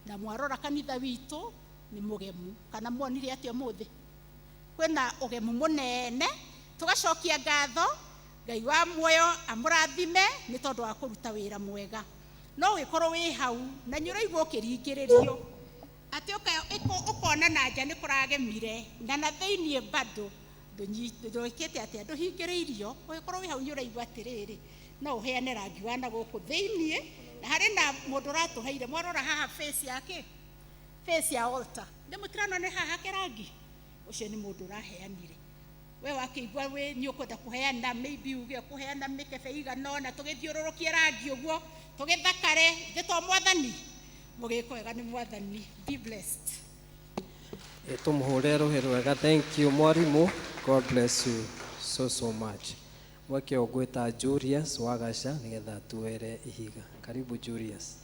na mwarora kanitha witũ nĩ mũgemu. Kana muonire atĩa ũmũthĩ? Kwĩna ũgemu mũnene. Tũgacokia ngatho Ngai wa muoyo amũrathime nĩ tondũ wa kũruta wĩra mwega. No ũgĩkorwo wĩ hau na nĩ ũraigua ũkĩringĩrĩrio atĩ ũkona na nja nĩ kũragemire na na thĩiniĩ bado ndwĩkĩte atĩa, ndũhingĩrĩirio. Ũgĩkorwo wĩ hau nĩ ũraigua atĩrĩrĩ, no ũheane rangi wa na gũkũ thĩiniĩ, na harĩ na mũndũ ũratũheire. Mwarora haha face yake, face ya altar, nĩ mũtirona nĩ haha hake rangi ũcio nĩ mũndũ ũraheanire. We wakĩigua wĩ nĩ ũkwenda kũheana, maybe uge ũkũheana mĩkebe igana ũna, tũgĩthiũrũrũkie rangi ũguo tũgĩthakare. Ithe to Mwathani mũgĩkwo wega nĩ Mwathani. Be blessed. Tũmũhũre rũhĩ rwega. Thank you mwarimũ, God bless you so so much. Mweke ũngwĩta Julius Wagaca nĩgetha tuere ihiga. Karibu Julius.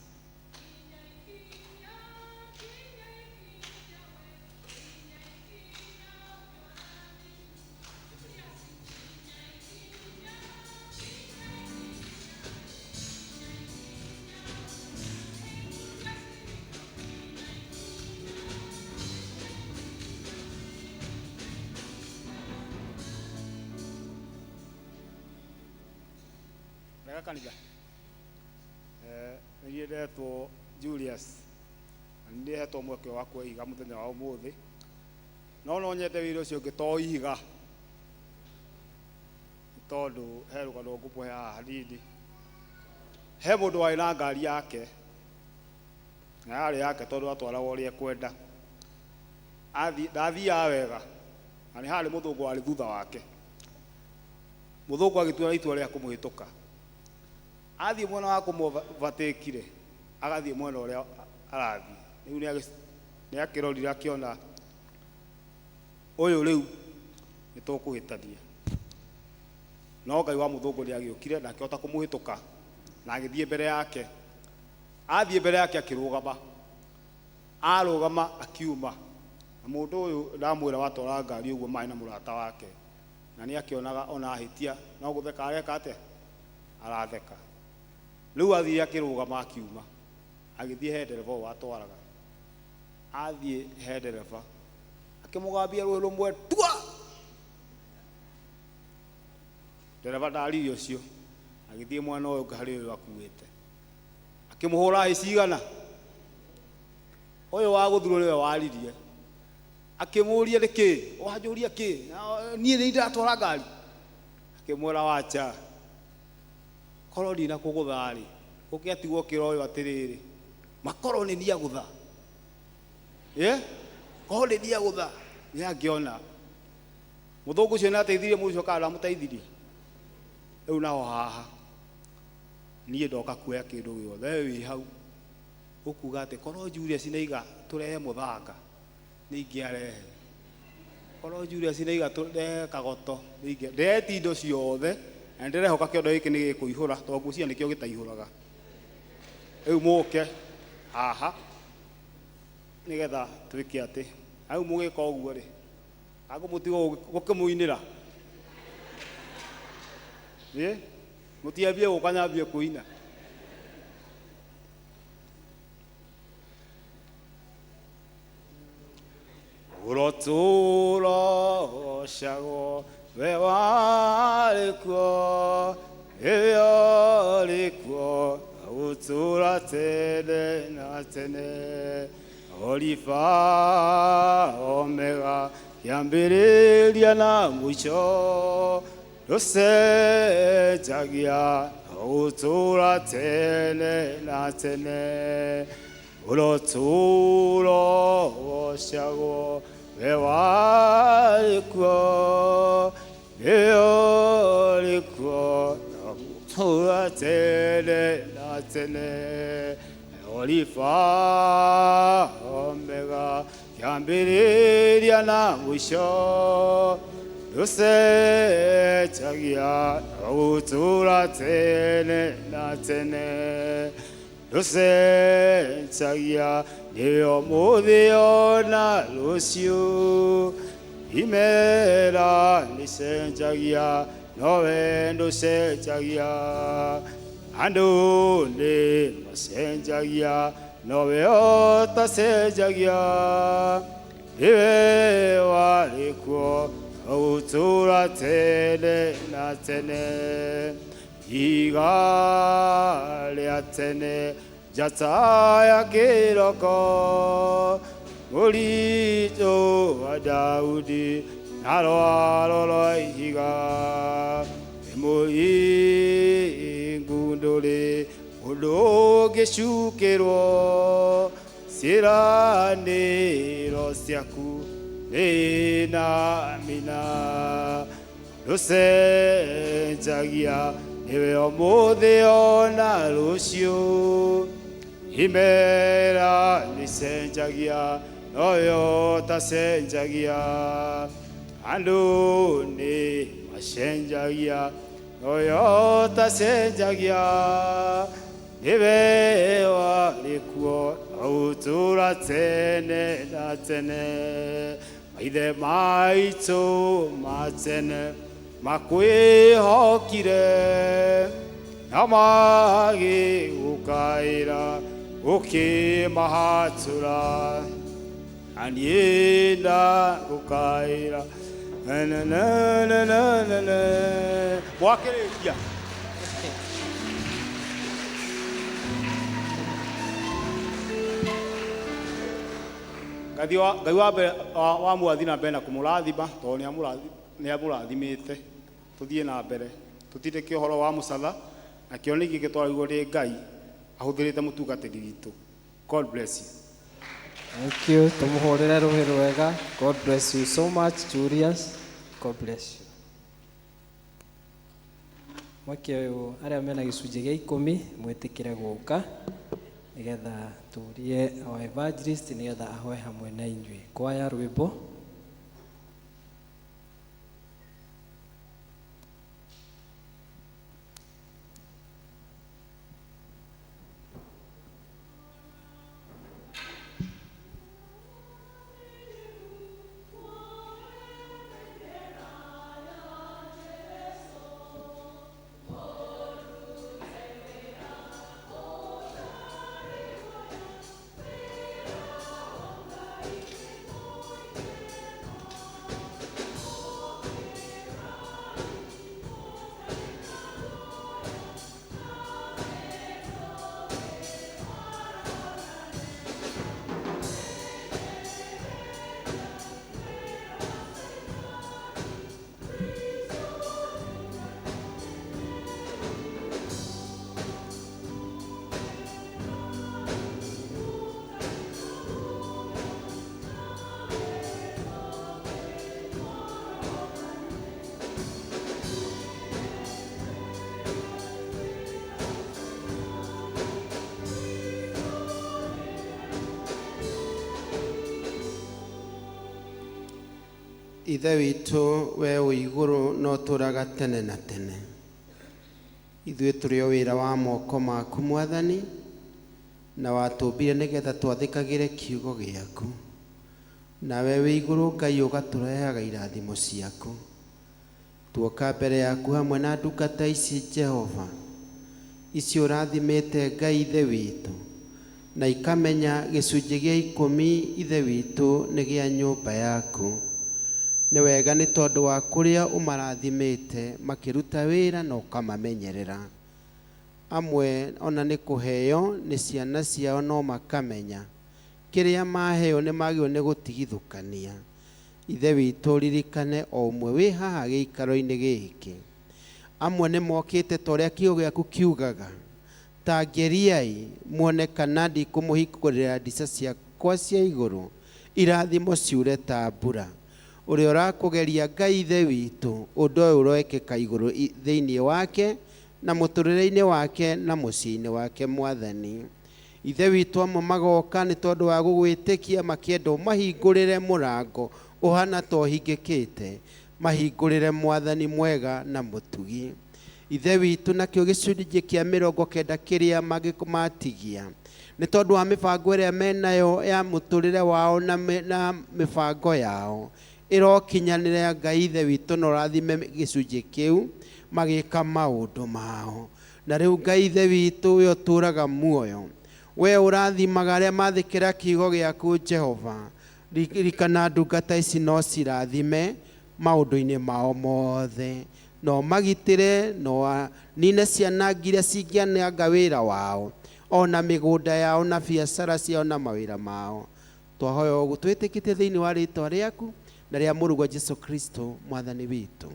Wega kanitha. Nĩ niĩ ndetwo Julius na nĩ ndĩhetwo mweke wa kuoya ihiga mũthenya wa ũmũthĩ, no no nyende wĩra ũcio ũngĩ to ihiga, nĩ tondũ he rũgano ngũmũhe haha hanini. He mũndũ warĩ na ngari yake, na yarĩ yake tondũ atwaraga ũrĩa ekwenda. Ndathiaga wega, na nĩ harĩ mũthũngũ warĩ thutha wake. Mũthũngũ agĩtua itua rĩa kũmũhĩtũka. Athiĩ mwena wa kũmũvatĩkire, agathiĩ mwena ũrĩa arathiĩ. Rĩu nĩ akĩrorire akĩona ũyũ rĩu nĩ tũkũhĩtania. No Ngai wa mũthũngũ nĩ agĩũkire na akĩhota kũmũhĩtũka na agĩthiĩ mbere yake. Athiĩ mbere yake akĩrũgama. Arũgama akiuma. Na mũndũ ũyũ ndamwĩra watwara ngari ũguo marĩ na mũrata wake. Na nĩ akĩonaga ona ahĩtia no gũtheka areka atĩa? Aratheka. Rĩu athiĩ akĩrũgama akiuma. Agĩthiĩ he ndereba ũyũ watwaraga. Athiĩ he ndereba akĩmũgambia rũhĩ rũmwe tua. Ndereba ndaririe ũcio, agĩthiĩ mwena ũyũ ũngĩ harĩ ũyũ akuĩte. Akĩmũhũra hĩ cigana. Ũyũ wa gũthurwo nĩwe waririe. Akĩmũũria nĩkĩ? Wanjũria kĩ? Niĩ nĩ ndatwara ngari. Akĩmwĩra wacha. Korwo ndina kũgũtha rĩ, ũkĩatigwo kĩroyo atĩrĩrĩ, makorwo nĩ niĩ agũtha. Korwo nĩ niĩ agũtha, nĩ angĩona. Mũthũngũ ũcio nĩ ateithirie mũndũ ũcio kana ndamũteithirie? Rĩu naho haha, niĩ ndoka kuoya kĩndũ gĩothe, we wĩ hau. Ũkuga atĩ korwo Julius nĩaiga tũrehe mũthanga, nĩ ingĩarehe. Korwo Julius nĩaiga tũrehe kagoto, nĩ ingĩa. Ndĩretia indo ciothe, na nĩndĩrehoka kĩondo gĩkĩ nĩ gĩkũihũra, tondũ ngwĩciria nĩkĩo gĩtaihũraga. Rĩu mũke haha nĩgetha twĩke atĩ. Rĩu mũgĩka ũguo rĩ, angũmũtiga gũkĩmũinĩra. Mũtiambie gũka nyambie kũina. Ũrotũũra gocagwo we warĩ kuo, ĩyo arĩ kuo, gũtũũra tene na tene. Orifa Omega, kĩambĩrĩria na mũico, Ndũcenjagia ũtũũra tene na tene. Ũrotũũra wocagwo we warĩ kuo, nĩwe ũrĩ kuo, ũtũũra tene na tene. Olifa Omega, kĩambĩrĩria na mũico, ndũcenjagia ũtũũra tene na tene. Ndũcenjagia nĩwe ũmũthĩ ona rũciũ. Imera nĩcenjagia nowe ndũcenjagia. Andũ nĩ macenjagia nowe ũtacenjagia. Nĩwe warĩ kuo ũgũtũũra tene na tene. Ihiga rĩa tene njata ya kĩroko, mũritũ wa Daudi na rwaro rwa ihiga. Nĩ mũhingu ndũrĩ ũndũ ũngĩcukĩrwo, ciĩranĩro ciaku nĩ na mina. Ndũcenjagia nĩwe ũmũthĩ ona rũciũ. Imera nĩcenjagia nowe ũtacenjagia. Andũ nĩ macenjagia nowe ũtacenjagia. Nĩwe warĩ kuo ũtũũra tene na tene. Maithe maitũ ma tene makwĩhokire na magĩgũkaĩra ũkĩmahatũra. Na niĩ ndagũkaĩra na na na na na na na. Mwakĩrĩkia. Ngai wa mbere wa mwathi na mbere na kũmũrathima tondũ nĩ amũrathimĩte. Tũthiĩ na mbere tũtindĩke ũhoro wa mũcatha na kĩoneki gĩkĩ twaragwo nĩ Ngai ahũthĩrĩte mũtungatĩri witũ. God bless you. Thank you. Tumuhũrĩre rũhĩ rwega. God bless you so much, Julius. God bless you. Mweke ũyũ arĩa mena gĩcunjĩ gĩa ikũmi mwĩtĩkĩre gũka nĩgetha tũrie our evangelist nĩgetha ahoe hamwe na inyuĩ. Kwaya rwĩmbo. Ithe witũ we wĩ igũrũ no tũraga tene na tene. Ithuĩ tũrĩ o wĩra wa moko maku Mwathani, na watũmbire nĩgetha twathĩkagĩre kiugo gĩaku. Nawe wĩ igũrũ Ngai ũgatũrehaga irathimo ciaku. Tuoka mbere yaku hamwe na ndungata ici Jehova, ici ũrathimĩte Ngai Ithe witũ, na ikamenya gĩcunjĩ gĩa ikũmi Ithe witũ nĩ gĩa nyũmba yaku. Nĩ wega nĩ tondũ wa kũrĩa ũmarathimĩte makĩruta wĩra na ũkamamenyerera. Amwe ona nĩ kũheo nĩ ciana ciao no makamenya kĩrĩa maheo nĩ magĩrĩirwo nĩ gũtigithũkania. Ithe witũ ririkane o ũmwe wĩ haha gĩikaro-inĩ gĩkĩ. Amwe nĩ mokĩte ta ũrĩa kiugo gĩaku kiugaga, ta ngeriai muone kana ndikũmũhingũrĩra ndica ciakwa cia igũrũ, irathimo ciure ta mbura. Ũrĩa ũrakũgeria Ngai Ithe witũ, ũndũ ũyũ ũroekĩka igũrũ thĩinĩ wake na mũtũrĩre-inĩ wake na mũciĩ-inĩ wake Mwathani. Ithe witũ amwe magoka nĩ tondũ wa gũgwĩtĩkia makĩenda ũmahingũrĩre mũrango ũhana ta ũhingĩkĩte, mahingũrĩre Mwathani mwega na mũtugi. Ithe witũ nakĩo gĩcunjĩ kĩa 90 kĩrĩa matigia nĩ tondũ wa mĩbango ĩrĩa menayo ya mũtũrĩre wao na mĩbango yao ĩrokinyanĩra Ngai Ithe witũ na ũrathime gĩcunjĩ kĩu magĩka maũndũ mao. Na rĩu Ngai Ithe witũ we ũtũũraga muoyo, we ũrathimaga arĩa mathĩkĩra kiugo gĩaku Jehova, ririkana ndungata ici no cirathime maũndũ-inĩ mao mothe, no magitĩre, no nine ciana ngiria cingĩananga wĩra wao ona mĩgũnda yao na biacara ciao na mawĩra mao. Twahoya ũguo twĩtĩkĩtie thĩinĩ wa rĩtwa rĩaku na rĩa mũrũguo Jesu Kristo Mwathani witũ.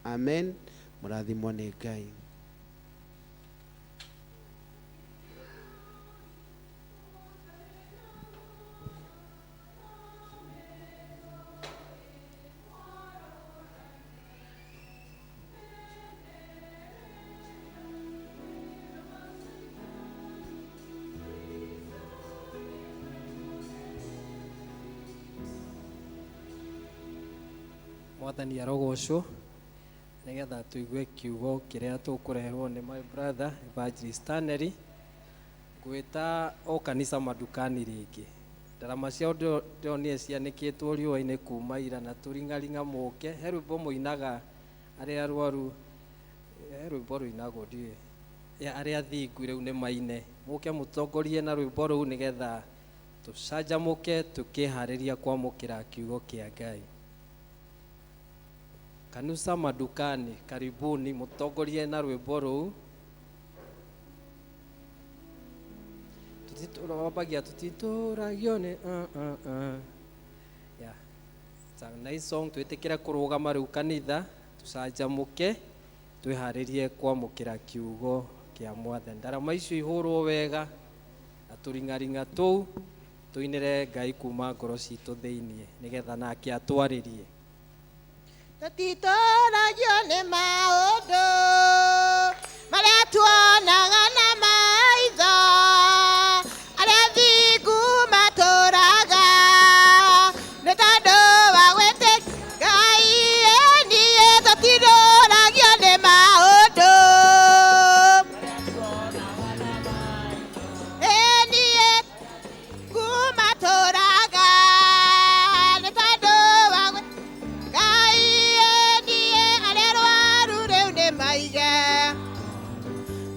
Amen. Mũrathimwo nĩ Ngai. Mwathani arogocwo nigetha tuigue kiugo kiria tukureherwo ni my brother Evangelist Stanley. Ngwita o kanitha madukani ringi ndarama ciao ndionire cianĩkĩtwo riũa-inĩ kuma ira na tũring'aring'a mũke. He rwĩmbo mũinaga arĩa arwaru, he rwĩmbo rũinagwo ndiũĩ ya arĩa athingu rĩu nĩ maine. Mũke mũtongorie na rwĩmbo rũu nĩgetha tũcanjamũke tũkĩharĩria kwamũkĩra kiugo kĩa Ngai. Kanusa madukani, karibuni mũtongorie na rwĩmbo rũu. Wambagia tũtitũragio nĩ Yeah. It's a nice song. Twĩtĩkĩre kũrũgama rĩu kanitha tũcanjamũke twĩharĩrie kwamũkĩra kiugo kĩa Mwathani. Ndarama icio ihũrwo wega na tũring'aring'a tũu tũinĩre Ngai kuma ngoro citũ thĩiniĩ nĩgetha nake atwarĩrie. Tũtitũragio nĩ maũndũ marĩa tuonaga na maitho, arĩa thingu matũraga nĩ tondũ wa gwĩtĩkia Ngai. Niĩ tũtitũragio nĩ maũndũ, niĩ thingu matũraga nĩ tondũ wa gwĩtĩkia Ngai. Niĩ arĩa arwaru rĩu nĩ maige,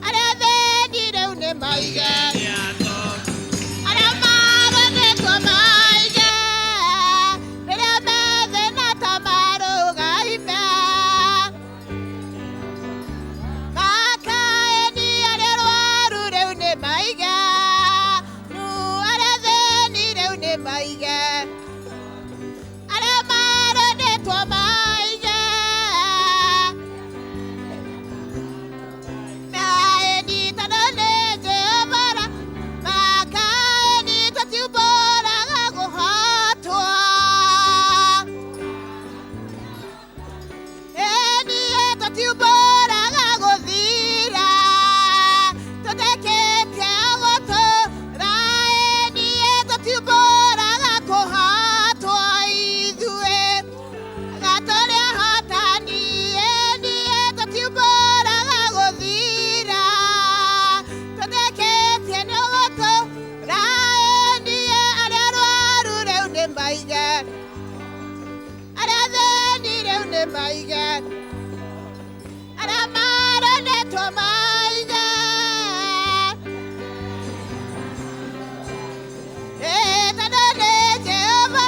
arĩa athĩni rĩu nĩ maige, arĩa maronetwo maige, rĩrĩa methĩna ta marũgaime. Makaeni arĩa arwaru rĩu nĩ maige, nu arĩa athĩni rĩu nĩ maige, arĩa maronetwo maige. Maeni tondũ nĩ Jehova, makaeni tũtiumbũraga kũhotwo. Ĩniĩ tũtiumbũraga gũthira, tũtekĩtie gũtũra. Ĩniĩ tũtiumbũraga kũhotwo ithuĩ gatũrĩ ahotani. Ĩniĩ tũtiumbũraga gũthira, tũtekĩtie nĩ gũtũra. Ĩniĩ arĩa arwaru rĩu nĩ maige, arĩa athĩni rĩu nĩ maige, arĩa maronetwo maige. Tondũ nĩ Jehova,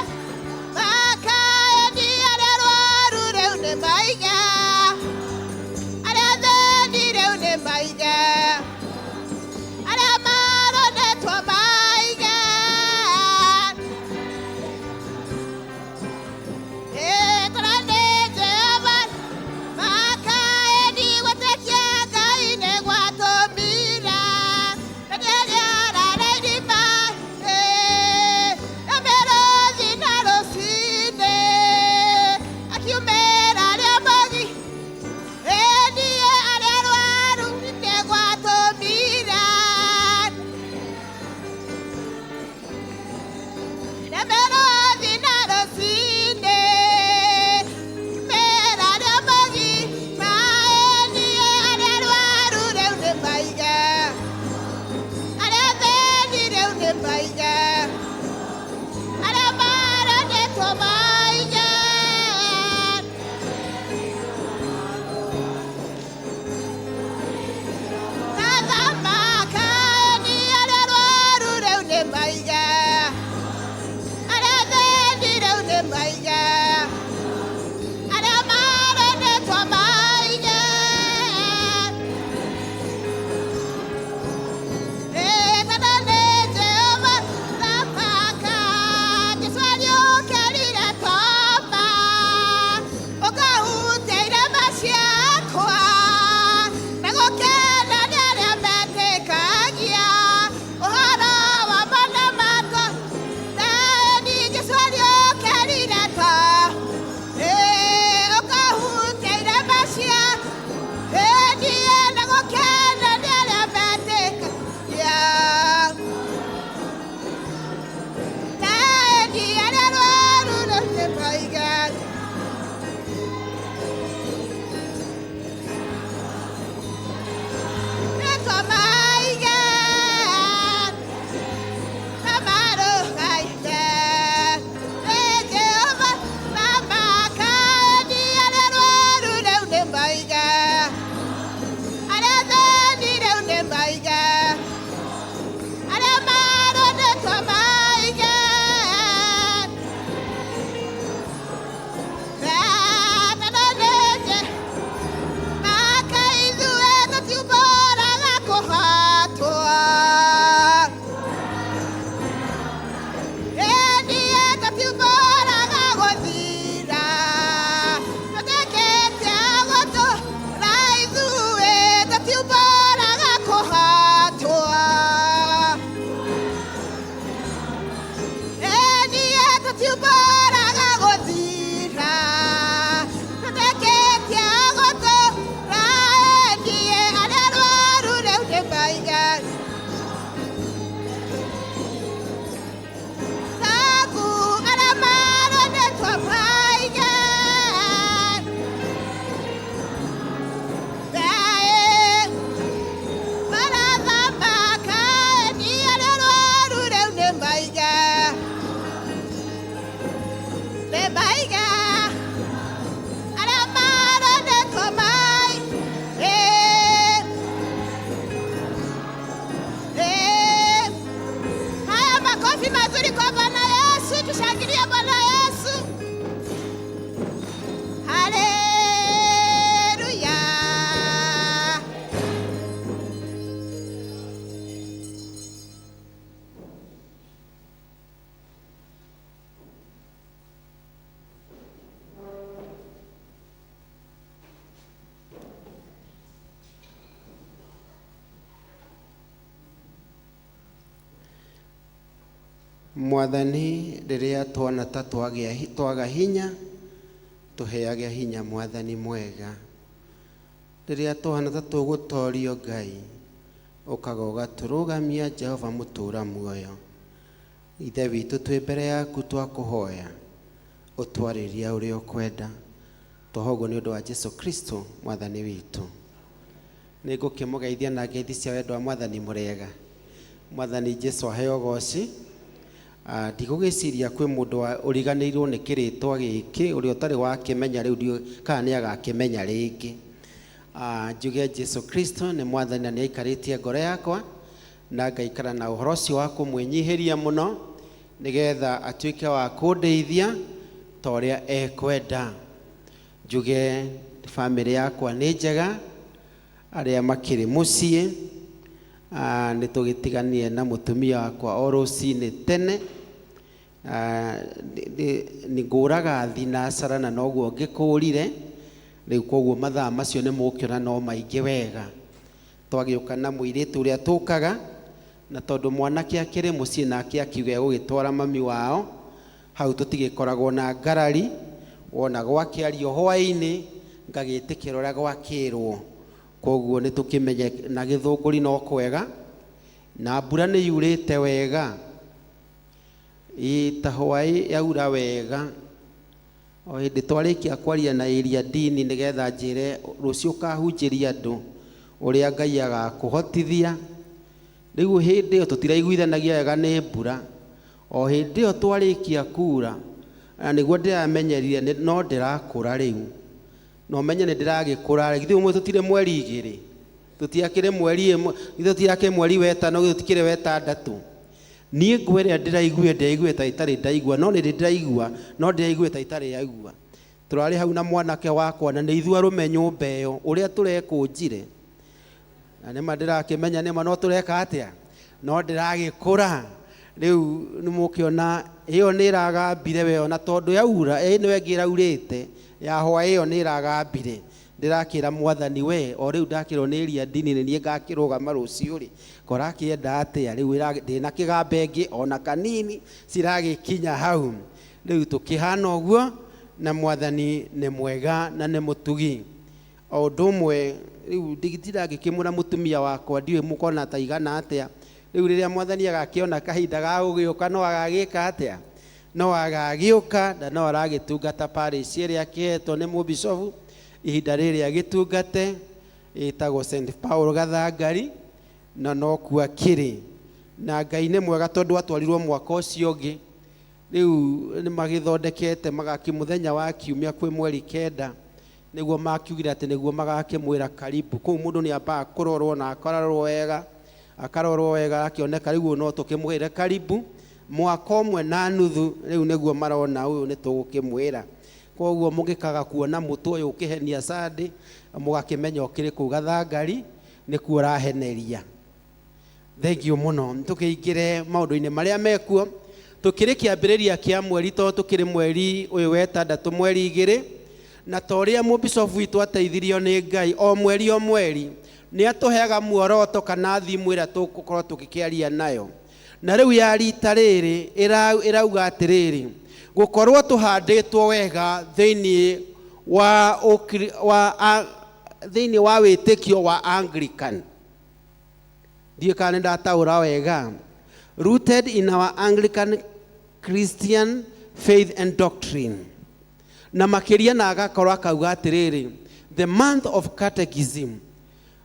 makaeni arĩa arwaru rĩu nĩ maige, arĩa athĩni rĩu nĩ maige, arĩa maronetwo maige. Tondũ nĩ Jehova, Mwathani, rĩrĩa tuona ta twaga hinya, tũheage hinya Mwathani mwega. Rĩrĩa twana ta tũgũtorio Ngai, ũkaga ũgatũrũgamia Jehova mũtũra muoyo. Ithe witũ twĩ mbere yaku twakũhoya, ũtwarĩria ũrĩa ũkwenda. Twahoguo nĩ ũndũ wa Jesu Kristo Mwathani witũ. Nĩngũkĩmũgeithia na ngeithi cia wendo wa Mwathani mũrĩega. Mwathani Jesu aheo ũgoci. Ndigũgĩciria kwĩ mũndũ ũriganĩirwo nĩ kĩrĩtwa gĩkĩ, ũrĩa ũtarĩ wakĩmenya rĩu ndiũĩ kana nĩ agakĩmenya rĩngĩ. Njuge Jesu Kristo nĩ Mwathani na nĩ aikarĩtie ngoro yakwa, na ngaikara na ũhoro ũcio wa kũmwĩnyihĩria mũno, nĩgetha atuĩke wa kũndeithia ta ũrĩa ekwenda. Njuge bamĩrĩ yakwa nĩ njega, arĩa makĩrĩ mũciĩ, nĩ tũgĩtiganire na mũtumia wakwa o rũcinĩ tene. Nĩ ngũraga thinacara na noguo ngĩkũrire, rĩu koguo mathaa macio nĩ mũkĩona no maingĩ wega. Twagĩũka na mũirĩtu ũrĩa tũkaga, na tondũ mwanake akĩrĩ mũciĩ nake akiuga egũgĩtwara mami wao, hau tũtigĩkoragwo na ngarari, wona gwakĩario hwaĩ-inĩ, ngagĩtĩkĩra ũrĩa gwakĩrwo. Koguo nĩ tũkĩmenye na gĩthũngũri no kwega, na mbura nĩ yurĩte wega. Ĩ ta hwaĩ yaura wega. O hĩndĩ twarĩkia kwaria na area dini nĩgetha njĩre rũciũ ũkahunjĩria andũ ũrĩa Ngai agakũhotithia. Rĩu hĩndĩ ĩyo tũtiraiguithanagia wega nĩ mbura. O hĩndĩ ĩyo twarĩkia kura, na nĩguo ndĩramenyerire no ndĩrakũra rĩu. Na ũmenye nĩ ndĩragĩkũra rĩ, githĩ ũmũthĩ tũtirĩ mweri igĩrĩ? Tũtiakĩrĩ mweri ĩmwe, githĩ tũtiakĩrĩ mweri wetano, githĩ tũtikĩrĩ wetandatũ? Niĩ ngwa ĩrĩa ndĩraiguire, ndĩraiguire ta itarĩ ndaigua, no nĩ ndĩraigua, no ndĩraiguire ta itarĩ yaigua. Tũrarĩ hau na mwanake wakwa, na nĩ ithuĩ arũme nyũmba ĩyo, ũrĩa tũrekũnjire. Na nĩma ndĩrakĩmenya nĩma no tũreka atĩa? No ndĩragĩkũra. Rĩu nĩ mũkĩona ĩyo nĩ ĩragambire we ona tondũ yaura, ĩno ĩngĩ ĩraurĩte, ya hwaĩ ĩyo nĩ ĩragambire. Ndĩrakĩra Mwathani we, o rĩu ndakĩrwo nĩ ĩria ndini nĩ niĩ ngakĩrũgama rũciũ rĩ, korakĩenda atĩa? Rĩu ndĩna kĩgamba ĩngĩ ona kanini ciragĩkinya hau. Rĩu tũkĩhana ũguo, na Mwathani nĩ mwega na nĩ mũtugi. O ũndũ ũmwe, rĩu ndirangĩkĩmwĩra mũtumia wakwa, ndiũĩ mũkona ta igana atĩa. Rĩu rĩrĩa Mwathani agakĩona kahinda ga gũgĩũka, no agagĩka atĩa? No agagĩũka, na no aragĩtungata parish ĩrĩa akĩhetwo nĩ mũbicobu, ihinda rĩrĩ agĩtungate, ĩtagwo St Paul Gathangari, na nokuo akĩrĩ. Na Ngai nĩ mwega tondũ atwarirwo mwaka ũcio ũngĩ. Rĩu nĩ magĩthondekete magaki mũthenya wa kiumia kwĩ mweri 9, nĩguo makiugire atĩ nĩguo magakĩmwĩra karibu. Kũu mũndũ nĩ ambaga kũrorwo na akarorwo wega, akarorwo wega akĩoneka rĩu no tũkĩmwĩre karibu. Mwaka ũmwe na nuthu rĩu nĩguo marona ũyũ nĩ tũgũkĩmwĩra. Koguo mũgĩkaga kuona mũtwe ũyũ ũkĩhenia Sunday, mũgakĩmenya ũkĩrĩ kũu Gathangari, nĩkuo ũraheneria. Thank you mũno. Tũkĩingĩre maũndũ-inĩ marĩa mekuo. Tũkĩrĩ kĩambĩrĩria kĩa mweri tondũ tũkĩrĩ mweri ũyũ wetandatũ mweri 2, na ta ũrĩa mũbicobu witũ ateithirio nĩ Ngai o mweri o mweri nĩ atũheaga muoroto kana thimũ ĩrĩa tũgũkorwo tũgĩkĩaria nayo. Na rĩu ya rita rĩrĩ ĩrauga atĩrĩrĩ, gũkorwo tũhandĩtwo wega thĩinĩ wa thĩinĩ wa wĩtĩkio wa Anglican. Ndiũĩ kana nĩ ndataũra wega. Rooted in our Anglican Christian faith and doctrine. Na makĩria na agakorwo akauga atĩrĩrĩ, the month of catechism.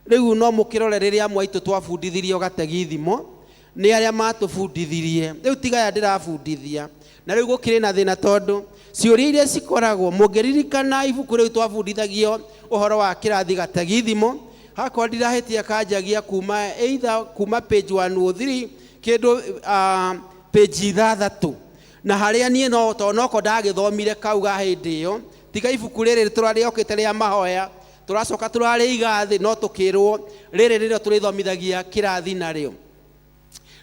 Rĩu no mũkĩrore rĩrĩa amwe aitũ twabundithirio gategithimo, nĩ arĩa matũbundithirie. Rĩu tiga aya ndĩrabundithia. Na rĩu gũkĩrĩ na thĩna tondũ ciũria iria cikoragwo, mũngĩririkana ibuku rĩu twabundithagio ũhoro wa kĩrathi gategithimo, hakwa ndirahĩtia kanjagia kuma either kuma page 103 kĩndũ, page 6. Na harĩa niĩ no tondũ noko ndagĩthomire kau ga hĩndĩ ĩyo, tiga ibuku rĩrĩ tũrarĩokĩte rĩa mahoya, tũracoka tũrarĩiga thĩ, no tũkĩrwo rĩrĩ nĩrĩo tũrĩthomithagia kĩrathi narĩo.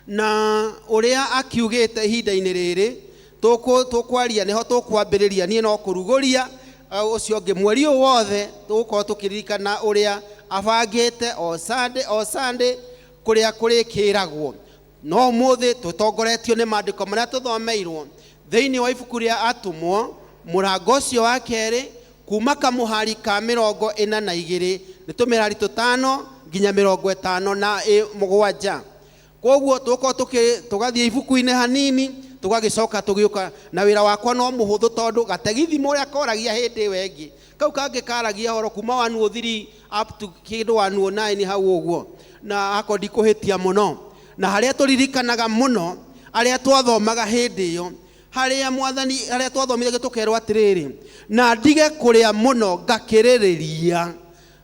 Na ũrĩa akiugĩte ihinda-inĩ rĩrĩ, tũkwaria nĩho tũkwambĩrĩria, niĩ no kũrugũria, ũcio ũngĩ mweri ũyũ wothe tũgũkorwo tũkĩririkana ũrĩa abangĩte o Sunday o Sunday kũrĩa kũrĩkĩragwo. No ũmũthĩ tũtongoretio nĩ maandĩko marĩa tũthomeirwo thĩinĩ wa ibuku rĩa atũmwo mũrango ũcio wa kerĩ kuma kamũhari ka 42, nĩ tũmĩhari tũtano nginya 57. Koguo tũgũkorwo tũgathiĩ ibuku-inĩ hanini, tũgagĩcoka tũgĩũka na wĩra wakwa no mũhũthũ, tondũ gategithimo ũrĩa koragia hĩndĩ ĩyo ĩngĩ kau kangĩ karagia ũhoro kuma 103 up to kĩndũ 109 hau ũguo, na akorwo ndikũhĩtia mũno, na harĩa tũririkanaga mũno arĩa twathomaga hĩndĩ ĩyo, harĩa mwathani harĩa twathomire tũkerwo atĩrĩrĩ, na ndige kũrĩa mũno ngakĩrĩrĩria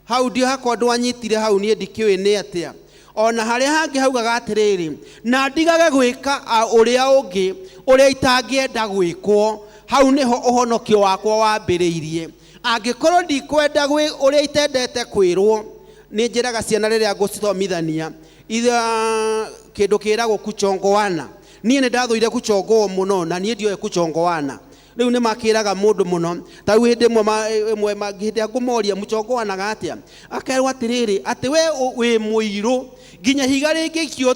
hau ndio hakwa ndwanyitire hau niĩ ndikĩũĩ nĩ atĩa. Ona harĩa hangĩ haugaga atĩrĩrĩ, na ndigage gwĩka ũrĩa ũngĩ ũrĩa itangĩenda gwĩkwo, hau nĩho ũhonokio wakwa wambĩrĩirie. Angĩkorwo ndikwenda ũrĩa itendete kwĩrwo, nĩ njĩraga ciana rĩrĩa ngũcithomithania itha kĩndũ kĩragwo kuchongoana. Niĩ nĩ ndathũire kuchongoa mũno, na niĩ ndioĩ kuchongoana. Rĩu nĩ makĩraga mũndũ mũno. Ta rĩu hĩndĩ ĩmwe hĩndĩ ĩrĩa ngũmoria mũchongoanaga atĩa, akerwo atĩrĩrĩ, atĩ we wĩ mũirũ nginya ihiga rĩngĩikio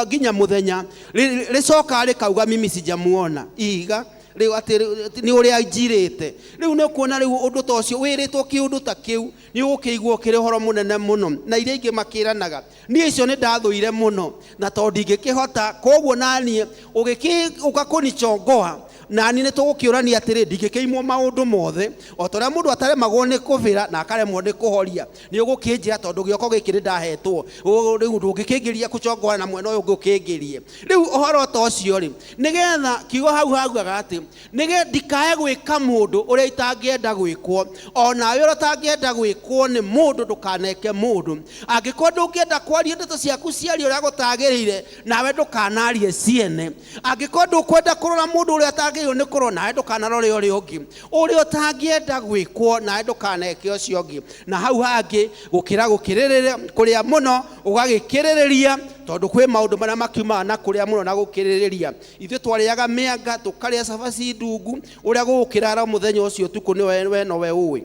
nginya mũthenya rĩcokaga rĩkauga mimi sijamuona ihiga rĩu, atĩ nĩ ũrĩa njirĩte. Rĩu nĩ ũkuona rĩu ũndũ ta ũcio wĩrĩtwo kĩũndũ ta kĩu nĩ ũgũkĩigua kĩrĩ ũhoro mũnene mũno. Na iria ingĩ makĩranaga, niĩ icio nĩ ndathũire mũno na tondũ ndingĩkĩhota, koguo naniĩ ũgĩkĩũka kũnichongoa nani nĩ tũgũkĩũrania atĩrĩ, ndingĩkĩimwo maũndũ mothe o ta ũrĩa mũndũ ataremagwo nĩ kũbĩra na akaremwo nĩ kũhoria, nĩ ũgũkĩnjĩra tondũ gĩoko gĩkĩ nĩ ndahetwo, rĩu ndũngĩkĩngĩria kũchongoa na mwena ũyũ ũngĩ ũkĩngĩrie. Rĩu ũhoro ta ũcio rĩ, nĩgetha kiugo hau haugaga atĩ nĩgetha ndikae gwĩka mũndũ ũrĩa itangĩenda gwĩkwo, o nawe ũrĩa ũtangĩenda gwĩkwo nĩ mũndũ ndũkaneke mũndũ. Angĩkorwo ndũngĩenda kwaria ndeto ciaku ciarie ũrĩa gũtagĩrĩire, nawe ndũkanarie ciene. Angĩkorwo ndũkwenda kũrora mũndũ ũrĩa atagĩrĩirwo nĩ kũrora, nawe ndũkanarore ũrĩa ũngĩ. Ũrĩa ũtangĩenda gwĩkwo, nawe ndũkaneke ũcio ũngĩ. Na hau hangĩ gũkĩra gũkĩrĩrĩria kũrĩa mũno ũgagĩkĩrĩrĩria, tondũ kwĩ maũndũ marĩa makiumaga na kũrĩa mũno na gũkĩrĩrĩria. Ithuĩ twarĩaga mĩanga, tũkarĩa cabaci ndungu, ũrĩa gũgũkĩrara mũthenya ũcio ũtukũ nĩ we nowe ũĩ.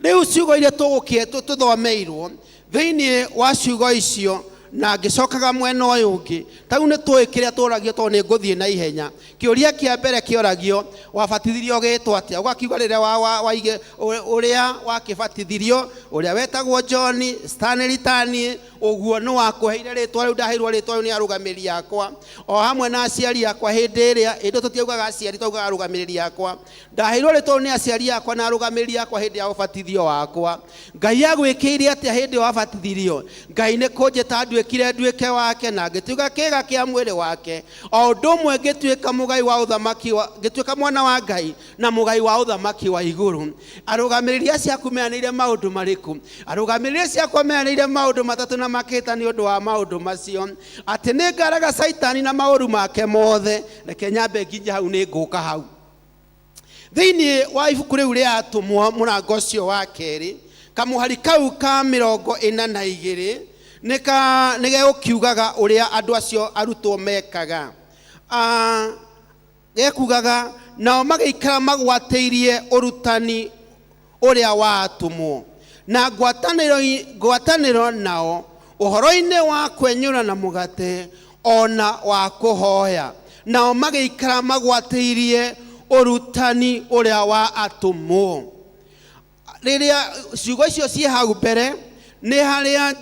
Rĩu ciugo iria tũthomeirwo thĩinĩ wa ciugo icio, na ngĩcokaga mwena ũyũ ũngĩ, ta rĩu nĩ tũĩ kĩrĩa tũragio tondũ nĩ ngũthiĩ na ihenya. Kĩũria kĩa mbere kĩoragio, wabatithirio ũgĩtwo atĩa? Ũgakiuga rĩrĩa ũrĩa wakĩbatithirio, ũrĩa wetagwo John Stanley Tani, ũguo nĩ wakũheire rĩtwa rĩu, ndaheirwo rĩtwa rĩu nĩ arũgamĩrĩri akwa o hamwe na aciari akwa. Hĩndĩ ĩrĩa hĩndĩ ĩyo tũtiaugaga aciari, twaugaga arũgamĩrĩri akwa. Ndaheirwo rĩtwa rĩu nĩ aciari akwa na arũgamĩrĩri akwa hĩndĩ ya ũbatithio wakwa. Ngai agwĩkĩire atĩa hĩndĩ ĩyo wabatithirio? Ngai nĩ kũnjĩta nduĩkire nduĩke wake, na ngĩtuĩka kĩĩga kĩa mwĩrĩ wake, o ũndũ ũmwe ngĩtuĩka mũgai wa ũthamaki wa, ngĩtuĩka mwana wa Ngai na mũgai wa ũthamaki wa igũrũ. Arũgamĩrĩri acio aku meanĩire maũndũ marĩkũ? Arũgamĩrĩri acio akwa meanĩire maũndũ matatũ na makĩta nĩ ũndũ wa maũndũ macio, atĩ nĩ ngaraga Caitani na maũru make mothe. Reke nyambe nginye hau, nĩ ngũka hau. Thĩinĩ wa ibuku rĩu rĩa atũmwo mũrango ũcio wa kerĩ, kamũhari kau ka 42 nĩ gegũkiugaga ũrĩa andũ acio arutwo mekaga. Gekugaga nao magĩikara magwatĩirie ũrutani ũrĩa wa atũmwo na ngwatanĩro nao ũhoro-inĩ wa kwenyũra na mũgate ona wa kũhoya. Nao magĩikara magwatĩirie ũrutani ũrĩa wa atũmwo. Rĩrĩa ciugo icio ciĩ hau mbere nĩ harĩa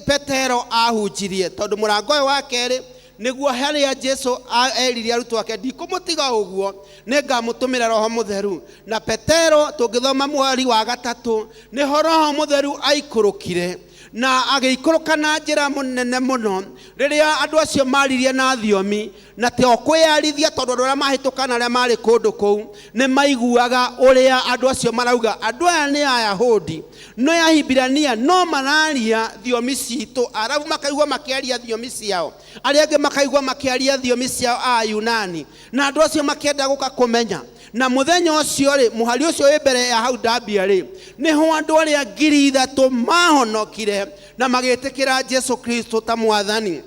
Petero ahunjirie, tondũ mũrango ũyũ wa kerĩ nĩguo harĩa Jesu erire arutwo ake, ndikũmũtiga ũguo, nĩngamũtũmĩra Roho Mũtheru. Na Petero tũngĩthoma mũhari wa gatatũ, nĩho Roho Mũtheru aikũrũkire na agĩikũrũka na njĩra mũnene mũno rĩrĩa andũ acio maririe na thiomi, na te o kwĩyarithia, tondũ andũ arĩa mahĩtũka na arĩa marĩ kũndũ kũu nĩ maiguaga ũrĩa andũ acio marauga. Andũ aya nĩ Ayahudi, no Ahibirania, no mararia thiomi citũ. Arabu makaigua makĩaria thiomi ciao, arĩa angĩ makaigua makĩaria thiomi ciao Ayunani, na andũ acio makĩenda gũka kũmenya. Na mũthenya ũcio rĩ, mũhari ũcio wĩ mbere ya hau ndambia rĩ, nĩho andũ arĩa 3,000 mahonokire na magĩtĩkĩra Jesu Kristo ta mwathani.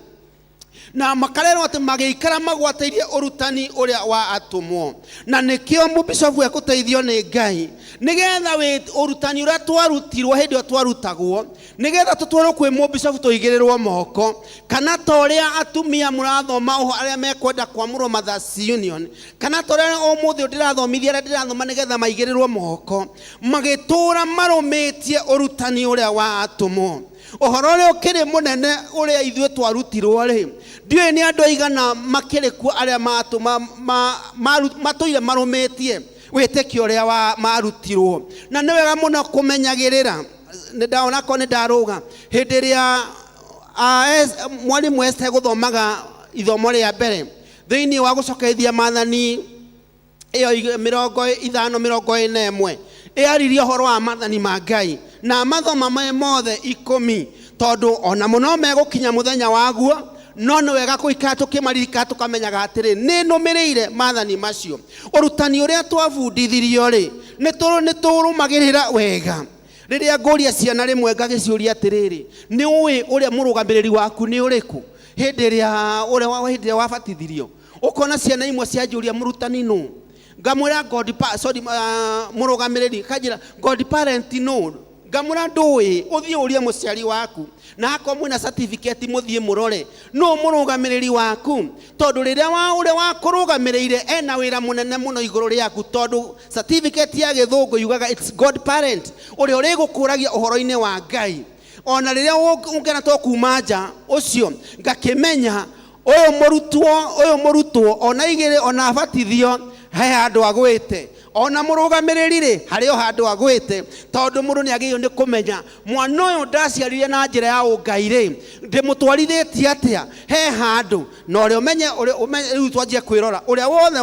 Na makarerwo atĩ magĩikara magwatĩirie ũrutani ũrĩa wa atũmwo. Na nĩkĩo mũbicobu ekũteithio nĩ Ngai nĩgetha ũrutani ũrĩa twarutirwo hĩndĩ ĩyo twarutagwo, nĩgetha tũtwarwo kwĩ mũbicobu tũigĩrĩrwo moko, kana ta ũrĩa atumia mũrathoma ũho arĩa mekwenda kwamũrwo Mothers Union, kana ta ũrĩa ũmũthĩ ndĩrathomithia arĩa ndĩrathoma nĩgetha maigĩrĩrwo moko, magĩtũra marũmĩtie ũrutani ũrĩa wa atũmwo. Ũhoro ũrĩa ũkĩrĩ mũnene ũrĩa ithuĩ twarutirwo rĩ, ndiũĩ nĩ andũ aigana makĩrĩ kuo arĩa matũire marũmĩtie wĩtĩkio ũrĩa marutirwo. Na nĩ wega mũno kũmenyagĩrĩra. Nĩ ndaona ko nĩ ndarũga hĩndĩ ĩrĩa mwarimũ Esther gũthomaga ithomo rĩa mbere thĩinĩ wa gũcokerithia maathani ĩyo 50 41 ĩaririe ũhoro wa maathani ma Ngai na mathoma me mothe 10, tondũ ona mũno megũkinya mũthenya waguo, no nĩ wega gũikara tũkĩmaririkana tũkamenyaga atĩrĩ nĩ nũmĩrĩire maathani macio. Ũrutani ũrĩa twabundithirio rĩ, nĩ tũrũmagĩrĩra wega. Rĩrĩa ngũria ciana rĩmwe ngagĩciũria atĩrĩrĩ, nĩ ũĩ ũrĩa mũrũgamĩrĩri waku nĩ ũrĩkũ hĩndĩ ĩrĩa ũrĩa hĩndĩ ĩrĩa wabatithirio? Ũkona ciana imwe cianjũria mũrutani nũ, ngamwĩra God sorry, mũrũgamĩrĩri, kanjĩra God parent nũ, ngamwĩra ndũĩ, ũthiĩ ũrie mũciari waku, na akorwo mwĩna certificate mũthiĩ mũrore nũ mũrũgamĩrĩri waku, tondũ rĩrĩa ũrĩa wakũrũgamĩrĩire ena wĩra mũnene mũno igũrũ rĩaku, tondũ certificate ya gĩthũngũ yugaga it's God parent, ũrĩa ũrĩgũkũragia ũhoro-inĩ wa Ngai. Ona rĩrĩa ũngĩona to kuma nja ũcio ngakĩmenya ũyũ mũrutwo, ũyũ mũrutwo ona igĩrĩ ona abatithio he handũ agwĩte, ona mũrũgamĩrĩri rĩ harĩ o handũ agwĩte, tondũ mũndũ nĩ agĩrĩirwo nĩ kũmenya mwana ũyũ ndaciarire na njĩra ya ũngai rĩ, ndĩmũtwarithĩtie atĩa he handũ, na ũrĩa ũmenye, ũrĩa ũmenye, rĩu twanjie kwĩrora ũrĩa wothe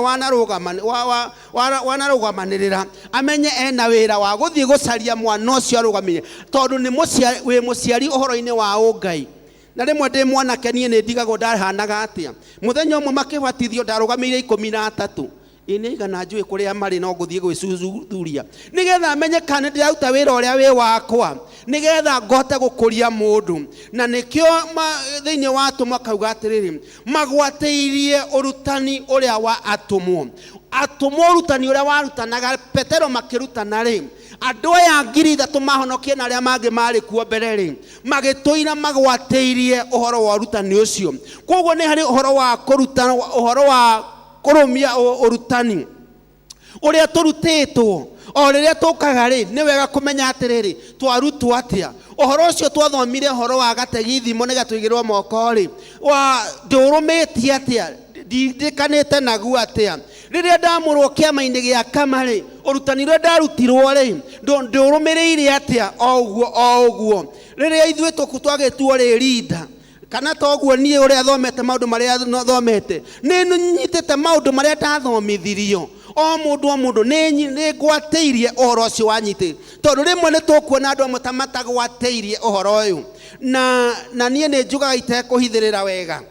wanarũgamanĩrĩra amenye ena wĩra wa gũthiĩ gũcaria mwana ũcio arũgamĩrĩre, tondũ nĩ wĩ mũciari ũhoro-inĩ wa ũngai. Na rĩmwe ndĩ mwanake niĩ nĩ ndigagwo ndahanaga atĩa. Mũthenya ũmwe makĩbatithio ndarũgamĩire 13. Ĩ nĩ aigana njũĩ kũrĩa marĩ no ngũthiĩ gwĩcuthuria nĩgetha menye kana nĩ ndĩraruta wĩra ũrĩa wĩ wakwa, nĩgetha ngote gũkũria mũndũ. Na nĩkĩo thĩinĩ wa atũmwo akauga atĩrĩrĩ, magwatĩirie ũrutani ũrĩa wa atũmwo. Atũmwo ũrutani ũrĩa warutanaga Petero makĩrutana rĩ, andũ aya 3,000 mahonokie na arĩa mangĩ marĩ kuo mbere rĩ, magĩtũira magwatĩirie ũhoro wa ũrutani ũcio. Koguo nĩ harĩ ũhoro wa kũruta, ũhoro wa kũrũmia ũrutani ũrĩa tũrutĩtwo. O rĩrĩa tũkaga rĩ, nĩ wega kũmenya atĩrĩrĩ, twarutwo atĩa. Ũhoro ũcio twathomire ũhoro wa gategithimo nĩgetha tũigĩrĩrwo moko rĩ, wa ndũrũmĩtie atĩa, ndindikanĩte naguo atĩa. Rĩrĩa ndamũrwo kĩama-inĩ gĩa kama rĩ, ũrutani ũrĩa ndarutirwo rĩ, ndũrũmĩrĩire atĩa, o ũguo o ũguo. Rĩrĩa ithuĩ twagĩtuo rĩ leader, kana toguo niĩ ũrĩa thomete maũndũ marĩa thomete, nĩ nyitĩte maũndũ marĩa ndathomithirio. O mũndũ o mũndũ nĩ ngwatĩirie ũhoro ũcio wanyitĩte, tondũ rĩmwe nĩ tũkuona andũ amwe ta matagwatĩirie ũhoro ũyũ. Na niĩ nĩ njugaga itekũhithĩrĩra wega.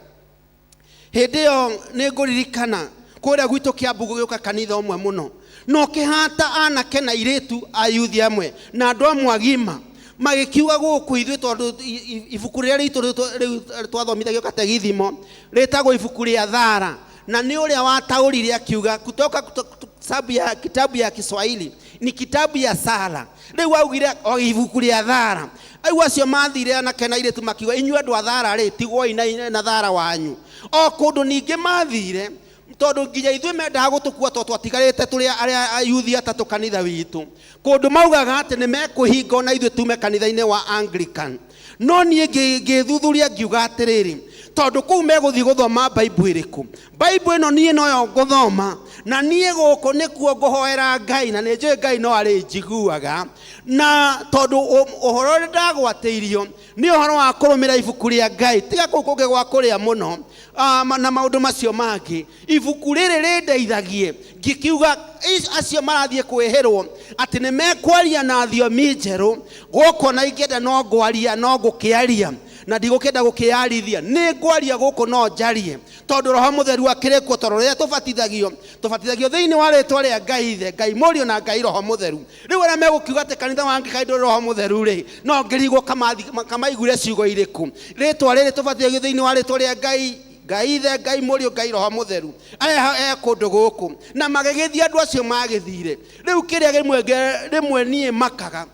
Hĩndĩ ĩyo nĩ ngũririkana kũrĩa gwitũ Kiambu gũgĩũka kanitha ũmwe mũno, na ũkĩhata anake na airĩtu a yuthi amwe na andũ amwe agima magĩkiuga gũkũ ithuĩ, tondũ ibuku rĩrĩa ritũ rĩu twathomithagio kategithimo rĩtagwo ibuku rĩa Thara, na nĩ ũrĩa wataũrire akiuga kutoka sababu ya kitabu ya Kiswahili ni kitabu ya Sara. Rĩu augire o ibuku rĩa Thara. Rĩu acio mathire anake na airĩtu makiuga inyuĩ andũ a Thara rĩ, tigwoi na Thara wanyu. O kũndũ ningĩ mathire, tondũ nginya ithuĩ mendaga gũtũkua tondũ twatigarĩte tũrĩ arĩa ayuthi atatũ kanitha witũ. Kũndũ maugaga atĩ nĩ mekũhinga ona ithuĩ tume kanitha-inĩ wa Anglican. No niĩ ngĩthuthuria ngiuga atĩrĩrĩ, tondũ kũu megũthiĩ gũthoma Bible ĩrĩkũ? Bible ĩno niĩ noyo ngũthoma, na niĩ gũkũ nĩkuo ngũhoera Ngai, na nĩ njũĩ Ngai no arĩnjiguaga. Na tondũ ũhoro ũrĩa ndagwatĩirio nĩ ũhoro wa kũrũmĩra ibuku rĩa Ngai, tiga kũu kũngĩ gwa kũrĩa mũno, na maũndũ macio mangĩ, ibuku rĩrĩ rĩndeithagie. Ngĩkiuga acio marathiĩ kwĩhĩrwo atĩ nĩ mekwaria na thiomi njerũ, gũkũ na ingĩenda no ngwaria, no ngũkĩaria, na ndigũkĩenda gũkĩarithia, nĩ ngwaria gũkũ no njarie, tondũ Roho Mũtheru akĩrĩ kuo. Tondũ rĩrĩa tũbatithagio, tũbatithagio thĩinĩ wa rĩtwa rĩa Ngai Ithe, Ngai Mũriũ na Ngai Roho Mũtheru. Rĩu arĩa megũkiuga atĩ kanitha wa Anglican ndũrĩ Roho Mũtheru rĩ, no ngĩrigwo kamaiguire ciugo irĩkũ. Rĩtwa rĩrĩ tũbatithagio thĩinĩ wa rĩtwa rĩa Ngai, Ngai Ithe, Ngai Mũriũ, Ngai Roho Mũtheru arĩa e kũndũ gũkũ. Na magĩgĩthiĩ andũ acio magĩthire. Rĩu kĩrĩa rĩmwe rĩmwe niĩ makaga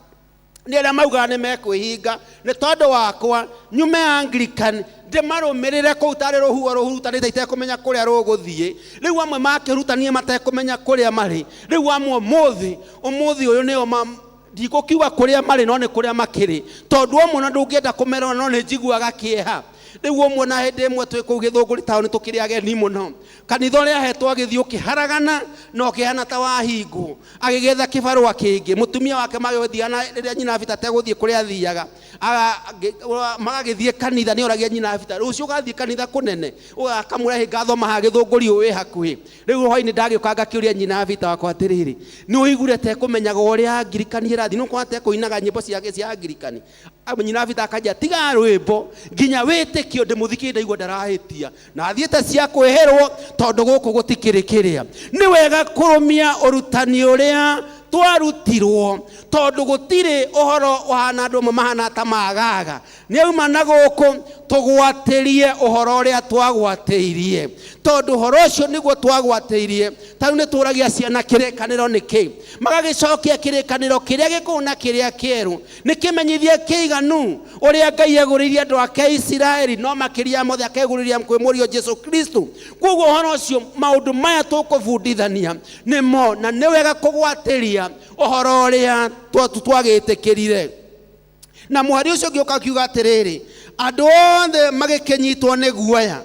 nĩ arĩa maugaga nĩ mekwĩhinga nĩ tondũ wakwa nyume Anglican ndĩmarũmĩrĩre kũu tarĩ rũhuho rũhurutanĩte itekũmenya kũrĩa rũgũthiĩ. Rĩu amwe makĩrutanie matekũmenya kũrĩa marĩ. Rĩu amwe ũmũthĩ ũmũthĩ ũyũ nĩo ndigũkiuga kũrĩa marĩ no nĩ kũrĩa makĩrĩ, tondũ amwe na ndũngĩenda kũmerora no nĩ njiguaga kĩeha. Rĩu ũmwe na hĩndĩ ĩmwe twĩ kũu Gĩthũngũri taũni tũkĩrĩ ageni mũno, kanitha ũrĩa ahetwo agĩthiĩ ũkĩharagana na ũkĩhana ta wahingwo, agĩgĩetha kĩbarũa kĩngĩ. Mũtumia wake magĩthiaga na rĩrĩa nyina Bita ategũthiĩ kũrĩa athiaga, magagĩthiĩ kanitha, nĩ oragia nyina Bita, rũciũ ũgathiĩ kanitha kũnene? Akamwĩra hĩ ngathoma haha Gĩthũngũri ũyũ wĩ hakuhĩ. Rĩu hwainĩ ndagĩũka ngakĩũria nyina Bita wakwa atĩrĩrĩ, nĩ ũiguire tekũmenyaga ũrĩa Angirikani ĩrathiĩ, nĩ ũkona tekũinaga nyĩmbo cia Angirikani? Nyina Bita akanjĩra tiga rwĩmbo nginya wĩtĩkio ndĩmũthikĩrĩrie ndaigua ndarahĩtia na athiĩte cia kwĩhĩrwo tondũ gũkũ gũtikĩrĩ kĩrĩa. Nĩ wega kũrũmia ũrutani ũrĩa twarutirwo tondũ gũtirĩ ũhoro ũhana andũ amwe mahana ta magaga. Nĩ auma na gũkũ tũgwatĩrie ũhoro ũrĩa twagwatĩirie, tondũ ũhoro ũcio nĩguo twagwatĩirie. Ta rĩu nĩ tũragia ciana kĩrĩkanĩro nĩ kĩ, magagĩcokia kĩrĩkanĩro kĩrĩa gĩkũrũ na kĩrĩa kĩerũ nĩ kĩmenyithia kĩiganu ũrĩa Ngai egũrĩirie andũ ake Isiraeli, no makĩria mothe akegũrĩria kwĩ mũriũ Jesu Kristo. Koguo ũhoro ũcio maũndũ maya tũkũbundithania nĩmo, na nĩ wega kũgwatĩria ũhoro ũrĩa twagĩtĩkĩrire. Na mũhari ũcio ũngĩ ũkakiuga atĩrĩrĩ, andũ othe magĩkĩnyitwo nĩ guoya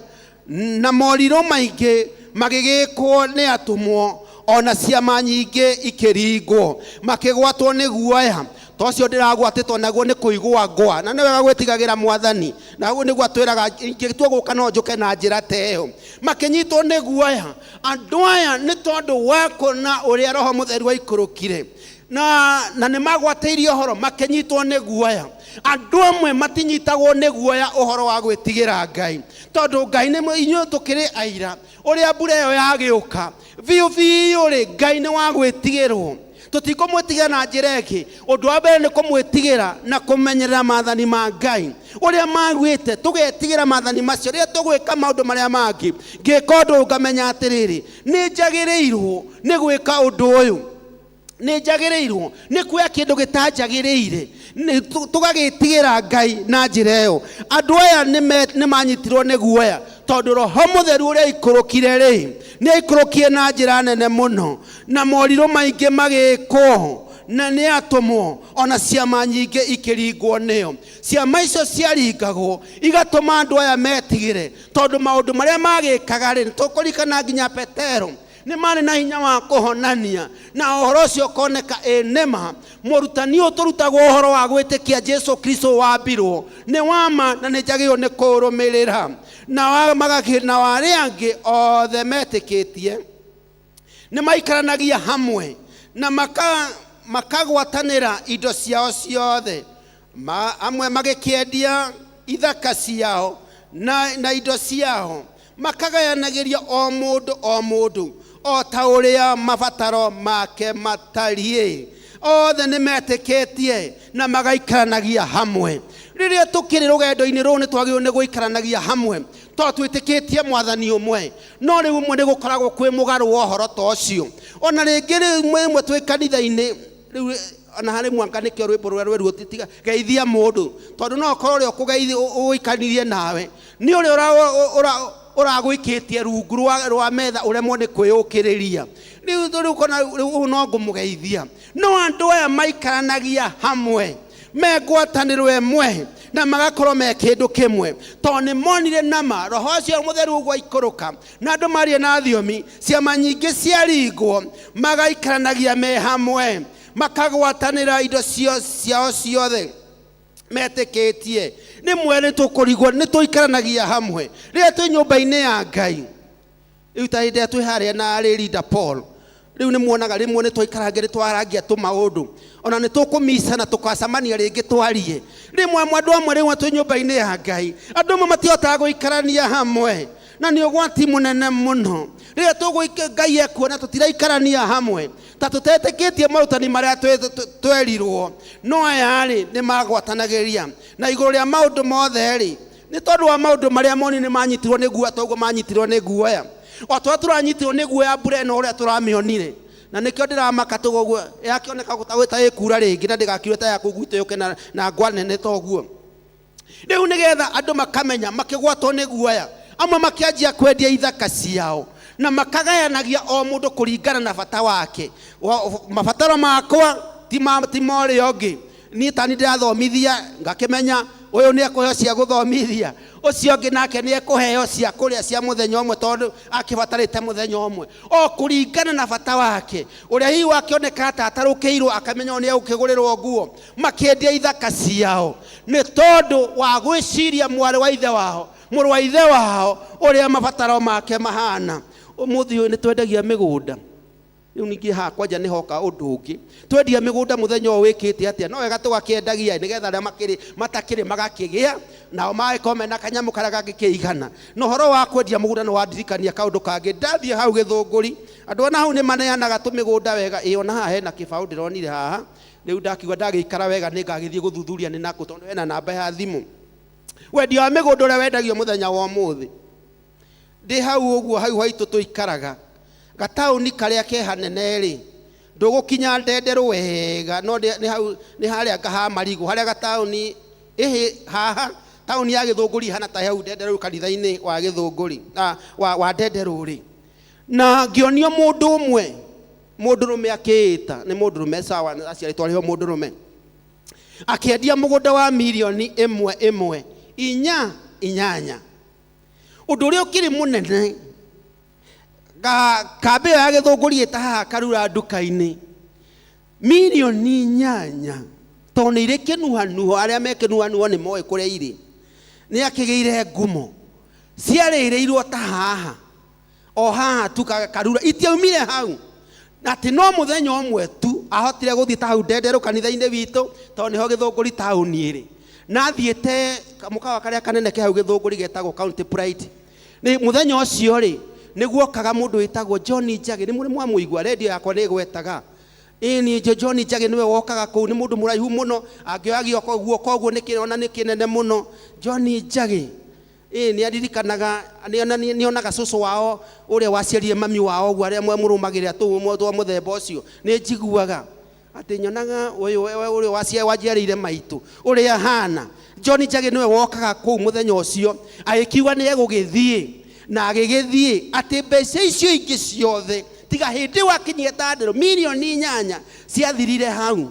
na morirũ maingĩ magĩgĩkwo nĩ atũmwo, ona ciama nyingĩ ikĩringwo, makĩgwatwo nĩ guoya. Ta ũcio ndĩragwatĩtwo naguo nĩ kũigua ngwa, na nĩ wega gwĩtigagĩra Mwathani, na ũguo nĩguo atwĩraga ingĩtua gũka no njũke na njĩra ta ĩyo. Makĩnyitwo nĩ guoya andũ aya nĩ tondũ wa kuona ũrĩa Roho Mũtheru aikũrũkire, na nĩ magwatĩirie ũhoro, makĩnyitwo nĩ guoya. Andũ amwe matinyitagwo nĩ guoya ũhoro wa gwĩtigĩra Ngai, tondũ Ngai nĩ inyuĩ tũkĩrĩ aira ũrĩa mbura ĩyo yagĩũka biũ biũ rĩ, Ngai nĩ wa gwĩtigĩrwo. Tũtikũmwĩtigĩra na njĩra ĩngĩ. Ũndũ wa mbere nĩ kũmwĩtigĩra na kũmenyerera maathani ma Ngai ũrĩa maugĩte, tũgetigĩra maathani macio rĩrĩa tũgwĩka maũndũ marĩa mangĩ. Ngĩka ũndũ ũyũ ngamenya atĩrĩrĩ, nĩ njagĩrĩirwo nĩ gwĩka ũndũ ũyũ, nĩ njagĩrĩirwo nĩ kuoya kĩndũ gĩtanjagĩrĩire. Tũgagĩtigĩra Ngai na njĩra ĩyo. Andũ aya nĩ manyitirwo nĩ guoya tondũ Roho Mũtheru ũrĩa aikũrũkire rĩ, nĩ aikũrũkire na njĩra nene mũno, na morirũ maingĩ magĩkwo na nĩ atũmwo, ona ciama nyingĩ ikĩringwo nĩo. Ciama icio ciaringagwo igatũma andũ aya metigĩre, tondũ maũndũ marĩa magĩkaga rĩ, tũkũririkana nginya Petero nĩ marĩ na hinya wa kũhonania, na ũhoro ũcio ũkoneka ĩ nĩma. Mũrutani ũyũ tũrutagwo ũhoro wa gwĩtĩkia Jesu Kristo wambirwo nĩ wama na nĩ njagĩrĩirwo nĩ kũrũmĩrĩra. Na arĩa angĩ othe metĩkĩtie nĩ maikaranagia hamwe na makagwatanĩra indo ciao ciothe. Amwe magĩkĩendia ithaka ciao na indo ciao, makagayanagĩria o mũndũ o mũndũ o ta ũrĩa mabataro make matariĩ. Othe nĩ metĩkĩtie na magaikaranagia hamwe. Rĩrĩa tũkĩrĩ rũgendo-inĩ rũrũ nĩ twagĩrĩirwo nĩ gũikaranagia hamwe, tondũ twĩtĩkĩtie Mwathani ũmwe. No rĩu ũmwe nĩ gũkoragwo kwĩ mũgarũ wa ũhoro ta ũcio. Ona rĩngĩ rĩmwe twĩ kanitha-inĩ, rĩu ona harĩ mwanga nĩkĩo rwĩmbo rũrĩa rwerũ tiga geithia mũndũ, tondũ no ũkorwo ũrĩa ũgũikanirie nawe nĩ ũrĩa ũragũikĩtie rungu rwa metha ũremwo nĩ kwĩyũkĩrĩria. Rĩu rĩu kona rĩu ũũ no ngũmũgeithia. No andũ aya maikaranagia hamwe, me ngwatanĩro ĩmwe, na magakorwo me kĩndũ kĩmwe, tondũ nĩ monire nama Roho ũcio Mũtheru ũguo aikũrũka, na andũ marie na thiomi, ciama nyingĩ ciaringwo, magaikaranagia me hamwe, makagwatanĩra indo ciao ciothe metĩkĩtie. Rĩmwe nĩ tũkũrigwo nĩ tũikaranagia hamwe rĩrĩa twĩ nyũmba-inĩ ya Ngai. Rĩu ta hĩndĩ ĩrĩa twĩ harĩa na Linda Paul, rĩu nĩ muonaga rĩmwe nĩ twaikarangia, nĩ twarangia tũmaũndũ, ona nĩ tũkũmicana tũkacemania rĩngĩ twarie. Rĩmwe andũ amwe rĩmwe twĩ nyũmba-inĩ ya Ngai, andũ amwe matihotaga gũikarania hamwe, na nĩ ũgwati mũnene mũno. Rĩrĩa tũgũika Ngai ekuona tũtiraikarania hamwe, ta tũtetĩkĩtie marutani marĩa twerirwo. No aya rĩ, nĩ magwatanagĩria na igũrũ rĩa maũndũ mothe rĩ, Nĩ tondũ wa maũndũ marĩa moni nĩ manyitirwo nĩ guoya toguo manyitirwo nĩ guoya. O tũrĩa tũranyitirwo nĩ guoya mbura ĩno ũrĩa tũramĩonire. Na nĩkĩo ndĩramaka tũguo yakĩoneka ta ĩkura rĩngĩ na ndĩgakiure ta ya kũu gwitũ yũke na ngwa nene toguo. Rĩu nĩgetha andũ makamenya makĩgwatwo nĩ guoya, amwe makĩanjia kwendia ithaka ciao na makagayanagia o mũndũ kũringana na bata wake. Mabataro makwa ti ma ũrĩa ũngĩ. Niĩ ta niĩ ndĩrathomithia ngakĩmenya ũyũ nĩ ekũheo cia gũthomithia, ũcio ũngĩ nake nĩ ekũheo cia kũrĩa cia mũthenya ũmwe tondũ akĩbatarĩte mũthenya ũmwe, o kũringana na bata wake. Ũrĩa hihi wakĩoneka ta atarũkĩirwo akamenya nĩ egũkĩgũrĩrwo nguo, makĩendia ithaka ciao nĩ tondũ wa gwĩciria mwarĩ wa ithe wao, mũrũ wa ithe wao ũrĩa mabataro make mahana. Ũmũthĩ ũyũ nĩ twendagia mĩgũnda. Rĩu ningĩ haha kwanja nĩ hoka ũndũ ũngĩ. Twendia mĩgũnda mũthenya ũyũ wĩkĩte atĩa? No wega tũgakĩendagia nĩgetha arĩa makĩrĩ matakĩrĩ magakĩgĩa nao magĩkorwo mena kanyamũ karĩa gangĩkĩigana. Na ũhoro wa kwendia mũgũnda nĩ wandirikania kaũndũ kangĩ. Ndathiĩ hau Gĩthũngũri, andũ ana hau nĩ maneanaga tũmĩgũnda wega. Ĩ ona haha hena kĩbaũ ndĩronire haha. Rĩu ndakiuga ndagĩikara wega nĩ ngagĩthiĩ gũthuthuria nĩ nakũ tondũ hena namba ya thimũ. Wendia wa mĩgũnda ũrĩa wendagio mũthenya wa ũmũthĩ. Ndĩ hau ũguo hau haitũ tũikaraga. Gataũni karĩa ke hanene rĩ, ndũgũkinya Ndenderũ wega, no nĩ hau nĩ harĩa ngaha marigũ, harĩa gataũni ĩhĩ haha taũni ya Gĩthũngũri ihana ta hau Ndenderũ kanitha-inĩ wa Gĩthũngũri, wa Ndenderũ rĩ. Na ngĩonio mũndũ ũmwe, mũndũrũme akĩĩta, nĩ mũndũrũme sawa, aciarĩtwo arĩ ho mũndũrũme. Akĩendia mũgũnda wa mirioni ĩmwe ĩmwe, inya inyanya. Ũndũ ũrĩa ũkĩrĩ mũnene, kambĩ ĩyo ya Gĩthũngũri ĩta haha Karura nduka-inĩ, mirioni inyanya, tondũ nĩ irĩ kĩnuhanuho, arĩa me kĩnuhanuho nĩ moĩ kũrĩa irĩ. Nĩ akĩgĩire ngumo, ciarĩrĩirwo ta haha, o haha tu Karura, itiaumire hau. Na atĩ no mũthenya ũmwe tu ahotire gũthiĩ ta hau Ndenderũ kanitha-inĩ witũ, tondũ nĩho Gĩthũngũri taũni ĩrĩ. Na athiĩte mũkawa karĩa kanene ke hau Gĩthũngũri getagwo County Pride. Nĩ mũthenya ũcio rĩ, nĩguokaga mũndũ wĩtagwo John Njagĩ, nĩ mũrĩ mwamũigua, radio yakwa nĩ ĩgwetaga. Ĩni John Njagĩ nĩwe wokaga kũu, nĩ mũndũ mũraihu mũno, angĩoya guoko ũguo nĩ kĩrona nĩ kĩnene mũno. John Njagĩ, nĩ aririkanaga, nĩonaga cũcũ wao ũrĩa waciarire mami wao ũguo, arĩa mũrũmagĩrĩra tũu twa mũthemba ũcio. Nĩ njiguaga atĩ nyonaga ũyũ ũrĩa wanjiarĩire maitũ, ũrĩa ahana. John Njagĩ nĩwe wokaga kũu mũthenya ũcio, agĩkiuga nĩ egũgĩthiĩ, na agĩgĩthiĩ atĩ mbeca icio ingĩ ciothe tiga hĩndĩ ĩyo akinyie Ndenderũ mirioni inyanya ciathirire hau.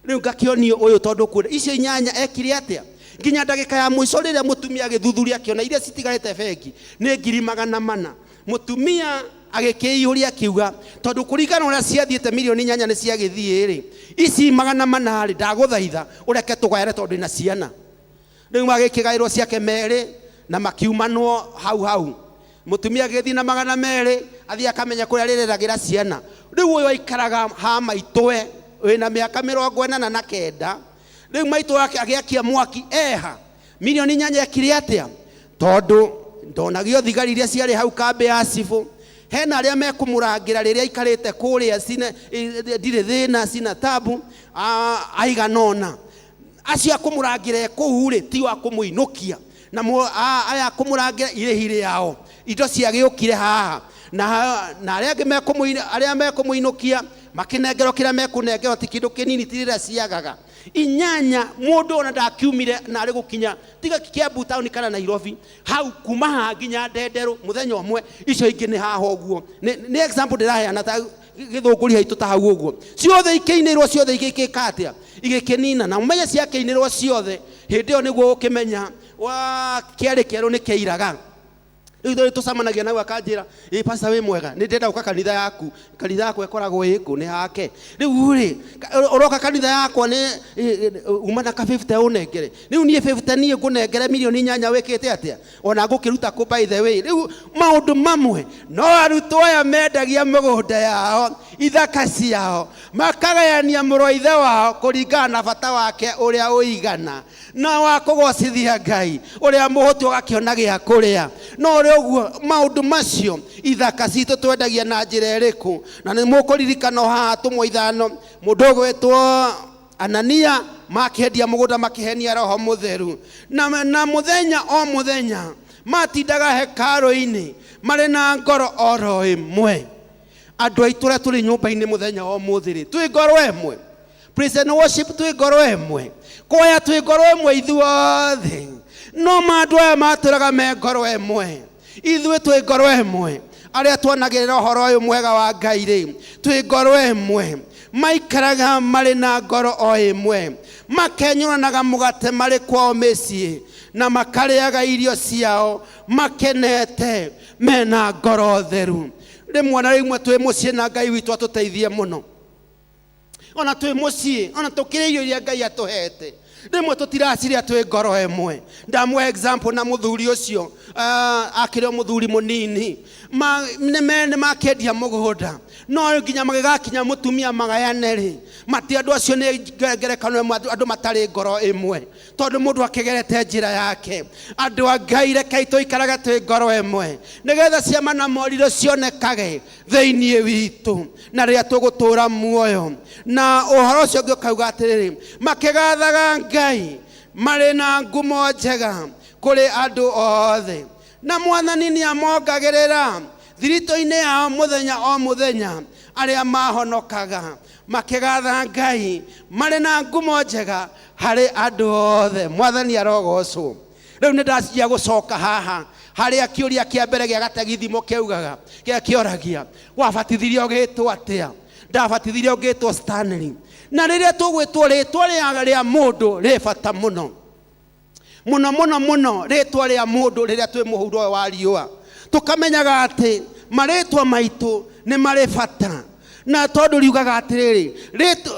Rĩu ngakĩonio ũyũ tondũ kuona icio inyanya ekire atĩa? Nginya ndagĩka ya mũico rĩrĩa mũtumia agĩthuthuria akĩona iria citigarĩte bengi nĩ ngiri magana mana. Mũtumia agĩkĩiyũria akiuga tondũ kũringana ũrĩa ciathiĩte mirioni inyanya nĩ ciagĩthiĩ rĩ, ici magana mana rĩ, ndagũthaitha ũreke tũgayane tondũ ndĩna ciana. Rĩu magĩkĩgaĩrwo ciake merĩ na makiumanwo hau hau. Mũtumia agĩthiĩ na magana merĩ, athiĩ akamenya kũrĩa arĩreragĩra ciana. Rĩu ũyũ aikaraga ha maitũwe wĩna mĩaka 89. Rĩu maitũ wake agĩakia mwaki eha mirioni inyanya ekire atĩa? Tondũ ndonagio thigari iria ciarĩ hau kambĩ ya cibũ, hena arĩa mekũmũrangĩra rĩrĩa aikarĩte kũrĩa ndirĩ thĩna cina tabu aigana ũna. Acio akũmũrangĩra kũu rĩ, ti wa kũmũinũkia. Na aya akũmũrangĩra irĩhi rĩao, indo ciagĩũkire haha. Na arĩa angĩ arĩa mekũmũinũkia makĩnengerwo kĩrĩa mekũnengerwo, ti kĩndũ kĩnini, ti rĩrĩa ciagaga. Inyanya mũndũ ona ndakiumire na arĩ gũkinya tiga Kiambu taũni kana Nairobi, hau kuma haha nginya Ndenderũ mũthenya ũmwe, icio ingĩ nĩ haha ũguo. Nĩ example ndĩraheana ta Gĩthũngũri haitũ ta hau ũguo. Ciothe ikĩinĩrwo, ciothe igĩkĩka atĩa? Igĩkĩnina. Na ũmenye ciakĩinĩrwo ciothe, hĩndĩ ĩyo nĩguo ũkĩmenya wa kĩarĩ kĩerũ nĩ kĩairaga. Rĩu ithuĩ tũcemanagia nau akanjĩra, ĩ pastor wĩ mwega, nĩ ndĩrenda gũka kanitha yaku. Kanitha yakwa ĩkoragwo ĩkũ? Nĩ hake. Rĩu rĩ, ũroka kanitha yakwa nĩ uma na ka 50 ũnengere. Rĩu niĩ 50 niĩ ngũnengere mirioni inyanya wĩkĩte atĩa? Ona ngũkĩruta kũ by the way. Rĩu maũndũ mamwe no arutwo aya mendagia mĩgũnda yao, ithaka ciao, makagayania mũrũ wa ithe wao kũringana na bata wake ũrĩa ũigana, na wa kũgocithia Ngai ũrĩa mũhũtu agakĩona gĩa kũrĩa. No ũrĩa ũguo maũndũ macio ithaka citũ twendagia na njĩra ĩrĩkũ? Na nĩ mũkũririkana haha atũmwo ithano, mũndũ ũgwĩtwo Anania Makĩendia mũgũnda makĩhenia Roho Mũtheru. Na mũthenya o mũthenya matindaga hekarũ-inĩ marĩ na ngoro oro ĩmwe. Andũ aitũ arĩa tũrĩ nyũmba-inĩ mũthenya wa ũmũthĩ rĩ, twĩ ngoro ĩmwe. Praise and worship twĩ ngoro ĩmwe. Kwaya twĩ ngoro ĩmwe ithuothe. No ma andũ aya matũraga me ngoro ĩmwe. Ithuĩ twĩ ngoro ĩmwe. Arĩa twanagĩrĩra ũhoro ũyũ mwega wa Ngai rĩ, twĩ ngoro ĩmwe. Maikaraga marĩ na ngoro o ĩmwe. Makenyũranaga mũgate marĩ kwao mĩciĩ na makarĩaga irio ciao makenete mena ngoro theru. Rĩmwe na rĩmwe twĩ mũciĩ na Ngai witũ atũteithie mũno. Ona twĩ mũciĩ, ona tũkĩrĩa irio iria Ngai atũhete, rĩmwe tũtiraciria twĩ ngoro ĩmwe. Ndamũhe example na mũthuri ũcio, akĩrĩ o mũthuri mũnini. Nĩ makĩendia mũgũnda, no nginya magĩgakinya mũtumia magayane rĩ, mati andũ acio nĩ ngerekano ĩmwe, andũ matarĩ ngoro ĩmwe, tondũ mũndũ akĩgerete njĩra yake. Andũ a Ngai, rekei tũikarage twĩ ngoro ĩmwe, nĩgetha ciama na morirũ cionekage thĩinĩ witũ na rĩrĩa tũgũtũra muoyo. Na ũhoro ũcio ũngĩ ũkauga atĩrĩrĩ, makĩgathaga Ngai marĩ na ngumo njega kũrĩ andũ othe, na Mwathani nĩamongagĩrĩra thiritũ-inĩ yao mũthenya o mũthenya arĩa mahonokaga. Makĩgatha Ngai marĩ na ngumo njega harĩ andũ othe. Mwathani arogocwo. Rĩu nĩ ndacia gũcoka haha harĩa kĩũria kĩa mbere gĩa gategithimo kĩaugaga, kĩa kĩoragia, wabatithirio ũgĩtwo atĩa? Ndabatithirio ngĩtwo Stanley. Na rĩrĩa tũgwĩtwo rĩtwa rĩa mũndũ rĩ bata mũno mũno mũno mũno, rĩtwa rĩa mũndũ rĩrĩa twĩ mũhuro ũyũ wa riũa, tũkamenyaga atĩ marĩtwa maitũ nĩ marĩ bata. Na tondũ riugaga atĩrĩrĩ,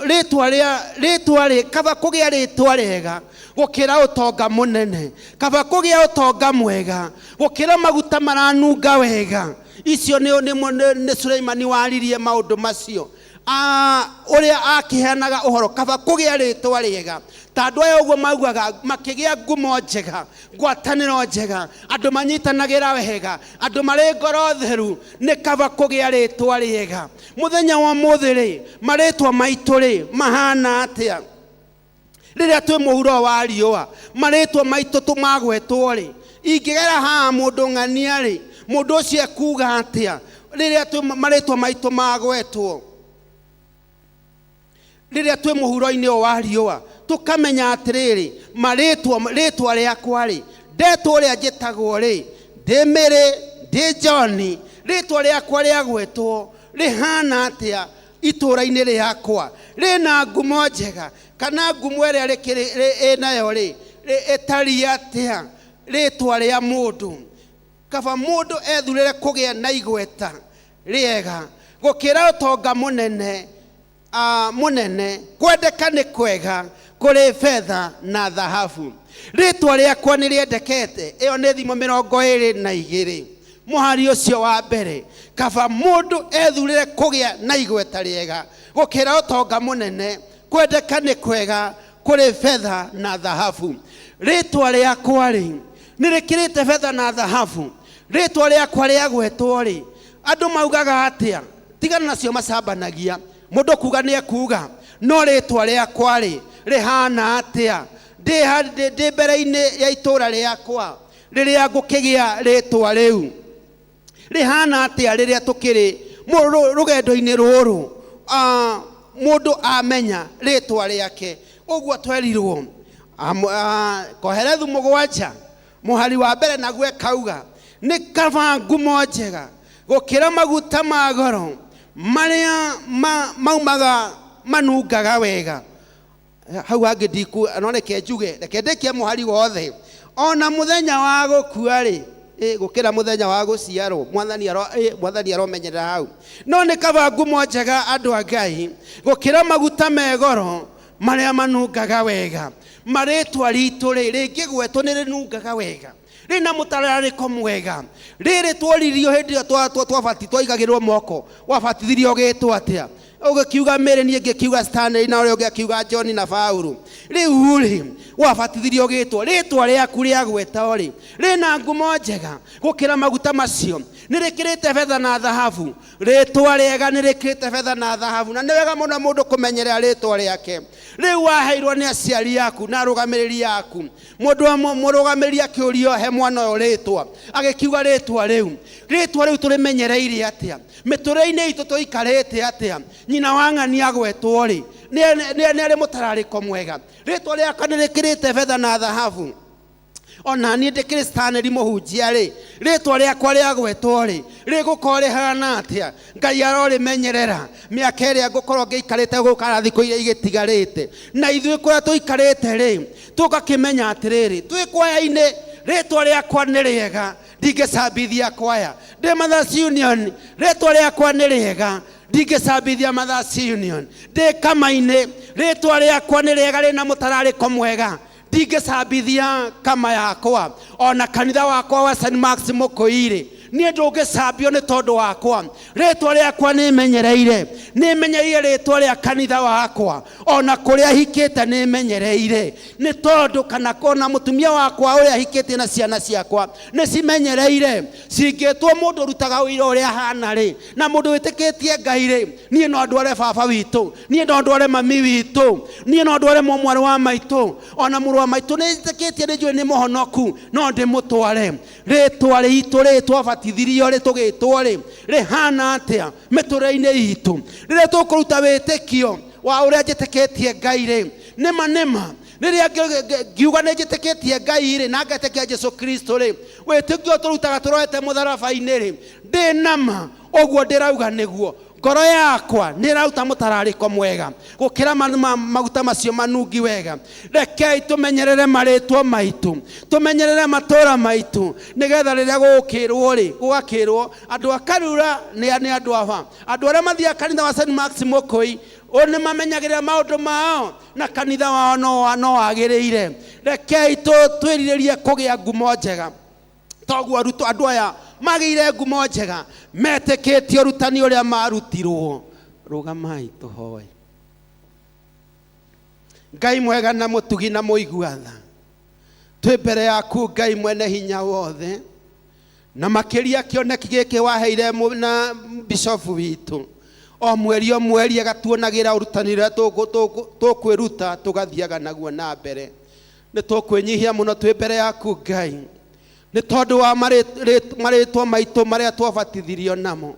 rĩtwa rĩa, rĩtwa rĩ, kaba kũgĩa rĩtwa rĩega gũkĩra ũtonga mũnene, kaba kũgĩa ũtonga mwega gũkĩra maguta maranunga wega. Icio nĩ Suleimani waririe maũndũ macio. Ũrĩa akĩheanaga ũhoro, kaba kũgĩa rĩtwa rĩega. Ta andũ aya ũguo maugaga, makĩgĩa ngumo njega, ngwatanĩro njega, andũ manyitanagĩra wega, andũ marĩ ngoro theru, nĩ kaba kũgĩa rĩtwa rĩega. Mũthenya wa ũmũthĩ rĩ, marĩtwa maitũ rĩ, mahana atĩa? Rĩrĩa twĩ mũhuro wa riũa, marĩtwa maitũ tũmagwetwo rĩ, ingĩgera haha mũndũ ng'ania rĩ, mũndũ ũcio ekuga atĩa? Rĩrĩa twĩ marĩtwa maitũ magwetwo, rĩrĩa twĩ mũhuro-inĩ ũyũ wa riũa, tũkamenya atĩrĩrĩ, marĩtwa, rĩtwa rĩakwa rĩ, ndetwo ũrĩa njĩtagwo rĩ, ndĩ Mary, ndĩ John, rĩtwa rĩakwa rĩagwetwo rĩhana atĩa itũũra-inĩ rĩakwa? Rĩna ngumo njega kana ngumo ĩrĩa ĩnayo rĩ, ĩtariĩ atĩa? Rĩtwa rĩa mũndũ, kaba mũndũ ethurĩre kũgĩa na igweta rĩega gũkĩra ũtonga mũnene, mũnene. Kwendeka nĩ kwega kũrĩ betha na thahabu. Rĩtwa rĩakwa nĩ rĩendekete. Ĩyo nĩ thimo 22 mũhari ũcio wa mbere. Kaba mũndũ ethurĩre kũgĩa na igweta rĩega gũkĩra ũtonga mũnene. Kwendeka nĩ kwega kũrĩ betha na thahabu. Rĩtwa rĩakwa rĩ, nĩ rĩkĩrĩte betha na thahabu. Rĩtwa rĩakwa rĩagwetwo rĩ, andũ maugaga atĩa? Tigana nacio macambanagia, mũndũ kuga nĩ ekuga, no rĩtwa rĩakwa rĩ, rĩhana atĩa? Ndĩ mbere-inĩ ya itũũra rĩakwa rĩrĩa ngũkĩgĩa rĩtwa rĩu, rĩhana atĩa rĩrĩa tũkĩrĩ rũgendo-inĩ rũrũ? Mũndũ amenya rĩtwa rĩake. Ũguo twerirwo Kohelethu 7 mũhari wa mbere naguo ĩkauga, nĩ kaba ngumo njega gũkĩra maguta ma goro marĩa maumaga manungaga wega. Hau hangĩ ndiku, no reke njuge, reke ndĩkie mũhari wothe. Ona mũthenya wa gũkua rĩ, gũkĩra mũthenya wa gũciarwo, Mwathani aromenyerera hau. No nĩ kaba ngumo njega andũ a Ngai gũkĩra maguta me goro marĩa manungaga wega. Marĩtwa ritũ rĩ, rĩngĩgwetwo nĩ rĩnungaga wega, rĩna mũtararĩko mwega. Rĩrĩ tworirio hĩndĩ ĩyo twaigagĩrwo moko, wabatithirio ũgĩtwo atĩa? Ũgĩkiuga Mary, niĩ ngĩkiuga Stanley, na ũrĩa ũngĩ akiuga John na Paulo. Rĩu rĩ, wabatithirio ũgĩtwo, rĩtwa rĩaku rĩagwetwo rĩ, rĩna ngumo njega gũkĩra maguta macio, nĩ rĩkĩrĩte betha na thahabu. Rĩtwa rĩega nĩ rĩkĩrĩte betha na thahabu, na nĩ wega mũno mũndũ kũmenyerera rĩtwa rĩake. Rĩu waheirwo nĩ aciari aku na arũgamĩrĩri aku. Mũndũ wa mũrũgamĩrĩri akĩũrio he mwana ũyũ rĩtwa, agĩkiuga rĩtwa rĩu. Rĩtwa rĩu tũrĩmenyereire atĩa? Mĩtũrĩre-inĩ itũ tũikarĩte atĩa? Nyina wa ng'ani agwetwo rĩ, nĩ arĩ mũtararĩko mwega. Rĩtwa rĩakwa nĩ rĩkĩrĩte betha na thahabu. Ona niĩ ndĩkĩrĩ Stanley mũhunjia rĩ, rĩtwa rĩakwa rĩagwetwo rĩ, rĩgũkorwo rĩhana atĩa? Ngai arorĩmenyerera mĩaka ĩrĩa ngũkorwo ngĩikarĩte gũkara thikũ iria igĩtigarĩte. Na ithuĩ kũrĩa tũikarĩte rĩ, tũgakĩmenya atĩrĩrĩ, twĩ kwaya-inĩ, rĩtwa rĩakwa nĩ rĩega, ndingĩcambithia kwaya. Ndĩ Mothers Union, rĩtwa rĩakwa nĩ rĩega, ndingĩcambithia Mothers Union. Ndĩ kama-inĩ, rĩtwa rĩakwa nĩ rĩega, rĩna mũtararĩko mwega, ndingĩcambithia kama yakwa. Ona kanitha wakwa wa St. Mark's Mũkũi-rĩ, niĩ ndũngĩcambio nĩ tondũ wakwa. Rĩtwa rĩakwa nĩmenyereire, nĩmenyereire rĩtwa rĩa kanitha wakwa, ona kũrĩa hikĩte nĩmenyereire, nĩ tondũ kana ona mũtumia wakwa ũrĩa hikĩte na ciana ciakwa nĩcimenyereire. Cingĩtwo mũndũ ũrutaga ũira ũrĩa ahana rĩ, na mũndũ wĩtĩkĩtie Ngai rĩ, niĩ no ndware baba witũ, niĩ no ndware mami witũ, niĩ no ndware mwarĩ wa maitũ, ona mũrũ wa maitũ nĩnjĩtĩkĩtie nĩ njũĩ nĩ mũhonoku, no ndĩmũtware. Rĩtwa rĩitũ rĩ twabatithirio rĩ tũgĩtwo rĩ, rĩhana atĩa mĩtũrĩre-inĩ itũ? Rĩrĩa tũkũruta wĩtĩkio wa ũrĩa njĩtĩkĩtie Ngai rĩ, nĩma nĩma rĩrĩa ngiuga nĩ njĩtĩkĩtie Ngai rĩ, na ngetĩkia Jesu Kristo rĩ, wĩtĩkio tũrutaga tũrorete mũtharaba-inĩ rĩ, ndĩ nama ũguo ndĩrauga nĩguo. Ngoro yakwa nĩ ĩraruta mũtararĩko mwega gũkĩra maguta macio manungi wega. Rekei tũmenyerere marĩtwa maitũ, tũmenyerere matũra maitũ, nĩgetha rĩrĩa gũgũkĩrwo rĩ, gũgakĩrwo andũ a Karura nĩ andũ aba, andũ arĩa mathiaga kanitha wa St. Mark's Mũkũi o nĩ mamenyagĩrĩra maũndũ mao na kanitha wao no wagĩrĩire. Rekei twĩrirĩrie kũgĩa ngumo njega, toguo arutwo andũ aya magĩire ngumo njega, metĩkĩtie ũrutani ũrĩa marutirwo. Rũgamai tũhoe. Ngai mwega na mũtugi na mũigua tha, twĩ mbere yaku Ngai mwene hinya wothe, na makĩria kĩoneki gĩkĩ waheire na bishofu witũ o mweri o mweri agatuonagĩra ũrutani ũrĩa tũkwĩruta tũgathiaga naguo na mbere. Nĩ tũkwĩnyihia mũno twĩ mbere yaku Ngai, nĩ tondũ wa marĩtwa maitũ marĩa twabatithirio namo.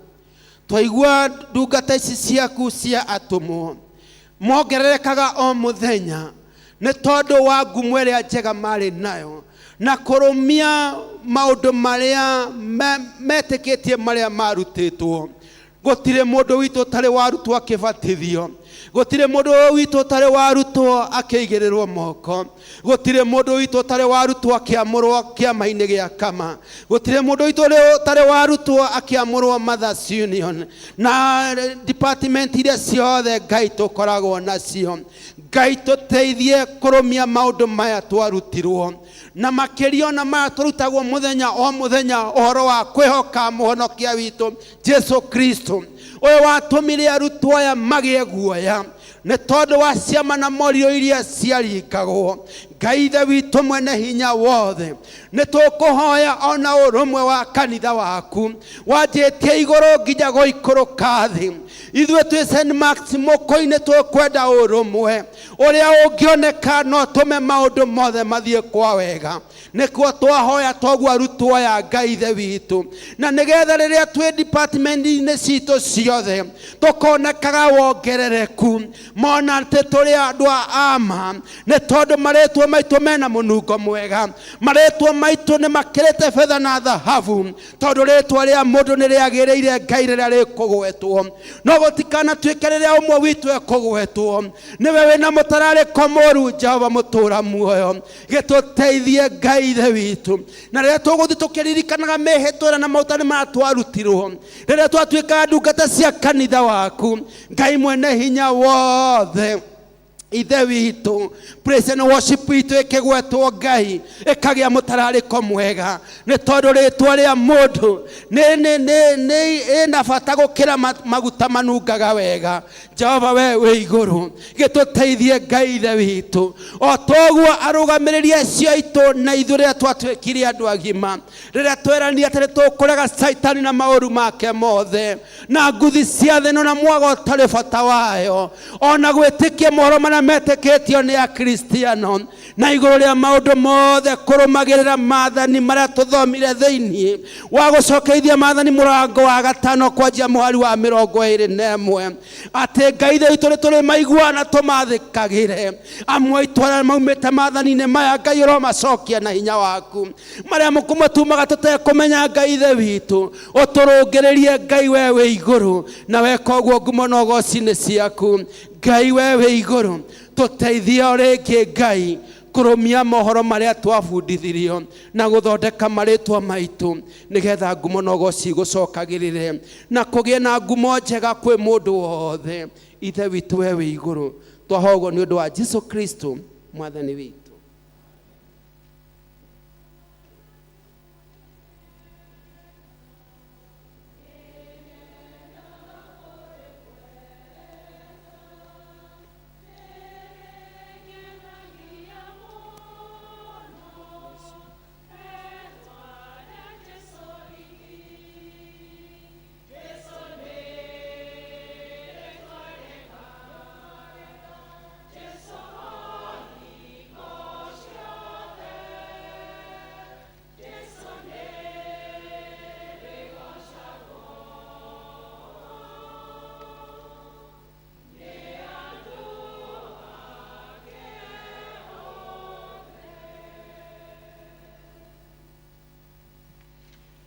Twaigua ndungata ici ciaku cia atũmwo mongererekaga o mũthenya nĩ tondũ wa ngumo ĩrĩa njega marĩ nayo na kũrũmia maũndũ marĩa metĩkĩtie marĩa marutĩtwo. Gũtirĩ mũndũ witũ ũtarĩ warutwo akĩbatithio, gũtirĩ mũndũ witũ ũtarĩ warutwo akĩigĩrĩrwo moko, gũtirĩ mũndũ witũ ũtarĩ warutwo akĩamũrwo kĩama-inĩ gĩa kama, gũtirĩ mũndũ witũ ũtarĩ warutwo akĩamũrwo Mothers Union na department iria ciothe Ngai tũkoragwo nacio. Ngai tũteithie kũrũmia maũndũ maya twarutirwo, na makĩria ona maya tũrutagwo mũthenya o mũthenya, ũhoro wa kwĩhoka mũhonokia witũ Jesu Kristo, ũyũ watũmire arutwo aya magĩe guoya nĩ tondũ wa ciama na morio iria ciaringagwo. Ngai Ithe witũ mwene hinya wothe, nĩ tũkũhoya ona ũrũmwe wa kanitha waku wanjĩtie igũrũ nginya gũikũrũka thĩ. Ithuĩ twĩ St. Mark's Mũkũi nĩ tũkwenda ũrũmwe ũrĩa ũngĩoneka no tũme maũndũ mothe mathiĩ kwa wega. Nĩkuo twahoya toguo arutwo aya Ngai Ithe witũ, na nĩgetha rĩrĩa twĩ department-inĩ citũ ciothe tũkonekaga wongerereku, mona atĩ tũrĩ andũ a ama, nĩ tondũ marĩtwa maitũ mena mũnungo mwega, marĩtwa maitũ nĩ makĩrĩte betha na thahabu, tondũ rĩtwa rĩa mũndũ nĩ rĩagĩrĩire Ngai rĩrĩa rĩkũgwetwo. No gũtikanatuĩke rĩrĩa ũmwe witũ ekũgwetwo nĩwe wĩna mũtararĩko mũru. Jehova mũtũra muoyo, gĩtũteithie Ngai Ithe witũ, na rĩrĩa tũgũthiĩ tũkĩririkanaga mĩhĩtwa ĩrĩa na maũtani marĩa twarutirwo rĩrĩa twatuĩkaga ndungata cia kanitha waku. Ngai mwene hinya wothe, Ithe witũ, praise and worship itũ ĩkĩgwetwo Ngai ĩkagĩa mũtararĩko mwega, nĩ tondũ rĩtwa rĩa mũndũ nĩ ĩna bata gũkĩra maguta manungaga wega. Jehova we wĩ igũrũ, gĩtũteithie Ngai Ithe witũ, o toguo arũgamĩrĩri acio aitũ na ithuĩ rĩrĩa twatuĩkire andũ agima, rĩrĩa tweranire atĩ nĩtũkũrega Caitani na maũru make mothe na nguthi cia thĩ ĩno na mwago ũtarĩ bata wayo, ona gwĩtĩkia mohoro marĩa Marĩa metĩkĩtio nĩ Akristiano na igũrũ rĩa maũndũ mothe kũrũmagĩrĩra maathani marĩa tũthomire thĩinĩ wa gũcokeithia maathani mũrango wa gatano kwanjia mũhari wa 21, atĩ Ngai ithe witũ nĩ tũrĩ maiguana tũmathĩkagĩre. Amwe aitũ arĩa maumĩte maathani-inĩ maya, Ngai ũromacokia na hinya waku. Marĩa mũkũmatumaga tũtekũmenya, Ngai ithe witũ, ũtũrũngĩrĩrie. Ngai we wĩ igũrũ, na weka ũguo ngumo na ũgoci nĩ ciaku. Ngai we wĩ igũrũ, tũteithie o rĩngĩ, Ngai, kũrũmia mohoro marĩa twabundithirio na gũthondeka marĩtwa maitũ, nĩgetha ngumo na ũgoci gũcokagĩrĩre na kũgĩe na ngumo njega kwĩ mũndũ wothe. Ithe witũ we wĩ igũrũ, twahogwo nĩ ũndũ wa Jesu Kristo Mwathani witũ.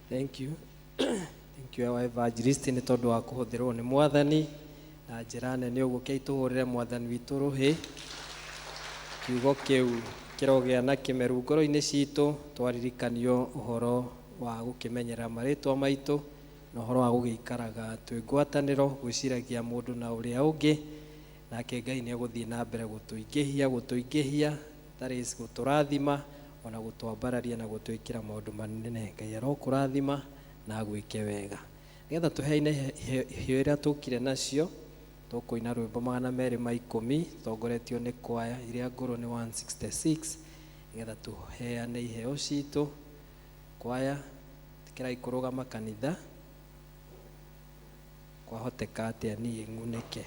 Thank you. Thank you, our evangelist, nĩ tondũ wa kũhũthĩrwo nĩ Mwathani na njĩra nene ũguo. Kĩai tũhũrĩre Mwathani witũ rũhĩ. Kiugo kĩu kĩrogĩa na kĩmeru ngoro-inĩ citũ, twaririkanio ũhoro wa gũkĩmenyerera marĩtwa maitũ na ũhoro wa gũgĩikaraga twĩ ngwatanĩro, gwĩciragia mũndũ na ũrĩa ũngĩ, nake Ngai nĩ egũthiĩ na mbere gũtũingĩhia, gũtũingĩhia, that is gũtũrathima ona gũtwambararia na gũtwĩkĩra maũndũ manene. Ngai arokũrathima na agwĩke wega. Nĩgetha tũheane iheo iria tũkire nacio, tũkũina rwĩmbo 210 tongoretio nĩ kwaya iria ngũrũ nĩ 166, nĩgetha tũheane iheo citũ. Kwaya, tĩkĩrai kũrũgama. Kanitha, kwahoteka atĩa niĩ ng'unĩke?